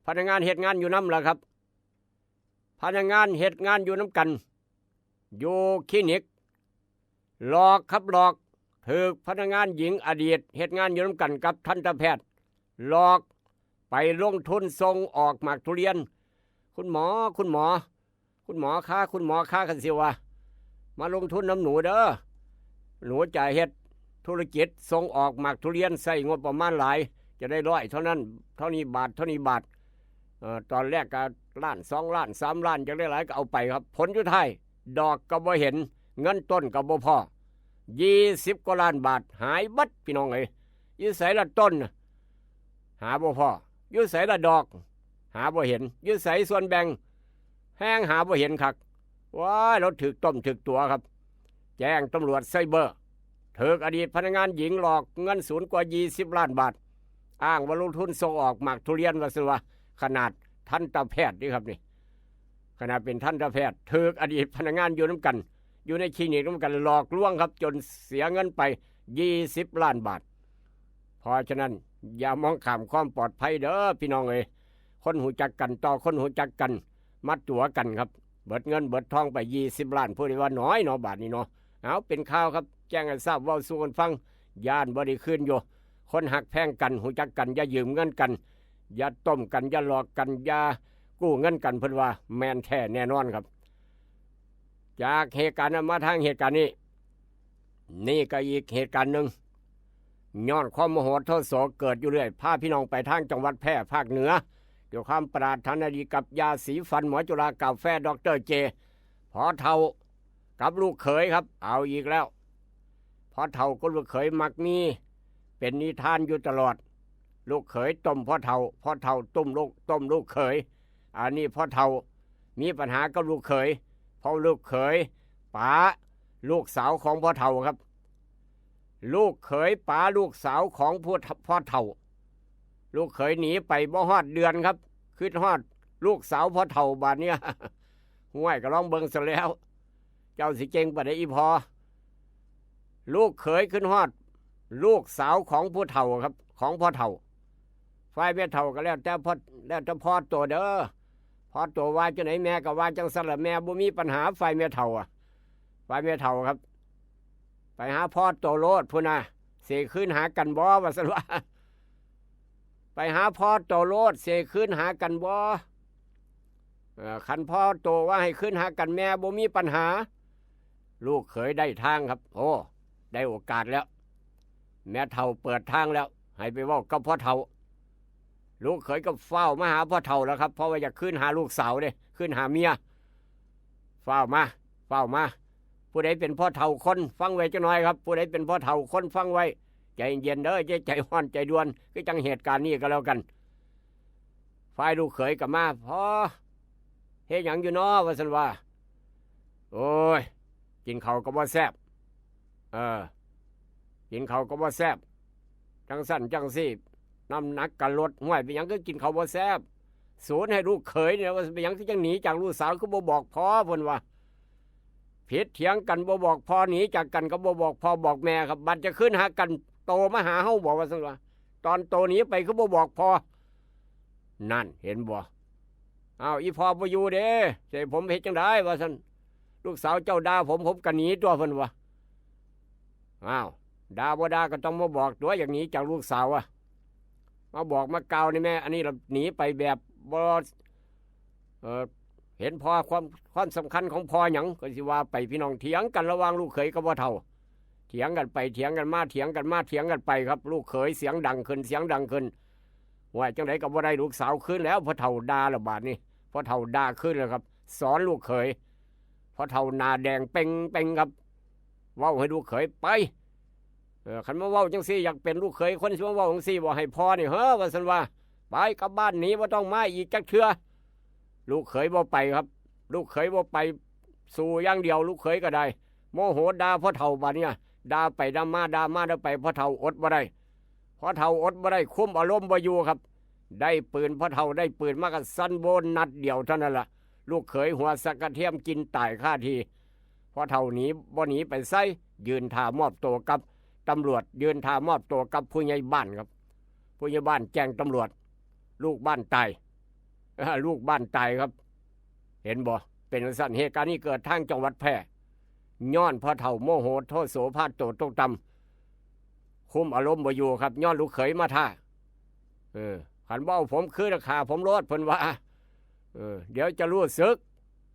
พนักงานเฮ็ดงานอยู่นำล่ะครับ พนักงานเฮ็ดงานอยู่นำกัน อยู่คลินิก หลอกครับหลอก ถืกพนักงานหญิงอดีตเฮ็ดงานอยู่นำกันกับทันตแพทย์ หลอกไปลงทุนส่งออกหมากทุเรียน คุณหมอ คุณหมอ คุณหมอคะ คุณหมอคะ คันสิว่า มาลงทุนนำหนูเด้อ หนูจะเฮ็ดธุรกิจส่งออกหมากทุเรียน ใช้งบประมาณหลาย จะได้ร้อยเท่านั้น เท่านี้บาท เท่านี้บาท เอ่อ ตอนแรกก็ล้าน สองล้าน สามล้าน จักได้หลายก็เอาไปครับ ผลสุดท้าย ดอกก็บ่เห็น เงินต้นก็บ่พอ ยี่สิบกว่าล้านบาท หายเบิดพี่น้องเอ้ย อยู่ไสล่ะต้นน่ะ หาบ่พอ อยู่ไสล่ะดอก หาบ่เห็น อยู่ไสส่วนแบ่ง แฮงหาบ่เห็นคัก ว้าย ลาวถืกต้มถืกตั๋วครับ แจ้งตำรวจไซเบอร์ ถืกอดีตพนักงานหญิงหลอกเงินสูญกว่ายี่สิบล้านบาท อ้างว่าลงทุนส่งออกหมากทุเรียน ว่าซั่นว่า ขนาดทันตแพทย์นี่ครับนี่ ขนาดเป็นทันตแพทย์ ถืกอดีตพนักงานอยู่นำกัน อยู่ในคลินิกนำกัน หลอกลวงครับ จนเสียเงินไปยี่สิบล้านบาท เพราะฉะนั้นอย่ามองข้ามความปลอดภัยเด้อพี่น้องเอ้ย คนฮู้จักกันต่อคนฮู้จักกัน มาตั๋วกันครับ เบิดเงินเบิดทองไปยี่สิบล้าน ผู้ใดว่าน้อยเนาะ บาดนี้เนาะ เอา เป็นข่าวครับ แจ้งให้ทราบ เว้าสู่กันฟัง ย้านบ่ได้คืนอยู่ คนฮักแพงกัน ฮู้จักกัน อย่ายืมเงินกัน อย่าต้มกัน อย่าหลอกกัน อย่ากู้เงินกัน เพิ่นว่าแม่นแท้แน่นอนครับ จากเหตุการณ์นั้นมาทางเหตุการณ์นี้ นี่ก็อีกเหตุการณ์หนึ่ง ย้อนความโมโหโทโสเกิดอยู่เรื่อย พาพี่น้องไปทางจังหวัดแพร่ภาคเหนือ ด้วยความปรารถนาดีกับยาสีฟันหมอจุฬากาแฟดอกเตอร์เจ พ่อเฒ่ากับลูกเขยครับ เอาอีกแล้ว พ่อเฒ่ากับลูกเขยมักมี เป็นนิทานอยู่ตลอด ลูกเขยต้มพ่อเฒ่า พ่อเฒ่าต้มลูก ต้มลูกเขย อันนี้พ่อเฒ่ามีปัญหากับลูกเขย เพราะลูกเขยป๋าลูกสาวของพ่อเฒ่าครับ ลูกเขยป๋าลูกสาวของผู้ พ่อเฒ่า ลูกเขยหนีไปบ่ฮอดเดือนครับ คิดฮอดลูกสาวพ่อเฒ่า บาดเนี้ย ห้วย ก็ลองเบิ่งซะแล้ว เจ้าสิเก่งปานใดอีพ่อ ลูกเขยคิดฮอดลูกสาวของผู้เฒ่าครับ ของพ่อเฒ่า ฝ่ายแม่เฒ่าก็แล้วแต่พ่อ แล้วแต่พ่อโตเด้อ พ่อโตว่าจั่งใดแม่ก็ว่าจั่งซั่นล่ะ แม่บ่มีปัญหา ฝ่ายแม่เฒ่าอะ ฝ่ายแม่เฒ่าครับ ไปหาพ่อโตโลดพุ้นน่ะ สิคืนหากันบ่ ว่าซั่นว่า ไปหาพ่อโตโลด สิคืนหากันบ่ เอ่อ คันพ่อโตว่าให้คืนหากัน แม่บ่มีปัญหา ลูกเขยได้ทางครับ โอ้ ได้โอกาสแล้ว แม่เฒ่าเปิดทางแล้ว ให้ไปเว้ากับพ่อเฒ่า ลูกเขยก็ฟ้าวมาหาพ่อเฒ่าแล้วครับ เพราะว่าอยากคืนหาลูกสาวเด้ คืนหาเมีย ฟ้าวมา ฟ้าวมา ผู้ใดเป็นพ่อเฒ่าคนฟังไว้จักหน่อยครับ ผู้ใดเป็นพ่อเฒ่าคนฟังไว้ ใจเย็นเด้อ อย่าใจร้อนใจด่วน คือจั่งเหตุการณ์นี้ก็แล้วกัน ฝ่ายลูกเขยก็มา พ่อ เฮ็ดหยังอยู่น้อ ว่าซั่นว่า โอ้ย กินข้าวก็บ่แซ่บ เออ กินข้าวก็บ่แซ่บ จั่งซั่นจั่งซี้ น้ำหนักก็ลด ห้วย เป็นหยังคือกินข้าวบ่แซ่บ สูนให้ลูกเขยเนี่ย ว่าเป็นหยังคือจั่งหนีจากลูกสาว คือบ่บอกพ่อ เพิ่นว่า ผิดเถียงกันบ่บอกพ่อ หนีจากกันก็บ่บอกพ่อบอกแม่ครับ บัดจะคืนหากัน โตมาหาเฮาบ่ ว่าซั่นว่า ตอนโตหนีไปคือบ่บอกพ่อ นั่น เห็นบ่ อ้าว อีพ่อบ่อยู่เด้ สิให้ผมเฮ็ดจั่งใด ว่าซั่น ลูกสาวเจ้าด่าผม ผมก็หนีตั๊ว เพิ่นว่า อ้าว ด่าบ่ด่าก็ต้องมาบอกตัว อย่างนี้จากลูกสาวอะมาบอกมากล่าวนี่แม่ อันนี้เราหนีไปแบบบ่เออเห็นพ่อความความสำคัญของพ่อหยังก็สิว่าไป พี่น้อง เถียงกันระหว่างลูกเขยกับพ่อเฒ่า เถียงกันไปเถียงกันมา เถียงกันมาเถียงกันไปครับ ลูกเขยเสียงดังขึ้น เสียงดังขึ้น ว่าจังไดก็บ่ได้ลูกสาวคืนแล้ว พ่อเฒ่าด่าละบาดนี้ พ่อเฒ่าด่าคืนแล้วครับ สอนลูกเขย พ่อเฒ่าหน้าแดงเป่งเป่งครับ เว้าให้ลูกเขยไป เออ คันมาเว้าจังซี่ อยากเป็นลูกเขยคนสิมาเว้าจังซี่ บอกให้พ่อนี่ เฮ้อ ว่าซั่นว่า ไปกลับบ้านหนี บ่ต้องมาอีกจักเทื่อ ลูกเขยบ่ไปครับ ลูกเขยบ่ไป สู้อย่างเดียว ลูกเขยก็ได้ โมโหด่าพ่อเฒ่าบาดเนี่ย ด่าไปด่ามา ด่ามาด่าไป พ่อเฒ่าอดบ่ได้ พ่อเฒ่าอดบ่ได้ คุมอารมณ์บ่อยู่ครับ ได้ปืน พ่อเฒ่าได้ปืนมาก็สั่นโบนนัดเดียวเท่านั้นล่ะ ลูกเขยหัวสักกระเทียมกินตายคาที่ พ่อเฒ่าหนีบ่หนีไปไส ยืนท่ามอบตัวกับตำรวจ ยืนท่ามอบตัวกับผู้ใหญ่บ้านครับ ผู้ใหญ่บ้านแจ้งตำรวจ ลูกบ้านตาย ลูกบ้านตายครับ เห็นบ่ เป็นจั่งซั่น เหตุการณ์นี้เกิดทางจังหวัดแพร่ ย้อนพ่อเฒ่าโมโหโทโส พาโตตกต่ำ คุมอารมณ์บ่อยู่ครับ ย้อนลูกเขยมาท้า เออ คันบ่เอาผมคืนฆ่าผมโลด เพิ่นว่า เออ เดี๋ยวจะรู้สึก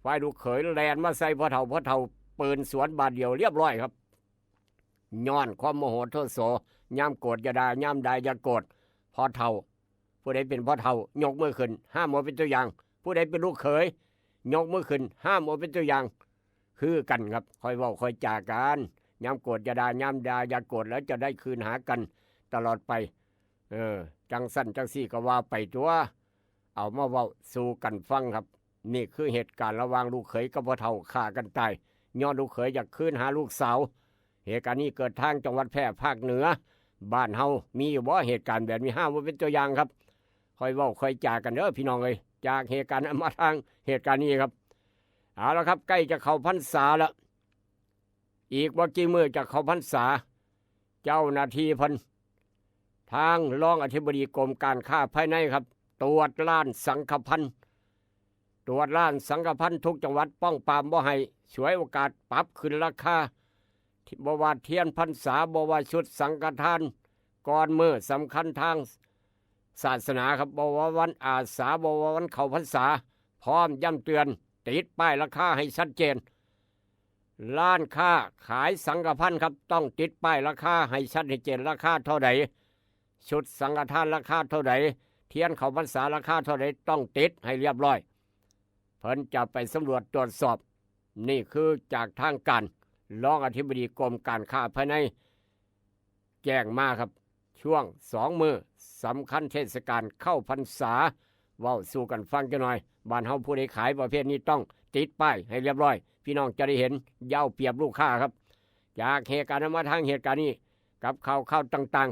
ฝ่ายลูกเขยแล่นมาใส่พ่อเฒ่า พ่อเฒ่าปืนสวนบาดเดียวเรียบร้อยครับ ย้อนความโมโหโทโส ยามโกรธอย่าด่า ยามด่าอย่าโกรธ พ่อเฒ่า ผู้ใดเป็นพ่อเฒ่า ยกมือขึ้น ห้ามเอาเป็นตัวอย่าง ผู้ใดเป็นลูกเขย ยกมือขึ้น ห้ามเอาเป็นตัวอย่าง คือกันครับ ค่อยเว้าค่อยจากัน ยามโกรธอย่าด่า ยามด่าอย่าโกรธ แล้วจะได้คืนหากันตลอดไป เออ จั่งซั่นจั่งซี่ก็ว่าไปตัว เอามาเว้าสู่กันฟังครับ นี่คือเหตุการณ์ระหว่างลูกเขยกับพ่อเฒ่าฆ่ากันตาย ย้อนลูกเขยอยากคืนหาลูกสาว เหตุการณ์นี้เกิดทางจังหวัดแพร่ภาคเหนือ บ้านเฮามีอยู่บ่เหตุการณ์แบบนี้ ห้ามเอาเป็นตัวอย่างครับ ค่อยเว้าค่อยจากันเด้อพี่น้องเอ้ย จากเหตุการณ์นั้นมาทางเหตุการณ์นี้ครับ เอาละครับ ใกล้จะเข้าพรรษาแล้ว อีกบ่กี่มื้อจะเข้าพรรษา เจ้าหน้าที่เพิ่น ทางรองอธิบดีกรมการค้าภายในครับ ตรวจร้านสังฆภัณฑ์ ตรวจร้านสังฆภัณฑ์ทุกจังหวัด ป้องปรามบ่ให้ฉวยโอกาสปรับขึ้นราคา บ่ว่าเทียนพรรษา บ่ว่าชุดสังฆทาน ก่อนมื้อสำคัญทางศาสนาครับ บ่ว่าวันอาสา บ่ว่าวันเข้าพรรษา พร้อมย้ำเตือน ติดป้ายราคาให้ชัดเจน ร้านค้าขายสังฆภัณฑ์ครับ ต้องติดป้ายราคาให้ชัดให้เจน ราคาเท่าใด ชุดสังฆทานราคาเท่าใด เทียนเข้าพรรษาราคาเท่าใด ต้องติดให้เรียบร้อย เพิ่นจะไปสำรวจตรวจสอบ นี่คือจากทางการ รองอธิบดีกรมการค้าภายใน แจ้งมาครับ ช่วงสองมื้อสำคัญเทศกาลเข้าพรรษา เว้าสู่กันฟังจักหน่อย บ้านเฮาผู้ใดขายประเภทนี้ต้องติดป้ายให้เรียบร้อย พี่น้องจะได้เห็น อย่าเอาเปรียบลูกค้าครับ จากเหตุการณ์นั้นมาทางเหตุการณ์นี้ กับข่าวข่าวต่าง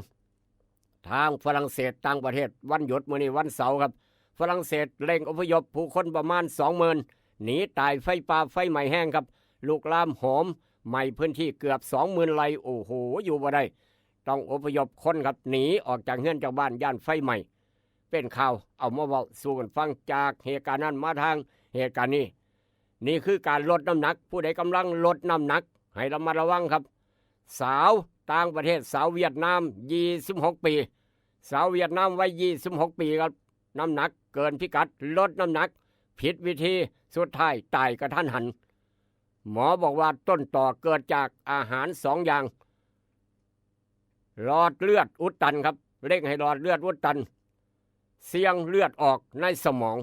ๆ ทางฝรั่งเศสต่างประเทศ วันหยุดมื้อนี้วันเสาร์ครับ ฝรั่งเศสเร่งอพยพผู้คนประมาณสองหมื่น หนีตายไฟป่าไฟไหม้แฮงครับ ลุกลามโหมไหม้พื้นที่เกือบสองหมื่นไร่ โอ้โห อยู่บ่ได้ ต้องอพยพคนครับ หนีออกจากเฮือนจากบ้านย้านไฟไหม้ เป็นข่าวเอามาเว้าสู่กันฟัง จากเหตุการณ์นั้นมาทางเหตุการณ์นี้ นี่คือการลดน้ำหนัก ผู้ใดกำลังลดน้ำหนัก ให้ระมัดระวังครับ สาวต่างประเทศ สาวเวียดนาม ยี่สิบหกปี สาวเวียดนามวัยยี่สิบหกปีครับ น้ำหนักเกินพิกัด ลดน้ำหนักผิดวิธี สุดท้ายตายกะทันหัน หมอบอกว่าต้นตอเกิดจากอาหารสองอย่าง หลอดเลือดอุดตันครับ เร่งให้หลอดเลือดอุดตัน เสี่ยงเลือดออกในสมอง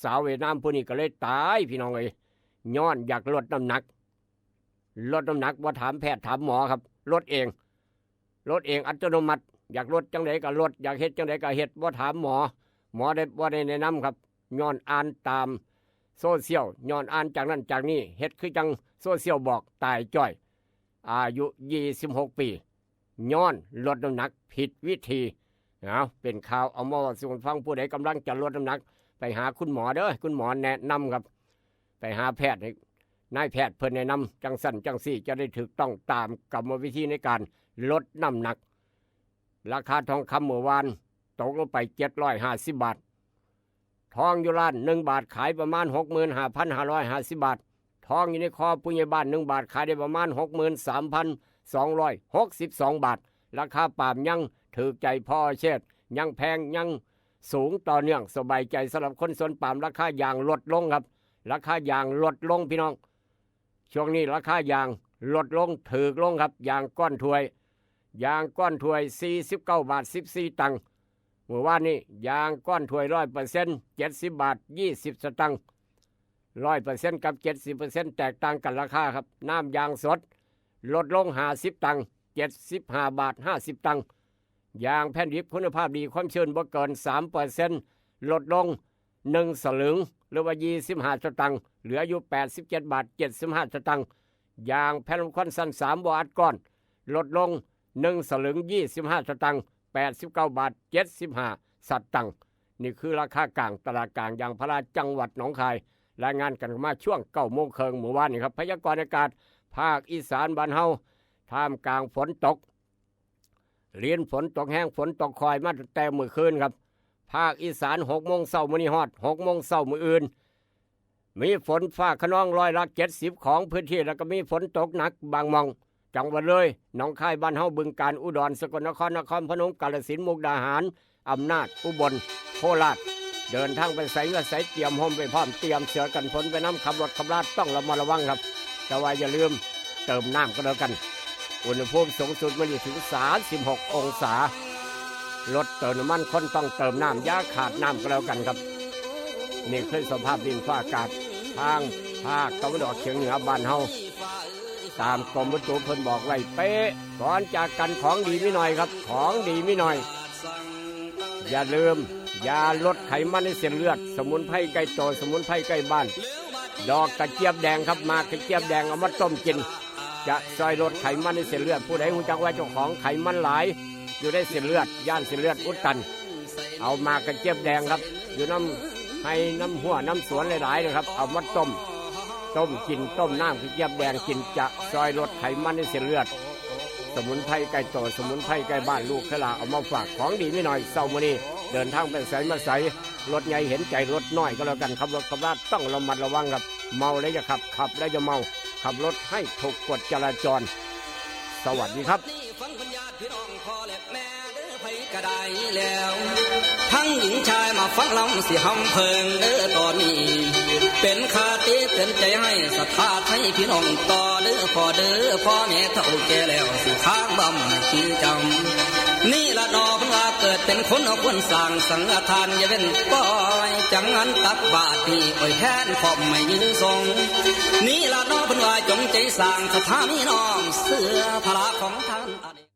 สาวเวียดนามผู้นี้ก็เลยตาย พี่น้องเอ้ย ย้อนอยากลดน้ำหนัก ลดน้ำหนัก บ่ถามแพทย์ถามหมอครับ ลดเอง ลดเองอัตโนมัติ อยากลดจังใดก็ลด อยากเฮ็ดจังใดก็เฮ็ด บ่ถามหมอ หมอได้บ่ได้แนะนำครับ ย้อนอ่านตามโซเชียล ย้อนอ่านจากนั้นจากนี้ เฮ็ดคือจังโซเชียลบอก ตายจ้อย อายุยี่สิบหกปี ย้อนลดน้ำหนักผิดวิธี เอา เป็นข่าวเอามาเว้าสู่กันฟัง ผู้ใดกำลังจะลดน้ำหนัก ไปหาคุณหมอเด้อ คุณหมอแนะนำครับ ไปหาแพทย์ให้ นายแพทย์เพิ่นแนะนำ จังซั่นจังซี่ จะได้ถูกต้องตามกรรมวิธีในการลดน้ำหนัก ราคาทองคำเมื่อวานตกลงไปเจ็ดร้อยห้าสิบบาท ทองอยู่ล้านหนึ่งบาทขายประมาณหกหมื่นห้าพันห้าร้อยห้าสิบบาท ทองอยู่ในคอผู้ใหญ่บ้านหนึ่งบาทขายได้ประมาณหกหมื่นสามพัน สองร้อยหกสิบสองบาท ราคาปาล์มยังถืกใจพ่อเชษยังแพงยังสูงต่อเนื่องสบายใจสำหรับคนสวนปาล์ม ราคายางลดลงครับ ราคายางลดลงพี่น้อง ช่วงนี้ราคายางลดลงถืกลงครับ ยางก้อนถ้วย ยางก้อนถ้วย สี่สิบเก้าบาท สิบสี่ตังค์ เมื่อวานนี้ยางก้อนถ้วยร้อยเปอร์เซ็นต์ เจ็ดสิบบาท ยี่สิบสตางค์ ร้อยเปอร์เซ็นต์กับเจ็ดสิบเปอร์เซ็นต์แตกต่างกันราคาครับ น้ำยางสด ลดลงห้าสิบตังค์ เจ็ดสิบห้าบาท ห้าสิบตังค์ ยางแผ่นดิบคุณภาพดีความชื้นบ่เกินสามเปอร์เซ็นต์ ลดลงหนึ่งสลึง หรือว่ายี่สิบห้าสตางค์ เหลืออยู่แปดสิบเจ็ดบาท เจ็ดสิบห้าสตางค์ ยางแผ่นลมควันสั้นสามบ่อัดก้อน ลดลงหนึ่งสลึง ยี่สิบห้าสตางค์ แปดสิบเก้าบาท เจ็ดสิบห้าสตางค์ นี่คือราคากลางตลาดกลางยางพาราจังหวัดหนองคาย รายงานกันมาช่วงเก้าโมงครึ่งเมื่อวานนี้ครับ พยากรณ์อากาศภาคอีสานบ้านเฮา ท่ามกลางฝนตก เลียนฝนตกแฮง ฝนตกคอยมาตั้งแต่มื้อคืนครับ ภาคอีสาน หกโมงเช้ามื้อนี้ฮอด หกโมงเช้ามื้ออื่น มีฝนฟ้าคะนองร้อยละเจ็ดสิบของพื้นที่ แล้วก็มีฝนตกหนักบางหม่อง จังหวัดเลย หนองคาย บ้านเฮา บึงกาฬ อุดร สกลนคร นครพนม กาฬสินธุ์ มุกดาหาร อำนาจ อุบล โคราช เดินทางไปไสมาไส เตรียมร่มไปพร้อม เตรียมเสื้อกันฝนไปนำ ขับรถขับลาต้องระมัดระวังครับ แต่ว่าอย่าลืมเติมน้ำก็แล้วกัน อุณหภูมิสูงสุดมื้อนี้ถึงสามสิบหกองศา รถเติมน้ำมัน คนต้องเติมน้ำ อย่าขาดน้ำก็แล้วกันครับ นี่คือสภาพดินฟ้าอากาศทางภาคตะวันออกเฉียงเหนือบ้านเฮา ตามกรมอุตุเพิ่นบอกไว้เป๊ะ ก่อนจากกันของดีมีหน่อยครับ ของดีมีหน่อย อย่าลืม ยาลดไขมันในเส้นเลือด สมุนไพรใกล้ตัว สมุนไพรใกล้บ้าน ดอกกระเจี๊ยบแดงครับ หมากกระเจี๊ยบแดงเอามาต้มกิน จะช่วยลดไขมันในเส้นเลือด ผู้ใดรู้จักว่าเจ้าของไขมันหลาย อยู่ในเส้นเลือด ย่านเส้นเลือดอุดตัน เอาหมากกระเจี๊ยบแดงครับ อยู่น้ำไฮ่น้ำห้วยน้ำสวนหลายๆเลยครับ เอามาต้ม ต้มกิน ต้มน้ำกระเจี๊ยบแดงกิน จะช่วยลดไขมันในเส้นเลือด สมุนไพรใกล้ตัว สมุนไพรใกล้บ้าน ลูกหลานเอามาฝาก ของดีมีหน่อย เช้ามื้อนี้ เดินทางไปไสมาไส รถใหญ่เห็นใจรถน้อยก็แล้วกัน ขับรถขับลาต้องระมัดระวังครับ เมาแล้วอย่าขับ ขับแล้วอย่าเมา ขับรถให้ถูกกฎจราจร สวัสดีครับ ฟังบรรยาพี่น้องพ่อและแม่เด้อ ไผก็ได้แล้ว ทั้งหญิงชายมาฟังลำสิหำเพิงเด้อตอนนี้ เป็นคติเตือนใจให้ศรัทธาไทยพี่น้องต่อเด้อพ่อเด้อ พ่อแม่เฒ่าแก่แล้วสิค้างบำให้จำ นี่ละหนอเพิ่นว่าเกิดเป็นคนเอาควรสร้างสังฆทานอย่าเว้นปล่อย จังหันตักบาตรนี่อ้อยแทนขอบไม่ยืนทรง นี่ละหนอเพิ่นว่าจงใจสร้างศรัทธามีน้อมเสื้อพระของท่าน